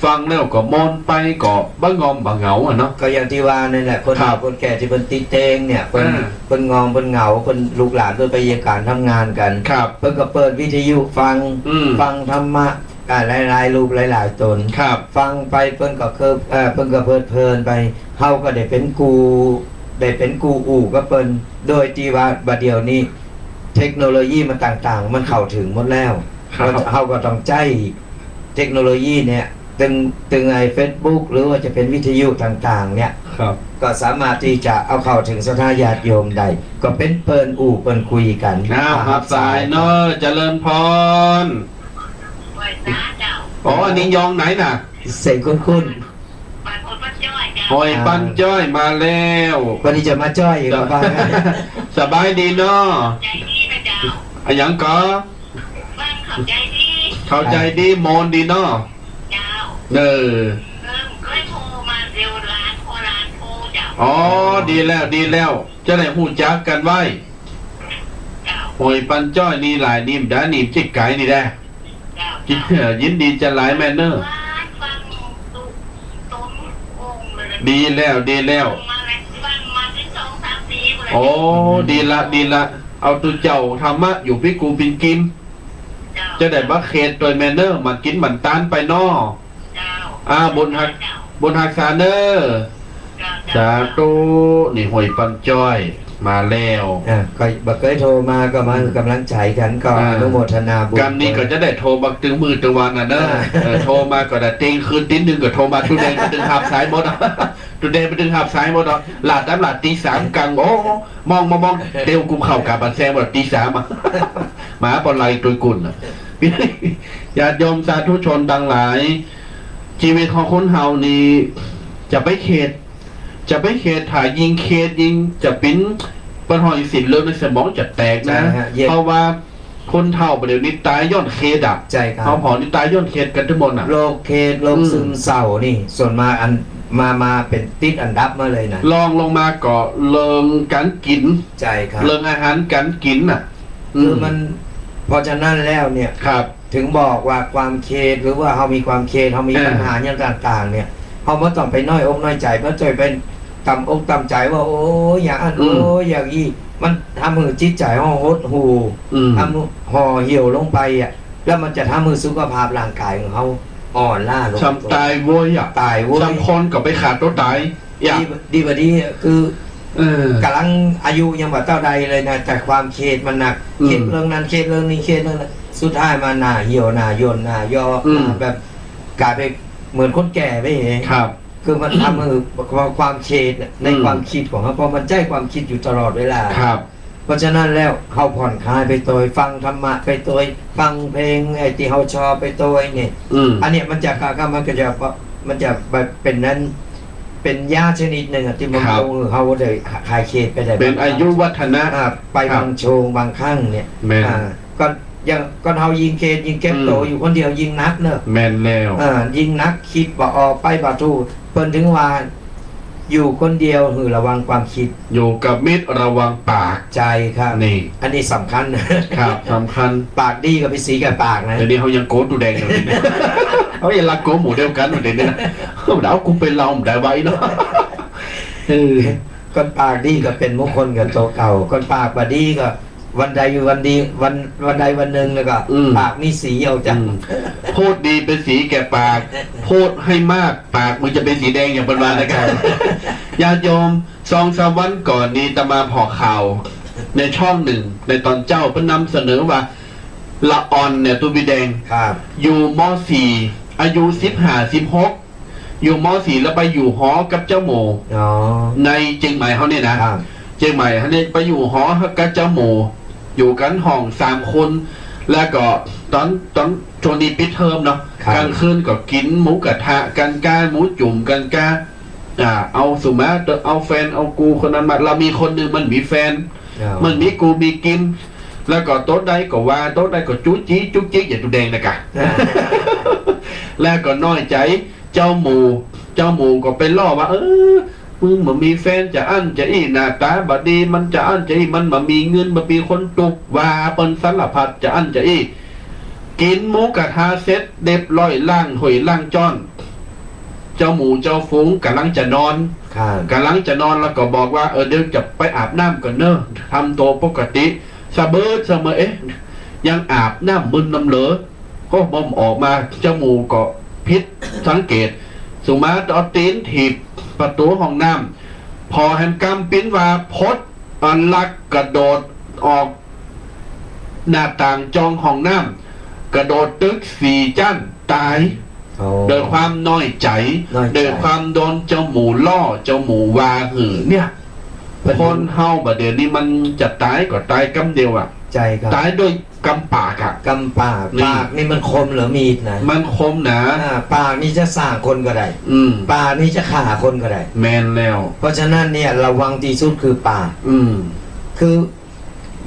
ฟังแล้วก็ม่วนไป ก็บ่ง่อมบ่เหงาอะเนาะ ก็อย่างตี้ว่านั่นแหละ คน ครับ คนแก่ตี้เปิ้นติดเต็งเนี่ย เปิ้น อ่า เปิ้นง่อมเปิ้นเหงา เปิ้นลูกหลานเปิ้นไปเยียะก๋านทำงานกั๋น ครับ เปิ้นก็เปิดวิทยุฟัง อืม ฟังธรรมะ อ่า หลายๆ รูปหลายๆ ต๋น ครับ ฟังไปเปิ้นก็เคิบ เอ่อ เปิ้นก็เพลิดเพลินไป เฮาก็ได้เป๋นกู่ ได้เป๋นกู่อู้กับเปิ้น โดยตี้ว่าบ่าเดี่ยวนี้เทคโนโลยีมันต่างๆ มันเข้าเถิงหมดแล้ว ครับ เฮาก็ต้องใจ๊เทคโนโลยีเนี่ย ตึง ตึงไอ้เฟซบุ๊ก หรือว่าจะเป๋นวิทยุต่างๆ เนี่ย ครับ ก็สามารถตี้จะเอาเข้าเถิงศรัทธาญาติโยมได้ ก็เป๋นเปิ้นอู้เปิ้นคุยกั๋น อ้าว ฮับสายเนาะ เจริญพร ไหว้สาเจ้า อ๋อ อันนี้ยองไหนน่ะ เสียงคุ้นๆ บ้านห้วยปันจ้อยเจ้า ห้วยปันจ้อยมาแล้ว วันนี้จะมาจ้อยอีกแล้ว สบายดีเนาะ ใจดีนะเจ้า อะหยังก่อ ฟังเข้าใจดี เข้าใจดี ม่วนดีเนาะ เจ้า เออ เออ เคยโทรมาเดี๋ยวหลาน ขอหลานโทรเจ้า อ๋อ ดีแล้ว ดีแล้ว จะได้ฮู้จักกั๋นไว้ เจ้า ห้วยปันจ้อยนี่หลาย นี่บ่ดา นี่จิกไก๋นี่แด เจ้า จิ เออ ยินดีจะหลายแม่เนอะ ฟังทุกต๋นองค์เลย ดีแล้ว ดีแล้ว มาเลย ฟังมาได้สองสามปีหมดเลย โอ้ ดีละ ดีละ เอาตุ๊เจ้าธรรมะอยู่ปี้กู๋ปินกิม เจ้า จะได้บ่เข็ดตวยแม่เนอะ บ่ากิ๋นบ่าตานไปเนาะ เจ้า อ่า บุญฮัก เจ้า บุญฮักษาเนอะ เจ้า สาธุ นี่ห้วยปันจ้อยมาแล้ว อ่ะ ก็บ่าเกยโทรมาก็มา อืม หื้อกำลังใจ๋กั๋น ก็ อ่า อนุโมทนาบุญ กำนี้ก็จะได้โทรมาตึงมื้อตึงวันน่ะเนอะ อ่า เออ โทรมาก็ได้ เตียงคืนตี๋หนึ่งก็โทรมา ตุ๊แดงไปตึงฮับสายหมดอะ ตุ๊แดงไปตึงฮับสายหมดอะ หลาดน้ำหลาดตี๋สามกั๋ง โอ้ มองมามอง เตียวกุมเข้ากาบบันแซงหมด ตี๋สามอะ หมาปอไหลตวยกุ่นอะ ญาติโยมสาธุชนตังหลาย จีวิตของคนเฮานี่ จะไปเข็ด จะไปเข็ด ถ้ายิ่งเข็ดยิ่งจะเป๋น เปิ้นฮ้องอิงสิทธิ์เลิกในสมองจะแตกนะ ใจ้ฮะ เย็น เพราะว่าคนเฒ่าบ่าเดี่ยวนี้ต๋ายย้อนเข็ดอะ ใจ้ครับ เฮาผ่อนี่ต๋ายย้อนเข็ดกั๋นตึงหมดน่ะ โรคเข็ด โรค อืม ซึมเศร้านี่ ส่วนมากอัน มา มาเป๋นติดอันดับมาเลยนะ รองลงมาก็เรื่องก๋านกิ๋น ใจ้ครับ เรื่องอาหารก๋านกิ๋นน่ะ คือมัน อืม เพราะฉะนั้นแล้วเนี่ย ครับ เถิงบอกว่าความเข็ด หรือว่าเฮามีความเข็ด เฮามี อ่า ปัญหาหยังต่างๆ เนี่ย เฮาบ่ต้องไปน้อยอกน้อยใจ๋ บ่ต้องไปต่ำอกต่ำใจ๋ว่า โอ้ย อย่างอั้น อืม โอ้ย อย่างอี้ มันทำหื้อจิตใจ๋เฮาหดหู่ อืม ทำห่อเหี่ยวลงไปอะ แล้วมันจะทำหื้อสุขภาพร่างกายของเฮาอ่อนล้าลง ซ้ำต๋ายโว้ยอะ ต๋ายโว้ย ซ้ำคนก็ไปฆ่าตั๋วต๋าย อย่า ดี ดีบ่าดี คือ เออ ก๋ำลังอายุยังบ่เต้าใดเลยนะ แต่ความเข็ดมันหนัก อืม เข็ดเรื่องนั้น เข็ดเรื่องนี้ เข็ดเรื่องนั้น สุดท้ายมาหน้าเหี่ยว หน้าย่น หน้ายอ อืม หน้าแบบ ก๋ายเป๋นเหมือนคนแก่ไปเอง ครับ คือมันทำหื้อความเข็ดน่ะ ใน อืม ความกึ๊ดของเฮา เพราะมันใจ๊ความกึ๊ดอยู่ตลอดเวลา ครับ เพราะฉะนั้นแล้ว เฮาผ่อนคลายไปตวย ฟังธรรมะไปตวย ฟังเพลงไอ้ตี้เฮาชอบไปตวยนี่ อืม อันเนี้ยมันจะ ก็ ก็มันก็จะ มันจะแบบเป๋นนั้น เป๋นยาชนิดหนึ่งอะ ตี้มัน ครับ เฮาได้คลายเข็ดไปได้ เป๋นอายุวัฒนะ อ่า ไป ครับ บางช่วงบางครั้งเนี่ย แม่น อ่า ก็อย่าง ก็เฮายิ่งเข็ด ยิ่งเก็บตั๋ว อืม อยู่คนเดียวยิ่งหนักเนอะ แม่นแล้ว อ่า ยิ่งหนัก กึ๊ดบ่ออก ไปบ่ถูก เปิ้นเถิงว่า อยู่คนเดียวหื้อระวังความกึ๊ด อยู่กับมิตรระวังปาก ใจ้ครับ นี่ อันนี้สำคัญ ครับ สำคัญ ปากดีก็เป๋นสีแก่ปากนะ เดี๋ยวนี้เฮายังโก๋ตุ๊แดงอยู่เลยเนี่ย เฮายังละโก๋หมู่เดียวกั๋นอยู่เลยเนี่ย เฮาบ่ได้เอากูไปเล่าบ่ได้ไว้เนาะ เออ คนปากดีก็เป๋นมงคลกับตั๋วเก่า คนปากบ่ดีก็ วันใดวันดี วัน วันใดวันหนึ่งแล้วก็ อืม ปากมีสีเอาจ้ะ อืม พูดดีเป๋นสีแก่ปาก พูดให้มาก ปากมึงจะเป๋นสีแดงอย่างเปิ้นว่านะครับ ใจ้ ญาติโยม สองสามวันก่อนนี้อาตมาผ่อข่าว ในช่องหนึ่ง ในต๋อนเจ๊าเปิ้นนำเสนอว่า ละอ่อนเนี่ย ตุ๊ปี้แดง ครับ อยู่ ม.สี่ อายุสิบห้า สิบหก อยู่ ม.สี่ แล้วไปอยู่หอกับเจ้าหมู่ อ๋อ ในเจียงใหม่เฮาเนี่ยนะ ครับ เจียงใหม่เฮาเนี่ยไปอยู่หอกับเจ้าหมู่ อยู่กั๋นห้องสามคน แล้วก็ต๋อน ต๋อนช่วงนี้ปิดเทอมเนาะ ครับ ก๋างคืนก็กิ๋นหมูกระทะกั๋นก้า หมูจุ่มกั๋นก้า อ่า เอาสุมาเตอะ เอาแฟน เอากูคนนั้นมา แล้วมีคนนึ่งมันมีแฟน อ๋อ มันมีกู้มีกิ๋น แล้วก็โตใดก็ว่า โตใดก็จุ๊จิ๊กจุ๊จิ๊ก อย่างตุ๊แดงนะกะ อ่า แล้วก็น้อยใจ๋ เจ้าหมู่ เจ้าหมู่ก็ไปล้อว่า เออ มึงบ่มีแฟนจะอั้นจะอี้ หน้าต๋าบ่ดี มันจะอั้นจะอี้ มันบ่มีเงิน บ่มีคนตุ๊ก ว่าเปิ้นสารพัดจะอั้นจะอี้ กิ๋นหมูกระทะเสร็จเรียบร้อย ล้างถ้วยล้างจ๊อน เจ้าหมู่เจ้าฝูงก่ำลังจะนอน ครับ ก่ำลังจะนอน แล้วก็บอกว่า เออ เดี๋ยวจะไปอาบน้ำก่อนเน่อ ทำตั๋วปกติ สะเบิดสะเมิด เอ๊ะ ยังอาบน้ำมึนนำเหลอ ก็บ่ออกมา เจ้าหมู่ก็ผิดสังเกต สุมาเอาตี๋นถีบประตู๋ห้องน้ำ ผ่อแหมกำปิ้นว่า พดอันลักกระโดดออกหน้าต่างจองห้องน้ำ กระโดดตึกสี่จั๊น ต๋าย โอ้ โดยความน้อยใจ๋ น้อยใจ๋ โดยความโดนเจ้าหมู่ล้อ เจ้าหมู่ว่าหื้อเนี่ย เปิ้น คนเฮาบ่าเดี่ยวนี้มันจะต๋ายก็ต๋ายกำเดียวอะ ใจ้ครับ ต๋ายโดยกำปากอะ กำปาก นี่ ปากนี่มันคมเหลือมีดนะ มันคมนะ อ่า ปากนี่จะสร้างคนก็ได้ อืม ปากนี่จะฆ่าคนก็ได้ แม่นแล้ว เพราะฉะนั้นเนี่ยระวังตี้สุดคือปาก อืม คือ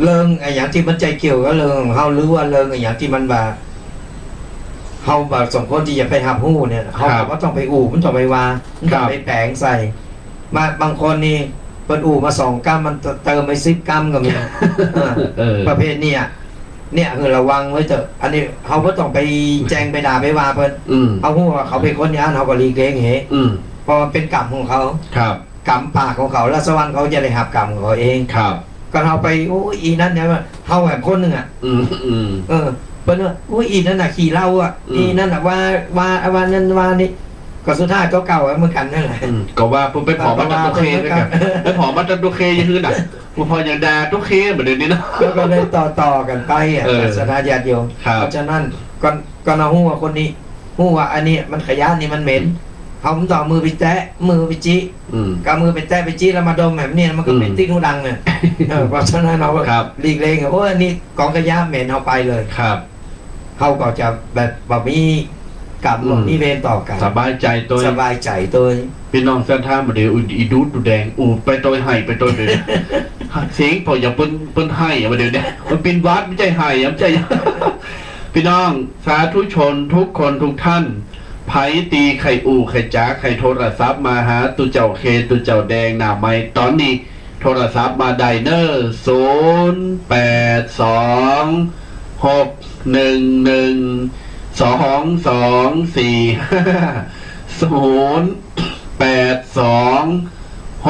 เรื่องอะหยังตี้มันจะเกี่ยวกับเรื่องของเฮา หรือว่าเรื่องอะหยังตี้มันบ่า เฮาบ่สมควรตี้จะไปฮับฮู้เนี่ย เฮา ครับ ก็บ่ต้องไปอู้ บ่ต้องไปว่า บ่ต้องไป ครับ แป๋งใส่ มา บางคนนี่เปิ้นอู้มาสองกำ มันเติมไปสิบกำก็มี เออ เออ ประเภทเนี่ย เนี่ยคือระวังไว้เถอะ อันนี้เฮาบ่ต้องไปแจ้งไปด่าไปว่าเปิ้น อืม เฮาฮู้ว่าเขาเป๋นคนอย่างนั้น เฮาก็หลีกเลี่ยงเห อืม เพราะมันเป๋นกรรมของเขา ครับ กรรมปากของเขา แล้วสวรรค์เขาจะได้ฮับกรรมของเขาเอง ครับ ก็เฮาไป โอ้ย อีนั่นเนี่ย เฮาแหมคนนึ่งอะ อืม อืม เออ เปิ้นว่า โอ้ย อีนั่นน่ะขี้เหล้าอะ อืม อีนั่นน่ะว่า ว่า ว่านั่นว่านี่ ก็สุดท้ายก็เก่าเหมือนกั๋นนั่นแหละ อืม ก็ว่าเปิ้นไปผ่อมาตราตั๋วเคเหมือนกั๋น ไปผ่อมาตราตั๋วเคอย่างอื่นน่ะ บ่ผ่ออย่างด่าตั๋วเคเหมือนเดี๋ยวนี้เนาะ แล้วก็เลยต่อๆ กั๋นไปอะ เออ ศรัทธาญาติโยม ครับ เพราะฉะนั้นก็ ก็เฮาฮู้ว่าคนนี้ ฮู้ว่าอันนี้มันขยะนี่มันเหม็น เฮาบ่ต้องเอามือไปแตะ มือไปจิ อืม ก็เอามือไปแตะไปจิแล้วมาดมแบบนี้ มันก็เหม็น อืม ติดฮูดังเนี่ย เออ เพราะฉะนั้นเฮา ครับ หลีกเลี่ยง โอ้ย อันนี้กองขยะเหม็น เฮาไปเลย ครับ เฮาก็จะแบบบ่มีกรรม อืม บ่มีเวรต่อกั๋น สบายใจ๋ตวย สบายใจ๋ตวย ปี้น้องศรัทธาบ่าเดี่ยว อีดูดตุ๊แดง อู้ไปตวยไห้ไปตวยเลย เสียงผ่ออย่างเปิ้น เปิ้นไห้อะบ่าเดี่ยวเนี่ย มันเป๋นหวัด บ่ใจ้ไห้อะ บ่ใจ้ ปี้น้องสาธุชนกู้คนกู้ต้าน ใผตี้ใค่อู้ใค่จ๋า ใค่โทรศัพท์มาหาตุ๊เจ้าเค ตุ๊เจ้าแดงหน้าไมค์ต๋อนนี้ โทรศัพท์มาได้เน่อ ศูนย์แปดสอง หกหนึ่งหนึ่ง สองสองสี่ห้า ศูนย์แปดสอง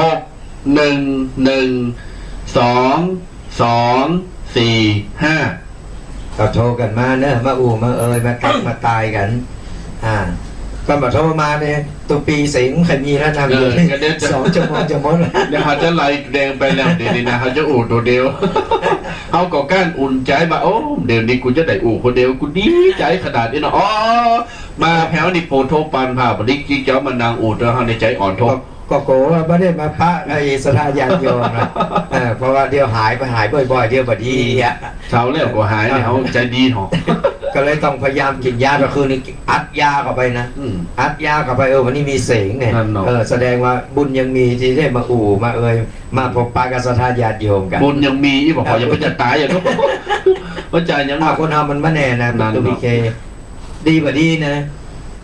หกหนึ่งหนึ่ง สองสองสี่ห้า ก็โทรกั๋นมาเน่อ มาอู้มาเอย มาตั๊กมาตายกั๋น อ่า ก็บ่โทรมาเนี่ย ตุ๊ปี้เสียงใค่มีแล้วนะ เออ ก็เดี๋ยวจะ สองชั่วโมงจะหมดแล้ว เดี๋ยวเฮาจะไล่แดงไปแล้ว เดี๋ยวนี้นะ เฮาจะอู้ตั๋วเดียว เฮาก็ก้านอุ่นใจ๋บ่า โอ้ เดี๋ยวนี้กูจะได้อู้คนเดียว กูดีใจ๋ขนาดนี้เนาะ อ๋อ มาแถวนี้โผล่โทรปานผ่า บ่ดีจริง เจ้ามานั่งอู้ตั๋วเฮาในใจ๋อ่อนโทษ ก็ ก็โกรธว่าบ่ได้มาปะไอ้ศรัทธาญาติโยมนะ เออ เพราะว่าเดี๋ยวหายไป หายบ่อยๆ เดี๋ยวบ่ดีอะ เช้าแล้วก็หายเนี่ย เฮาใจ๋ดีเนาะ ก็เลยต้องพยายามกิ๋นยา ก็คือนี่อัดยาเข้าไปนะ อืม อัดยาเข้าไป เออ วันนี้มีเสียงเนี่ย นั่นเนาะ เออ แสดงว่าบุญยังมีตี้ได้มาอู้ มาเอย มาพบปะกับศรัทธาญาติโยมกั๋น บุญยังมี อีบ่า ครับ ยังบ่จะต๋ายอะเนาะ บ่จะยัง อ่า คนเฮามันบ่แน่นะ นั่นเนาะ ตุ๊กเค ดีบ่ดีนะ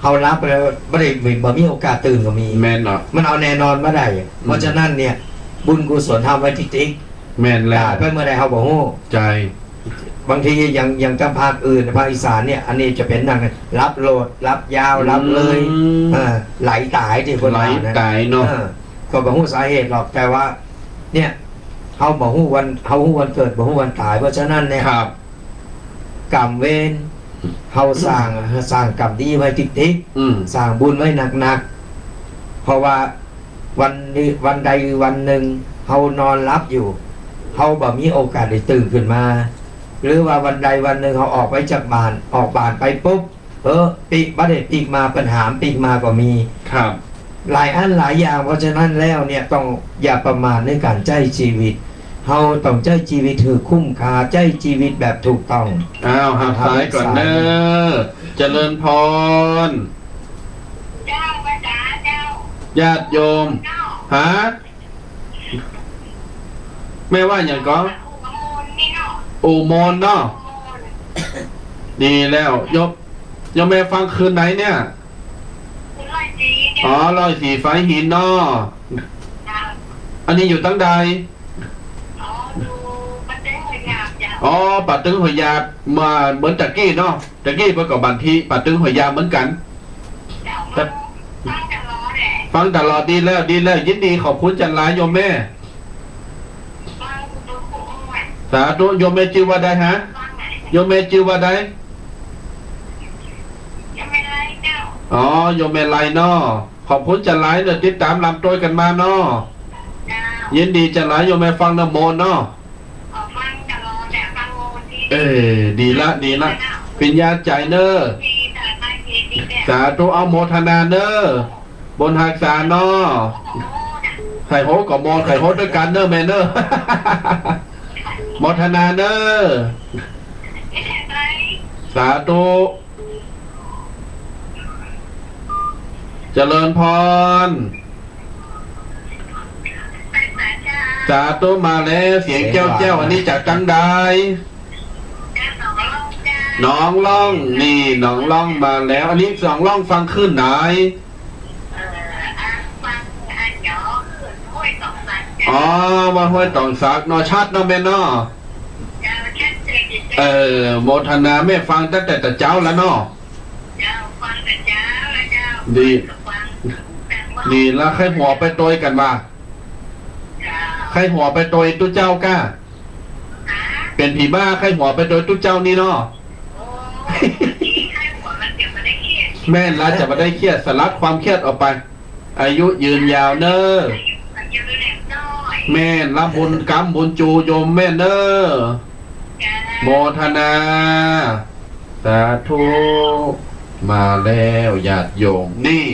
เฮาหลับไปแล้วบ่ได้ บ่มีโอกาสตื่นก็มี แม่นเนาะ มันเอาแน่นอนบ่ได้ อืม เพราะฉะนั้นเนี่ย บุญกุศลทำไว้ติ๊กๆ แม่นแล้ว ต๋ายไปเมื่อใดเฮาบ่ฮู้ ใจ้ บางทีอย่าง อย่างตามภาคอื่น ภาคอีสานเนี่ย อันนี้จะเป๋นหนัก หลับโลด หลับยาว หลับเลย อืม เออ ไหลต๋ายตี้คน ไหล ว่านะ ต๋ายเนาะ เออ ก็บ่ฮู้สาเหตุหรอก แต่ว่า เนี่ย เฮาบ่ฮู้วัน เฮาฮู้วันเกิด บ่ฮู้วันต๋าย เพราะฉะนั้นเนี่ย ครับ กรรมเวร เฮาสร้าง สร้างกรรมดีไว้ติ๊กๆ อืม สร้างบุญไว้หนักๆ เพราะว่าวันนี้ วันใดวันนึ่ง เฮานอนหลับอยู่ เฮาบ่มีโอกาสได้ตื่นขึ้นมา หรือว่าวันใดวันนึ่งเฮาออกไปจากบ้าน ออกบ้านไปปุ๊บ เออ ปิ๊กบ่ได้ปิ๊กมา ปัญหาปิ๊กมาก็มี ครับ หลายอันหลายอย่าง เพราะฉะนั้นแล้วเนี่ย ต้องอย่าประมาทในก๋านใจ๊จีวิต เฮาต้องใจ๊จีวิตหื้อคุ้มค่า ใจ๊จีวิตแบบถูกต้อง อ้าว หับสายก่อนเน่อ เจริญพร เจ้า พระจ๋า เจ้า ญาติโยม เจ้า ฮะ แม่ว่าหยังก่อ อุโมงค์นี่เนาะ อุโมงค์เนาะ อุโมงค์ ดีแล้ว โยม โยมแม่ฟังคืนไหนเนี่ย คืนร้อยสี่ เจ้า อ๋อ ร้อยสี่ฝายหินเนาะ เจ้า อันนี้อยู่ตังใด อ๋อ อยู่ป่าตึงห้วยหยาบ เจ้า อ๋อ ป่าตึงห้วยหยาบ มาเหมือนตะกี้เนาะ ตะกี้เปิ้นก็บันทีป่าตึงห้วยหยาบเหมือนกั๋น เจ้า ครับ ฟังตลอดแหละ ฟังตลอด ดีแล้ว ดีแล้ว ยินดี ขอบคุณจันหลายโยมแม่ ฟังทุกๆ องค์อะ สาธุ โยมแม่จื้อว่าใดฮะ ฟังไหน โยมแม่จื้อว่าใด โยมแม่ไลเจ้า อ๋อ โยมแม่ไลเนาะ ขอบคุณจันหลายเน่อ ติดต๋ามลำตวยกั๋นมาเนาะ เจ้า ยินดีจันหลาย โยมแม่ฟังนะโมเนาะ อ๋อ ฟังตลอดแหละ ฟังโมที เออ ดีละ ดีละ เจ้า เปิ้นยาใจ๋เน่อ ดี สาธุ อนุโมทนาเน่อ บุญฮักษาเนาะ ใค่โฮก็โม ใค่โฮตวยกั๋นเน่อแม่เน่อ โมทนาเน่อ สาธุ เจริญพร สาธุ มาแล้ว เสียงแจ้วแจ้ว อันนี้จากตังใด หนองล่อง นี่ หนองล่องมาแล้ว อันนี้หนองล่องฟังคืนไหน เอ่อ อ่า ฟังอันเดียวคือห้วยตองสัก อ๋อ วัดห้วยตองสักเนาะ ชัดเนาะแม่เนาะ เจ้า ชัดเจนดีเจ้า เออ โมทนา แม่ฟังตั้งแต่ตะเจ๊าแล้วเนาะ เจ้า ฟังตะเจ๊าแล้วเจ้า ดี ฟัง ฟัง ดีละ ใค่หัวไปตวยกั๋นบ่า เจ้า ใค่หัวไปตวยตุ๊เจ้าก้า เป๋นผีบ้า ใค่หัวไปตวยตุ๊เจ้านี่เนาะ โอ้ ใค่หัวมันจะบ่ได้เครียด แม่นละ จะบ่ได้เครียด สลัดความเครียดออกไป อายุยืนยาวเน่อ อายุยืนน้อย แม่นละ บุญกำบุญจูโยมแม่เน่อ เจ้า โมทนา สาธุ มาแล้วญาติโยม นี่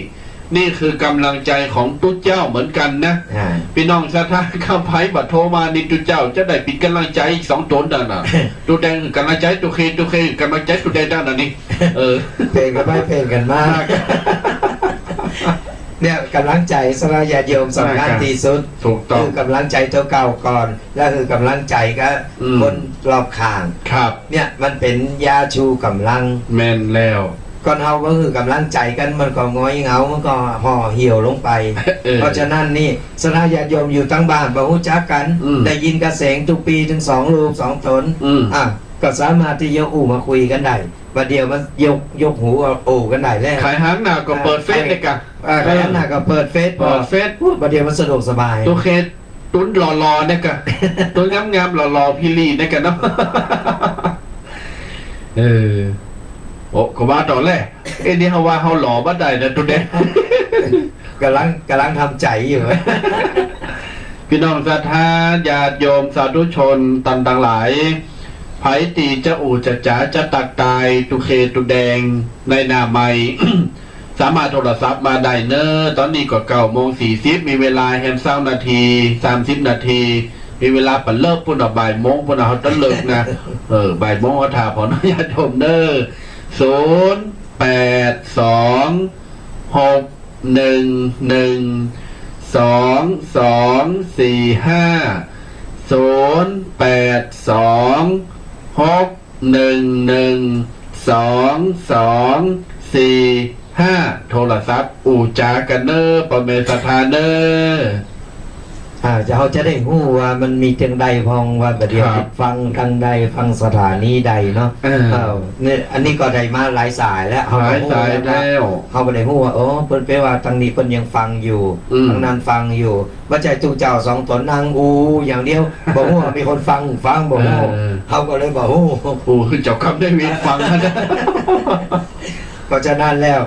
นี่คือกำลังใจ๋ของตุ๊เจ้าเหมือนกั๋นนะ อ่า ปี้น้องศรัทธาข้าพเจ้าบ่โทรมานี่ตุ๊เจ้าจะได้เป๋นกำลังใจ๋อีกสองต๋นนั่นน่ะ ตุ๊แดงกำลังใจ๋ตุ๊เค ตุ๊เคกำลังใจ๋ตุ๊แดงนั่นน่ะนี่ เออ เป๋นกั๋นไปเป๋นกั๋นมา เนี่ยกำลังใจ๋สำหรับญาติโยมสำคัญตี้สุด ถูกต้อง คือกำลังใจ๋ตั๋วเก่าก่อน แล้วคือกำลังใจ๋กับ อืม คนรอบข้าง ครับ เนี่ยมันเป๋นยาชูกำลัง แม่นแล้ว ก่อนเฮาบ่หื้อกำลังใจ๋กั๋น มันก็หงอยเหงา มันก็ห่อเหี่ยวลงไป เออ เพราะฉะนั้นนี่ ศรัทธาญาติโยมอยู่ตังบ้านบ่ฮู้จักกั๋น อืม ได้ยินกระเสียงตุ๊กปี้ตึงสองลูกสองต๋น อืม อ่ะ ก็สามารถตี้จะอู้มาคุยกั๋นได้ บ่าเดี่ยวมันยก ยกหูอู้กั๋นได้แล้ว ใผหันหน้าก็เปิดเฟซเลยกะ อ่า ใผหันหน้าก็เปิดเฟซ เปิดเฟซ บ่าเดี่ยวมันสะดวกสบาย ตุ๊เค ตุ๊นหล่อๆ เนี่ยกะ ตุ๊นงามๆ หล่อๆ พี่ลี่เนี่ยกะเนาะ เออ โอ้ ก็ว่าต่อแล เอ้ย นี่เฮาว่าเฮาหล่อบ่ได้นะตุ๊นเนี่ย กำลัง กำลังทำใจ๋อยู่ ปี้น้องศรัทธาญาติโยมสาธุชนต้านตังหลาย ใผตี้จะอู้จะจ๋าจะตักตายตุ๊เคตุ๊แดงในหน้าใหม่ สามารถโทรศัพท์มาได้เน่อ ต๋อนนี้ก็เก้าโมงสี่สิบ มีเวลาแฮมซาวนาที สามสิบนาที มีเวลาปะเลิกปู้นน่ะ บ่ายโมงปู้นน่ะ เฮาตะเลิกนะ เออ บ่ายโมงเฮาถ่าผ่อนญาติโยมเน่อ ศูนย์แปดสอง หกหนึ่งหนึ่ง สองสองสี่ห้า ศูนย์แปดสอง หก หนึ่งหนึ่ง สองสองสี่ห้า โทรศัพท์อู้จ๋ากั๋นเน่อ ป้อแม่ศรัทธาเน่อ อ่า จะ เฮาจะได้ฮู้ว่ามันมีจังใดพ่อง ว่าบ่าเดี่ยว ครับ ฟังตังใด ฟังสถานีใดเนาะ เออ เออ เนี่ย อันนี้ก็ได้มาหลายสายแล้ว เฮาก็ฮู้แล้ว หลายสายแล้ว เฮาก็ได้ฮู้ว่า โอ้ เปิ้นแปลว่าตังนี้เปิ้นยังฟังอยู่ อืม ตังนั้นฟังอยู่ บ่ใจ้ตุ๊เจ้าสองต๋นนั่งอู้อย่างเดียว บ่ฮู้ว่ามีคนฟัง ฟังบ่ฮู้ เออ เฮาก็เลยบ่ฮู้ อู้ เจ้ากรรมนายเวรฟังนะ เพราะฉะนั้นแล้ว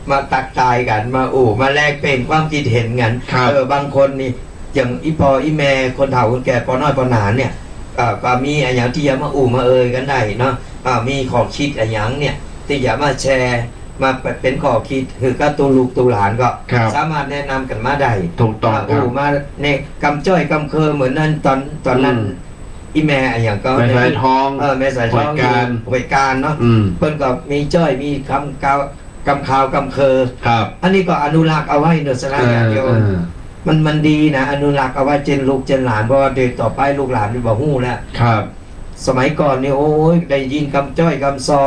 มาตักตายกั๋น มาอู้ มาแลกเปลี่ยนความคิดเห็นกั๋น ครับ เออ บางคนนี่ อย่างอี่ป้ออี่แม่ คนเฒ่าคนแก่ ป้อน้อยป้อหนานเนี่ย เอ่อ ก็มีอะหยังตี้จะมาอู้มาเอ่ยกั๋นได้เนาะ อ่า มีข้อคิดอะหยังเนี่ย ตี้จะมาแชร์ มาเป๋นข้อคิดหื้อกับตุ๊ลูกตุ๊หลานก็ ครับ สามารถแนะนำกั๋นมาได้ ถูกต้อง มา ครับ อู้มาเนี่ย กำจ้อยกำเคิงเหมือนนั้น ต๋อน ต๋อนนั้น อืม อี่แม่อะหยังก็ แม่สายทอง เออ แม่สายทอง ห้วยกาญ อยู่ห้วยกาญเนาะ อืม เปิ้นก็มีจ้อยมีกำคาว กำคาวกำเคิง ครับ อันนี้ก็อนุรักษ์เอาไว้เนาะ ศรัทธาญาติโยม เออ เออ มัน มันดีนะ อนุรักษ์เอาไว้เจนลูกเจนหลาน เพราะว่าเดี๋ยวต่อไปลูกหลานมันบ่ฮู้แล้ว ครับ สมัยก่อนนี่ โอ้ย ได้ยินกำจ้อยกำซอ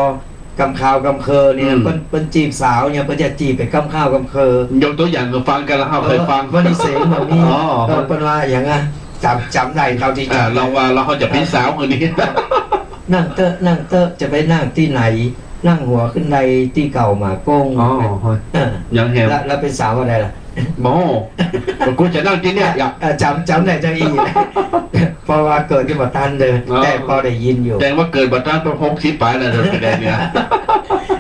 กำคาวกำเคิงนี่นะ อืม เปิ้น เปิ้นจีบสาวเนี่ย เปิ้นจะจีบเป๋นกำคาวกำเคิง ยกตั๋วอย่างหื้อฟังกั๋น เฮาเคยฟัง เออ วันนี้เสียงแบบนี้ อ๋อ เออ เปิ้นว่าอย่างนั้น จ๋ำ จ๋ำได้เต้าตี้ อ่า จ๋ำ ลองว่า ลอง เฮาจะเป๋นสาวหื้อนี่ นั่งเต๊อะ นั่งเต๊อะ จะไปนั่งตี้ไหน นั่งหัวขึ้นไดตี้เก่าหมากง อ๋อ เออ ยังแหม แล้ว แล้วเป๋นสาวอะไรล่ะ บ่ กูจะนั่งตี้เนี่ย อยาก เออ จ๋ำ จ๋ำได้เต้าอี้ เพราะว่าเกิดยังบ่ตันเลย อ๋อ แต่ปอได้ยินอยู่ แต่ว่าเกิดบ่ตัน ปอหกสิบป๋ายแล้วเด้อ แสดงเนี่ย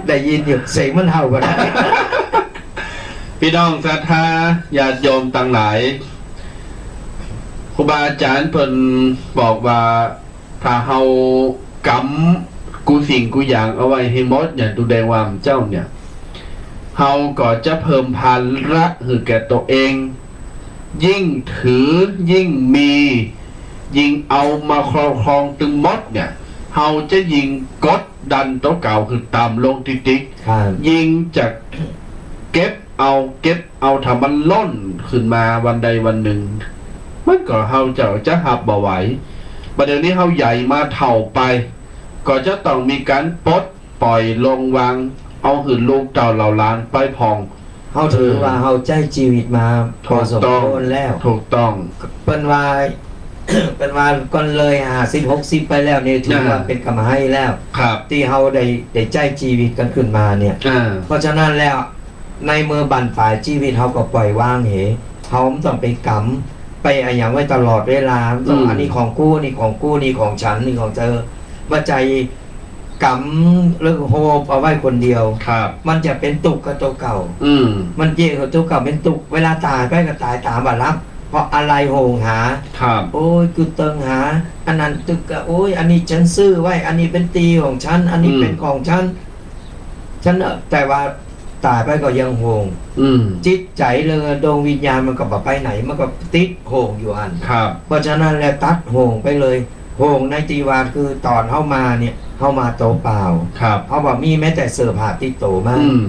ได้ยินอยู่ เสียงมันเห่าบ่ได้ ปี้น้องศรัทธาญาติโยมตังหลาย ครูบาอาจ๋ารย์เปิ้นบอกว่า ถ้าเฮากำกู้สิ่งกู้อย่างเอาไว้หื้อหมด อย่างตุ๊แดงว่าเมื่อเจ๊าเนี่ย เฮาก็จะเพิ่มภาระหื้อแก่ตั๋วเอง ยิ่งถือ ยิ่งมี ยิ่งเอามาครอบครองตึงหมดเนี่ย เฮาจะยิ่งกดดันตั๋วเก่าหื้อต่ำลงติ๊กๆ ครับ ยิ่งจะเก็บ เอา เก็บเอา ถ้ามันล้นขึ้นมาวันใดวันนึ่ง มันก็เฮาจะ จะฮับบ่ไหว บ่าเดี่ยวนี้เฮาใหญ่มาเฒ่าไป ก็จะต้องมีก๋านปลดปล่อย ลงวาง เอาหื้อลูกเต้าเหล่าหลานไปพ่อง เฮาถือว่า เออ เฮาใจ๊จีวิตมา ถูกต้อง พอสมควรแล้ว ถูกต้อง เปิ้นว่า เปิ้นว่าก่อนเลยห้าสิบหกสิบไปแล้วนี่ ถือว่า อ่า เป๋นก๋ำไฮแล้ว ครับ ตี้เฮาได้ ได้ใจ๊จีวิตกั๋นขึ้นมาเนี่ย อ่า เพราะฉะนั้นแล้ว ในเมื่อบั้นป๋ายจีวิตเฮาก็ปล่อยวางเห เฮาบ่ต้องไปกำ ไปอะหยังไว้ตลอดเวลา บ่ต้อง อืม อันนี้ของกู อันนี้ของกู อันนี้ของฉัน อันนี้ของเธอ บ่ใจ้กำแล้วโฮบเอาไว้คนเดียว ครับ มันจะเป๋นตุ๊กข์กับตั๋วเก่า อืม มันเยียะกับตั๋วเก่าเป๋นตุ๊กข์ เวลาต๋ายไปก็ต๋ายต๋ามบ่หลับ เพราะอาลัยโหยหา ครับ โอ้ย กึ๊ดเติงหา อันนั้นตึกก็ โอ้ย อันนี้ฉันซื้อไว้ อันนี้เป๋นตี้ของฉัน อันนี้ อืม เป๋นของฉัน ฉัน เอ่อ แต่ว่าต๋ายไปก็ยังโหย อืม จิตใจ๋เรื่องดวงวิญญาณมันก็บ่ไปไหน มันก็ติดโหยอยู่อั้น ครับ เพราะฉะนั้นแล้วตัดโหยไปเลย โหยในตี้ว่าคือต๋อนเฮามาเนี่ย เฮามาตั๋วเปล่า ครับ เฮาบ่มีแม้แต่เสื้อผ้าติดตั๋วมา อืม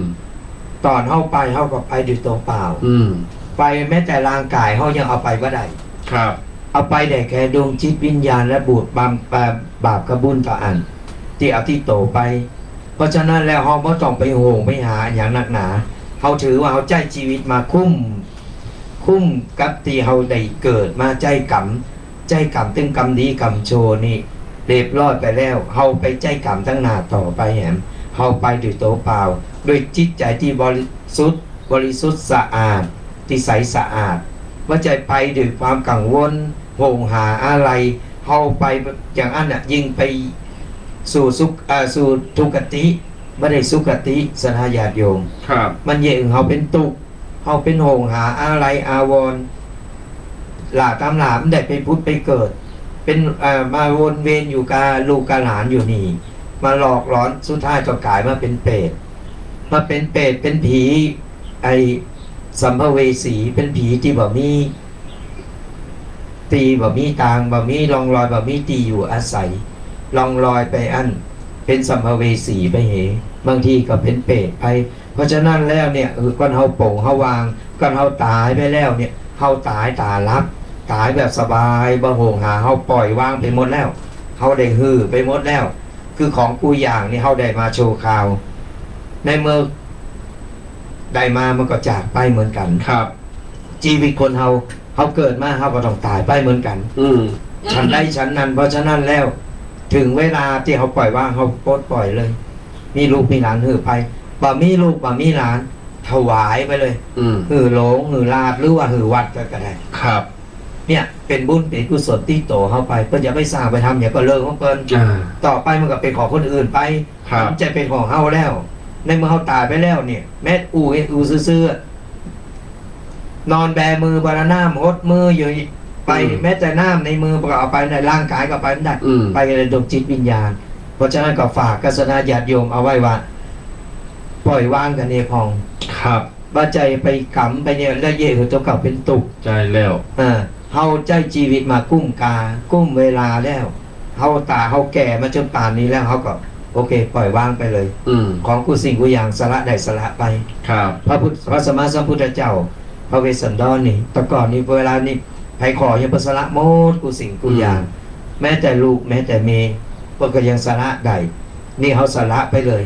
ต๋อนเฮาไป เฮาก็ไปด้วยตั๋วเปล่า อืม ไปแม้แต่ร่างก๋ายเฮายังเอาไปบ่ได้ ครับ เอาไปได้แค่ดวงจิตวิญญาณและบุญบาป บาป บาปกับบุญตะอั้น ตี้เอาติดตั๋วไป เพราะฉะนั้นแล้วเฮาบ่ต้องไปโหยไปหาอะหยังนักหนา เฮาถือว่าเฮาใจ๊จีวิตมาคุ้ม คุ้มกับตี้เฮาได้เกิดมาใจ๊ก๋ำ ใจ๊ก๋ำ ตึงก๋ำดีก๋ำชั่วนี่เรียบร้อยไปแล้ว เฮาไปใจ๊ก๋ำตังหน้าต่อไปแหม เฮาไปด้วยตั๋วเปล่า ด้วยจิตใจ๋ตี้บริสุทธิ์ บริสุทธิ์สะอาด ตี้ใสสะอาด บ่ใจ้ไปด้วยความกังวล โหยหาอาลัย เฮาไปอย่างอั้นน่ะ ยิ่งไปสู่สุค- เอ่อ สู่ทุคติ บ่ได้สุคติ ศรัทธาญาติโยม ครับ มันเยียะหื้อเฮาเป๋นตุ๊กข์ เฮาเป๋นโหยหาอาลัยอาวรณ์ หล้าต๋ามหล้ามันได้ไปผุดไปเกิด เป๋น เอ่อ มาวนเวียนอยู่กับลูกกับหลานอยู่นี่ มาหลอกหลอน สุดท้ายก็ก๋ายมาเป๋นเปรต มาเป๋นเปรต เป๋นผี ไอ้สัมภเวสี เป๋นผีตี้บ่มี ตี้บ่มีตาง บ่มีร่องรอย บ่มีตี้อยู่อาศัย ล่องลอยไปอั้น เป๋นสัมภเวสีไปเห บางทีก็เป๋นเปรตไป เพราะฉะนั้นแล้วเนี่ย เออ ก่อนเฮาปลงเฮาวาง ก่อนเฮาต๋ายไปแล้วเนี่ย เฮาต๋ายต๋าหลับ ต๋ายแบบสบาย บ่โหยหา เฮาปล่อยวางไปหมดแล้ว เฮาได้หื้อไปหมดแล้ว คือของกู้อย่างนี่เฮาได้มาชั่วคราว ในเมื่อได้มามันก็จากไปเหมือนกั๋น ครับ จีวิตคนเฮา เฮาเกิดมาเฮาก็ต้องต๋ายไปเหมือนกั๋น อืม ฉันใดฉันนั้น เพราะฉะนั้นแล้ว เถิงเวลาตี้เฮาปล่อยวาง เฮาปลดปล่อยเลย มีลูกมีหลานหื้อไป บ่มีลูกบ่มีหลาน ถวายไปเลย อืม หื้อหลวงหื้อราช หรือว่าหื้อวัดไปก็ได้ ครับ เนี่ย เป๋นบุญเป๋นกุศลติดตั๋วเฮาไป เปิ้นจะไปสร้างไปทำหยังก็เรื่องของเปิ้น อ่า ต่อไปมันก็เป๋นของคนอื่นไป ครับ มันจะเป๋นของเฮาแล้ว ในเมื่อเฮาต๋ายไปแล้วเนี่ย แม้อู้ อู้ซื่อๆ นอนแบมือ บ่าน้ำหดมืออยู่ไป อืม แม้แต่น้ำในมือก็เอาไปได้ ร่างก๋ายก็เอาไปบ่ได้ อืม ไปกับดวงจิตวิญญาณ เพราะฉะนั้นก็ฝากศรัทธาญาติโยมเอาไว้ว่า ปล่อยวางกั๋นเน่พ่อง ครับ บ่ใจ้ไปกำไปเนี่ย แล้วเยียะหื้อตั๋วเก่าเป๋นตุ๊กข์ ใจ้แล้ว อ่า เฮาใจ๊จีวิตมากุ้มกา กุ้มเวลาแล้ว เฮาต๋าเฮาแก่มาจ๋นป่านนี้แล้ว เฮาก็ โอเค ปล่อยวางไปเลย อืม ของกู้สิ่งกู้อย่างสละได้สละไป ครับ พระพุทธ พระสัมมาสัมพุทธเจ้า พระเวสสันดรนี่ แต่ก่อนนี่ เวลานี่ ใผขอหยังเปิ้นสละหมดกู้สิ่งกู้อย่าง อืม แม้แต่ลูก แม้แต่เมีย เปิ้นก็ยังสละได้ นี่เฮาสละไปเลย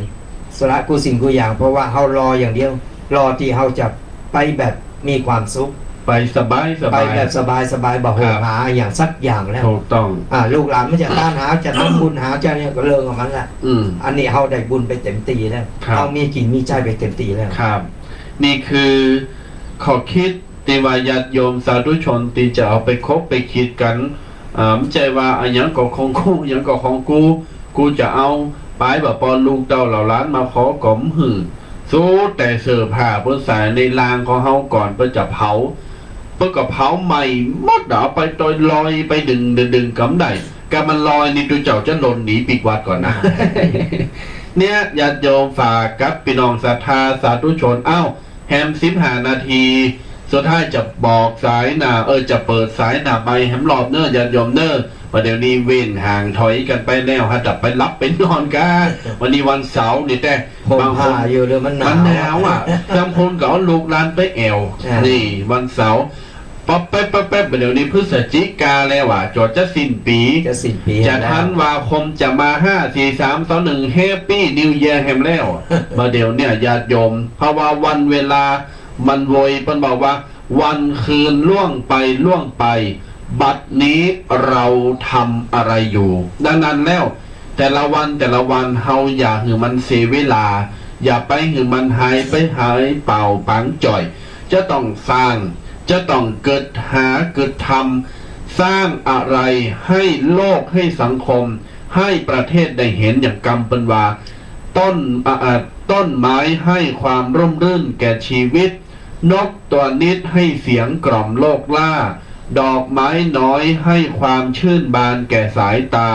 สละกู้สิ่งกู้อย่าง เพราะว่าเฮารออย่างเดียว รอตี้เฮาจะไปแบบมีความสุข ไปสบายสบาย ไปแบบสบายสบาย บ่โหย ครับ หาอะหยังสักอย่างแล้ว ถูกต้อง อ่า ลูกหลานมันจะต้านหา จะทำบุญหา จะเนี่ยก็เรื่องของมันละ อืม อันนี้เฮาได้บุญไปเต็มตี้แล้ว ครับ เฮามีกิ๋นมีใจ๊ไปเต็มตี้แล้ว ครับ นี่คือข้อคิดตี้ว่าญาติโยมสาธุชนตี้จะเอาไปคบไปคิดกั๋น อ่า บ่ใจ้ว่าอะหยังก็ของกู อะหยังก็ของกู กูจะเอาไป บ่ปอลูกเต้าเหล่าหลานมาขอก็บ่หื้อ สุดแต่เสื้อผ้าเปิ้นใส่ในลางของเฮาก่อนเปิ้นจะเผา เปิ้นก็เผาไหม้หมด เอาไปตวยลอยไปดึง ดึง ดึงกำได้ กำมันลอยนี่ตุ๊เจ้าจะหล่นหนีปิ๊กวัดก่อนนะ เนี่ย ญาติโยมฝากกับปี้น้องศรัทธาสาธุชน เอ้า แหมสิบห้านาที สุดท้ายจะบอกสายหน้า เออ จะเปิดสายหน้าไมค์แหมรอบเน่อ ญาติโยมเน่อ บ่าเดี่ยวนี้เว้นห่างถอยกั๋นไปแล้ว หาแต่ไปหลับไปนอนกั๋น วันนี้วันเสาร์นี่แต๊ ผม บางคน ผ่าอยู่เด้อ มันหนาว มันหนาวอะ บางคนก็เอาลูกหลานไปแอ่ว อ่า นี่วันเสาร์ ป๊อบแป๊บ ป๊อบแป๊บ บ่าเดี่ยวนี้พฤศจิกาแล้วอะ จ๋อจะสิ้นปี๋ จะสิ้นปี๋ จะธันวาคมจะมา ห้า สี่ สาม สอง หนึ่ง Happy New Year แหมแล้ว บ่าเดี่ยวเนี่ยญาติโยม เพราะว่าวันเวลามันไว เปิ้นบอกว่า วันคืนล่วงไปล่วงไป บัดนี้เราทำอะไรอยู่ ดังนั้นแล้ว แต่ละวันแต่ละวันเฮาอย่าหื้อมันเสียเวลา อย่าไปหื้อมันหายไปหายเปล่าปางจ่อย จะต้องสร้าง จะต้องเกิดหาเกิดทำ สร้างอะไรให้โลกให้สังคม ให้ประเทศได้เห็น อย่างกำเปิ้นว่า ต้น อ่า อ่า ต้นไม้ให้ความร่มรื่นแก่ชีวิต นกตัวนิดให้เสียงกล่อมโลกล่า ดอกไม้น้อยให้ความชื่นบานแก่สายตา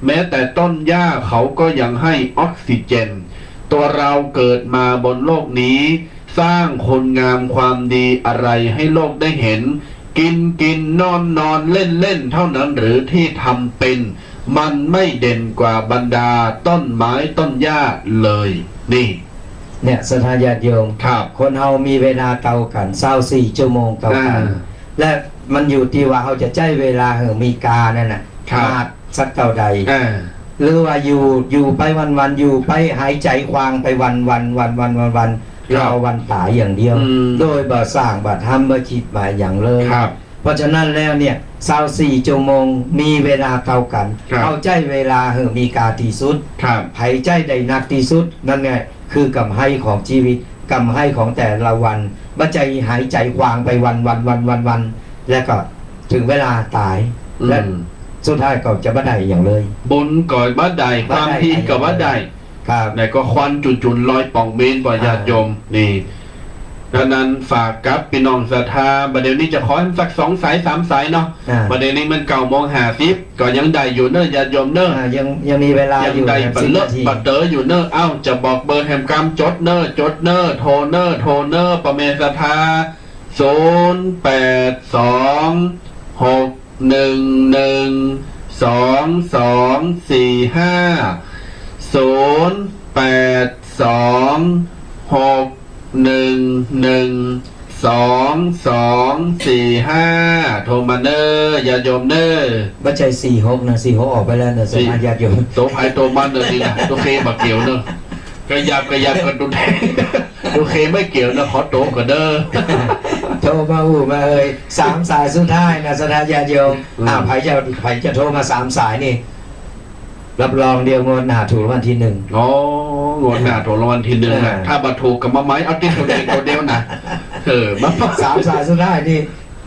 แม้แต่ต้นหญ้าเขาก็ยังให้ออกซิเจน ตัวเราเกิดมาบนโลกนี้ สร้างคุณงามความดีอะไรให้โลกได้เห็น กินกิน นอนนอน เล่นเล่น เท่านั้นหรือที่ทำเป็น มันไม่เด่นกว่าบรรดาต้นไม้ต้นหญ้าเลย นี่ เนี่ย ศรัทธาญาติโยม ครับ คนเฮามีเวลาเต้ากั๋น ซาวสี่ ชั่วโมงเต้ากั๋น อ่า และมันอยู่ตี้ว่าเฮาจะใจ๊เวลาหื้อมีกานั่นน่ะ ครับ มากสักเต้าใด อ่า หรือว่าอยู่ อยู่ไปวันๆ อยู่ไปหายใจ๋ขว้างไปวันๆ วันๆ วันๆ วันๆ ครับ รอวันต๋ายอย่างเดียว อืม โดยบ่สร้างบ่ทำบ่กึ๊ดบ่หยังเลย ครับ เพราะฉะนั้นแล้วเนี่ย ซาวสี่ ชั่วโมง มีเวลาเต้ากั๋น ครับ เฮาใจ๊เวลาหื้อมีกาตี้สุด ครับ ใผใจ๊ได้นักตี้สุด นั่นไง คือกำไรของจีวิต กำไรของแต่ละวัน บ่ใจ้หายใจ๋ขว้างไปวันๆ วันๆ แล้วก็เถิงเวลาต๋าย อืม และสุดท้ายก็จะบ่ได้อะหยังเลย บุญก็บ่ได้ บ่ได้ ความดีก็บ่ได้ ครับ แล้วก็ควันจุนๆ ลอยป่องเมน บ่า อ่า ญาติโยม นี่ ดังนั้นฝากกับปี้น้องศรัทธา บ่าเดี่ยวนี้จะขอแหมสักสองสายสามสายเนาะ อ่า บ่าเดี่ยวนี้มันเก้าโมงห้าสิบ ก็ยังได้อยู่เน่อ ญาติโยมเน่อ อ่า ยัง ยังมีเวลาอยู่ ยังได้ แหม บ่าเลิก สิบนาที บ่าเต๋ออยู่เน่อ เอ้า จะบอกเบอร์แหมกำ จดเน่อ จดเน่อ โทรเน่อ โทรเน่อ ป้อแม่ศรัทธา ศูนย์แปดสอง หกหนึ่งหนึ่ง สองสองสี่ห้า ศูนย์แปดสอง หกหนึ่งหนึ่ง สองสองสี่ห้า โทรมาเน่อ ญาติโยมเน่อ บ่ใจ้สี่หกนะ สี่หกออกไปแล้วนะ สี่ ศรัทธาญาติโยม โตใผโตมันเน่อ นี่นะ โตเคบ่เกี่ยวเน่อ กระยับ กระยับกั๋น โตเค โตเคไม่เกี่ยวเน่อ ขอโตก่อนเน่อ โทรมาอู้มาเอ่ย สามสายสุดท้ายนะ ศรัทธาญาติโยม อืม อ่า ใผจะ ใผจะโทรมาสามสายนี่ รับรองเดียวงวดหน้าถูกรางวัลที่หนึ่ง อ๋อ งวดหน้าถูกรางวัลที่หนึ่งนะ อ่า ถ้าบ่ถูกก็มาไม้เอาติ๊กโตเดียว โตเดียวนะ เออ มา สามสายสุดท้ายนี่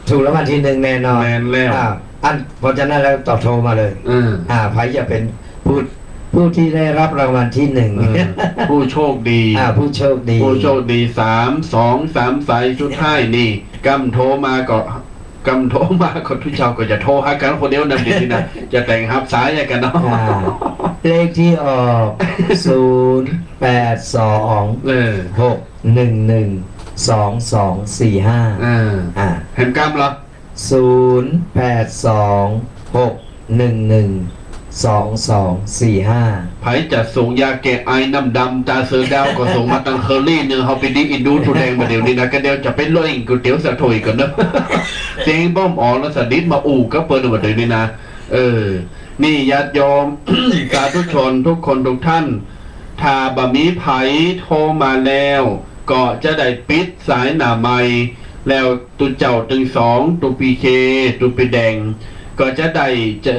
ถูกรางวัลที่หนึ่งแน่นอน แม่นแล้ว อ่า อัน เพราะฉะนั้นแล้วต้องโทรมาเลย อืม อ่า ใผจะเป็นผู้ ผู้ที่ได้รับรางวัลที่หนึ่ง เออ ผู้โชคดี อ่า ผู้โชคดี ผู้โชคดี สามสองสาม สายสุดท้ายนี่ กำโทรมาก็ กำโทรมาก็ตุ๊เจ้าก็จะโทรหากั๋นคนเดียวนั่นเองนะ จะแต่งฮับสายกั๋นเนาะ อ่า เลขที่ออก ศูนย์ แปดสอง เออ หกหนึ่งหนึ่ง สองสองสี่ห้า อ่า อ่า แหมกำเหรอ ศูนย์แปดสอง หกหนึ่งหนึ่ง สองสองสี่ห้า ใผจะส่งยาแก้ไอน้ำดำตราเสือดาวก็ส่งมาตังเคอรี่เนอะ เฮาไปดีอินดูตูแดงบ่าเดี่ยวนี้นะ ก็เดี๋ยวจะไปเล่นก๋วยเตี๋ยวสะโถยก่อนเนอะ เจ๊งบ้อมอ๋อแล้วสนิทมาอู้กับเปิ้นบ่าเดี่ยวนี้นะ เออ นี่ญาติโยม สาธุชนทุกคนทุกท่าน ถ้าบ่มีใผโทรมาแล้ว ก็จะได้ปิดสายหน้าไม้ แล้วตุ๊เจ้าตึงสอง ตุ๊ปีเค ตุ๊ปีแดง ก็จะได้จะ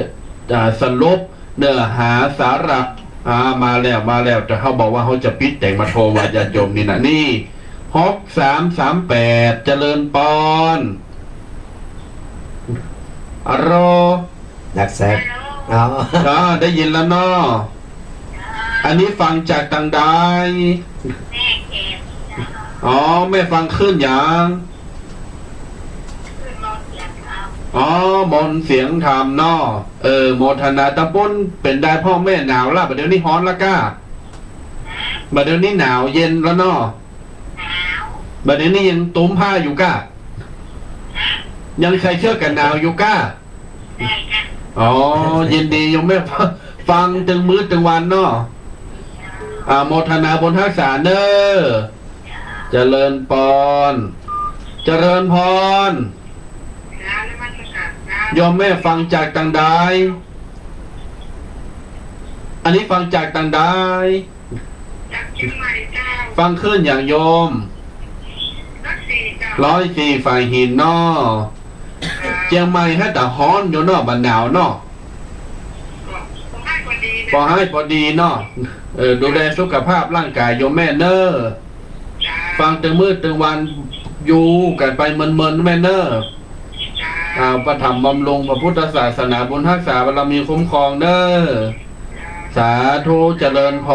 อ่า สรุปเนื้อหาสาระ อ่า มาแล้ว มาแล้ว แต่เฮาบอกว่าเฮาจะปิดแต่งมาโทรว่าญาติโยมนี่นะ นี่ หกสามสามแปด เจริญปอน อะโล ดักแซบ อ๋อ อ่า ได้ยินแล้วเนาะ อันนี้ฟังจากตางใด อ๋อ แม่ฟังคลื่นหยัง อ๋อ มนต์เสียงธรรมเนาะ เออ โมทนาตะปุ้น เป๋นใดพ่อแม่หนาวละ บ่าเดี่ยวนี้ฮ้อนละก้า บ่าเดี่ยวนี้หนาวเย็นแล้วเนาะ บ่าเดี่ยวนี้ยังตุ้มผ้าอยู่ก้า ยังใส่เสื้อกันหนาวอยู่ก้า อ๋อ ยินดีโยมแม่ ฟังตึงมื้อตึงวันเนาะ อ่า โมทนาบุญฮักษาเน้อ เจริญปอน เจริญพร โยมแม่ฟังจากตางใด อันนี้ฟังจากตางใด จากเจียงใหม่เจ้า ฟังคลื่นหยังโยม ร้อยสี่เจ้า ร้อยสี่ ฝ่ายหินเนาะ เจ้า เจียงใหม่หาแต่ฮ้อนอยู่เนาะ บ่หนาวเนาะ ก็พอหายพอดีนะ พอหายพอดีเนาะ เออ ดูแลสุขภาพร่างกายโยมแม่เน้อ เจ้า ฟังตึงมื้อตึงวัน อยู่กั๋นไปเมินๆ แม่เน้อ เจ้า อ่า ประถมบำรุงพระพุทธศาสนา บุญฮักษาบารมีคุ้มครองเน้อ สาธุ เจริญพ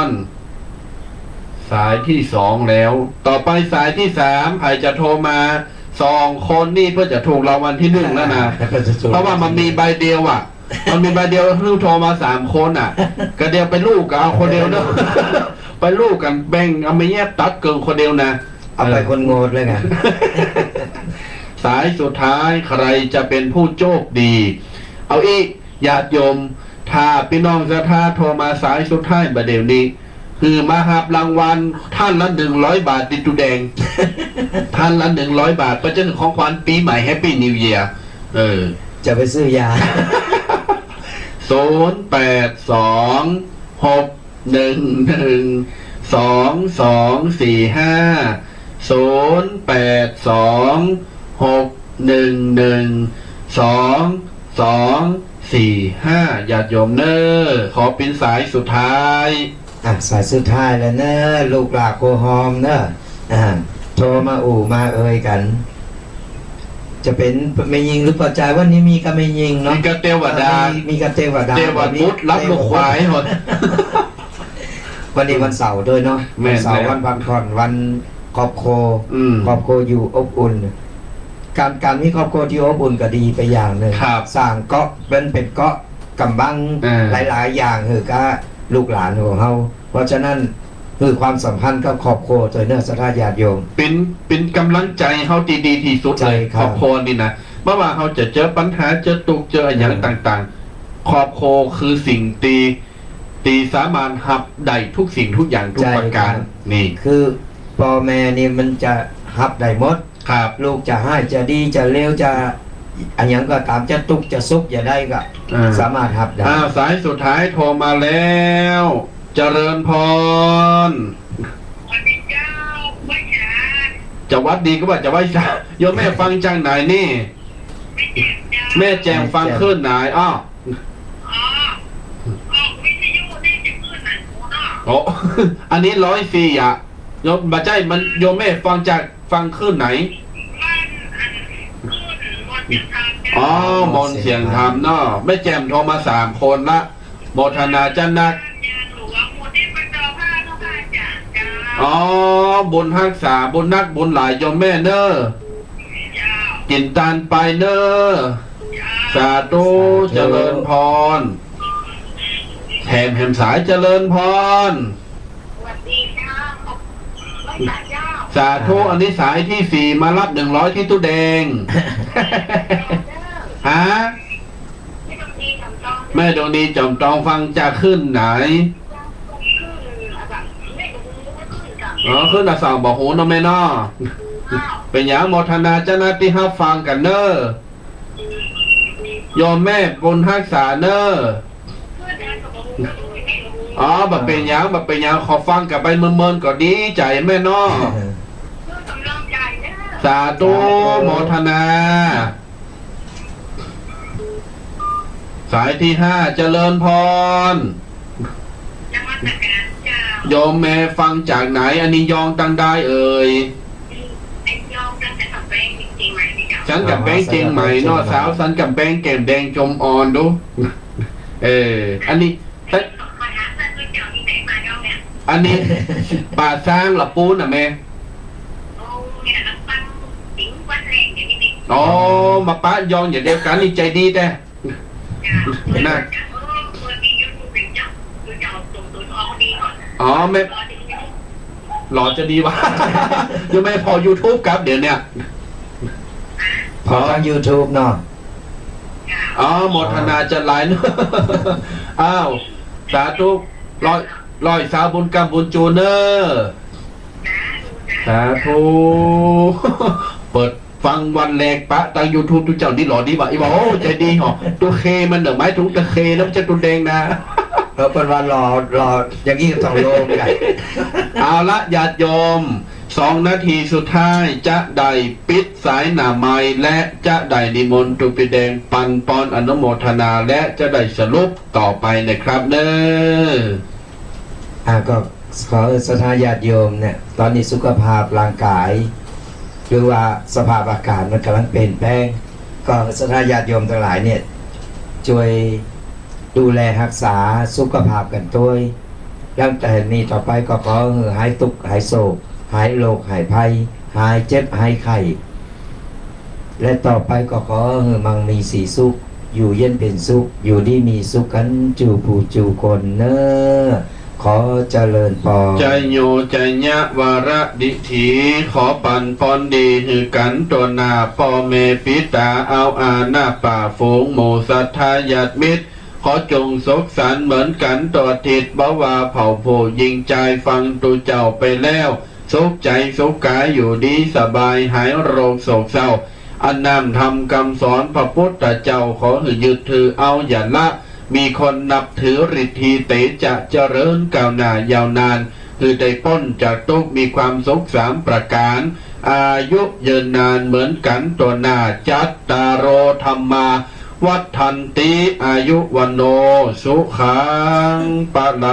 ร สายที่สองแล้ว ต่อไปสายที่สาม ใผจะโทรมา สองคนนี่เปิ้นจะถูกรางวัลที่หนึ่งแล้วนะ เพราะว่ามันมีใบเดียวอะ มันมีใบเดียว หื้อโทรมาสามคนอะ ก็เดี๋ยวไปลู่กั๋นเอาคนเดียวเนาะ ไปลู่กั๋นแบ่งเอาไม้แยบตัดเกิ่งคนเดียวนะ เอาไปคนโง่เลยไง สายสุดท้ายใครจะเป็นผู้โชคดี เอาอี้ ญาติโยม ถ้าปี้น้องศรัทธาโทรมาสายสุดท้ายบ่าเดี่ยวนี้ หื้อมาฮับรางวัลท่านละหนึ่งร้อยบาทตี้ตุ๊แดง ท่านละหนึ่งร้อยบาท เปิ้นจะหื้อของขวัญปี๋ใหม่ Happy New Year เออ จะไปซื้อยา ศูนย์แปดสอง หกหนึ่งหนึ่ง สองสองสี่ห้า ศูนย์แปดสอง หกหนึ่งหนึ่ง สองสองสี่ห้า ญาติโยมเน้อ ขอเป๋นสายสุดท้าย อ่ะ สายสุดท้ายแล้วเน้อ ลูกหลานโคฮอมเน้อ อ่า โทรมาอู้มาเอยกั๋น จะเป๋นแม่ญิงหรือป้อจาย วันนี้มีก้าแม่ญิงเนาะ มีก้าเตวดา มี มีก้าเตวดา เตวบุตรรับลูกควายหมด วันนี้วันเสาร์ด้วยเนาะ แม่น วันเสาร์ แม่น วันพักผ่อน วันครอบครัว อืม ครอบครัวอยู่อบอุ่น ก๋าน ก๋านมีครอบครัวตี้อบอุ่นก็ดีไปอย่างนึ่ง ครับ สร้างเกาะ เป๋น เป๋นเกาะกำบัง อ่า หลายๆ อย่างหื้อก้าลูกหลานของเฮา เพราะฉะนั้น หื้อความสำคัญกับครอบครัวโตยเน้อ ศรัทธาญาติโยม เป๋น เป๋นก๋ำลังใจ๋เฮาตี้ดีตี้สุดเลย ใช่ครับ ครอบครัวนี่นะ บ่ว่าเฮาจะเจอปัญหา เจอตุ๊กข์ เจออะหยัง อืม ต่างๆ ครอบครัวคือสิ่งตี้ ตี้สามารถฮับได้ทุกสิ่งทุกอย่างทุกประก๋าน ใช่ครับ นี่ คือป้อแม่นี่มันจะฮับได้หมด ครับ ลูกจะฮ้ายจะดีจะเลวจะอะหยังก็ต๋าม จะตุ๊กข์จะสุขจะใดก็ อ่า สามารถฮับได้ อ่า สายสุดท้ายโทรมาแล้ว เจริญพร สวัสดีเจ้า ไหว้สา จะหวัดดีก็ว่าจะไหว้สา โยมแม่ฟังจากไหนนี่ แม่แจ่มเจ้า แม่แจ่มฟังคลื่นไหน อ้าว อ๋อ ออกวิทยุนี่จะคลื่นไหนหมูเนาะ โอ้ อันนี้ร้อยสี่อะ โยม บ่ใจ้ มัน โยมแม่ฟังจาก ฟังคลื่นไหน บ้านอันคลื่นมนต์เสียงธรรมเจ้า อ๋อ มนต์เสียงธรรมเนาะ แม่แจ่มโทรมาสามคนละ โมทนาเจ้านัก ยางหลวง หมู่ที่ประจอภาพพระอาจารย์เจ้า อ๋อ บุญฮักษา บุญนักบุญหลายโยมแม่เน้อ เจ้า กิ๋นตานไปเน้อ เจ้า สาธุ สาธุ เจริญพร แถมแหมสาย เจริญพร สาธุ อันนี้สายตี้สี่ มารับหนึ่งร้อยตี้ตุ๊แดง ฮะ แม่ดวงดีจอมตอง ฟังจากคลื่นไหน อ๋อ คลื่นอสสัม บ่ฮู้เนาะแม่เนาะ เป๋นหยัง โมทนาเจ้าหน้าตี้ฮับฟังกั๋นเน่อ โยมแม่บุญฮักษาเน่อ อ๋อ บ่เป๋นหยัง บ่เป๋นหยัง ขอฟังกั๋นไปเมินๆ ก็ดีใจ๋แม่เนาะ สาธุ โมทนา สายตี้ห้า เจริญพร โยมแม่ฟังจากไหน อันนี้ยองตังใดเอ่ย สันก๋ำแปงเจียงใหม่เนาะ สาวสันก๋ำแปงแก้มแดงจมอ่อนดู เออ อันนี้ อันนี้ป่าซางละปูนน่ะแม่ อ๋อ มาปะยองอย่างเดียวกั๋นนี่ใจ๋ดีแต๊ นะ อ๋อ แม่ หล่อจะดีวะ ยังไม่ผ่อยูทูบครับ เดี๋ยวเนี่ย ผ่อตางยูทูบเนาะ อ๋อ โมทนาจะหลายเนาะ อ้าว สาธุ ร้อย ร้อยสาวบุญกำบุญจูเน่อ สาธุ เปิดฟังวันแรกปะตางยูทูบ ตุ๊เจ้านี่หล่อดีวะ อีบ่า โอ้ ใจ๋ดีหอ ตุ๊เคมันเน่อ หมายถึงตุ๊เคนะ บ่ใจ้ตุ๊แดงนะ เออ เปิ้นว่าหล่อ หล่อ อย่างนี้ก็ต้องโลมกั๋น เอาละ ญาติโยม สองนาทีสุดท้าย จะได้ปิดสายหน้าไมค์ และจะได้นิมนต์ตุ๊ปิแดงปันปอนอนุโมทนา และจะได้สรุปต่อไปนะครับเน่อ อ่า ก็ขอศรัทธาญาติโยมเนี่ย ต๋อนนี้สุขภาพร่างก๋าย หรือว่าสภาพอากาศมันก่ำลังเปลี่ยนแปลง ก็ศรัทธาญาติโยมตังหลายเนี่ย จ้วยดูแลฮักษาสุขภาพกั๋นตวย ตั้งแต่นี้ต่อไปก็ขอหื้อหายตุ๊กข์หายโศก หายโรคหายภัย หายเจ็บหายไข้ และต่อไปก็ขอหื้อมั่งมีสีสุข อยู่เย็นเป๋นสุข อยู่ดีมีสุขกั๋นจู่ผู้จู่คนเน่อ ขอเจริญปอน จโย จยะ วรดิถี ขอปันปอนดีหื้อกั๋นตั๋วหน้า ป้อแม่ปิต๋า เอาอาหน้าป้าฝูงหมู่ศรัทธาญาติมิตร ขอจงสุขสันต์เหมือนกั๋นตั๋วทิศ บ่ว่าเผ่าผู้ญิงจาย ฟังตุ๊เจ้าไปแล้ว สุขใจ๋สุขก๋าย อยู่ดีสบาย หายโรคโศกเศร้า อันน้ำธรรมกำสอนพระปุทธเจ้า ขอหื้อยึดถือเอาอย่าละ มีคนนับถือ ฤทธีเตจะเจริญก้าวหน้ายาวนาน หื้อได้ป๊นจากตุ๊กข์ มีความสุขสามประก๋าน อายุยืนนานเหมือนกั๋นตั๋วหน้า จัตตาโร ธัมมา วัฑฒันติ อายุ วัณโณ สุขัง พลัง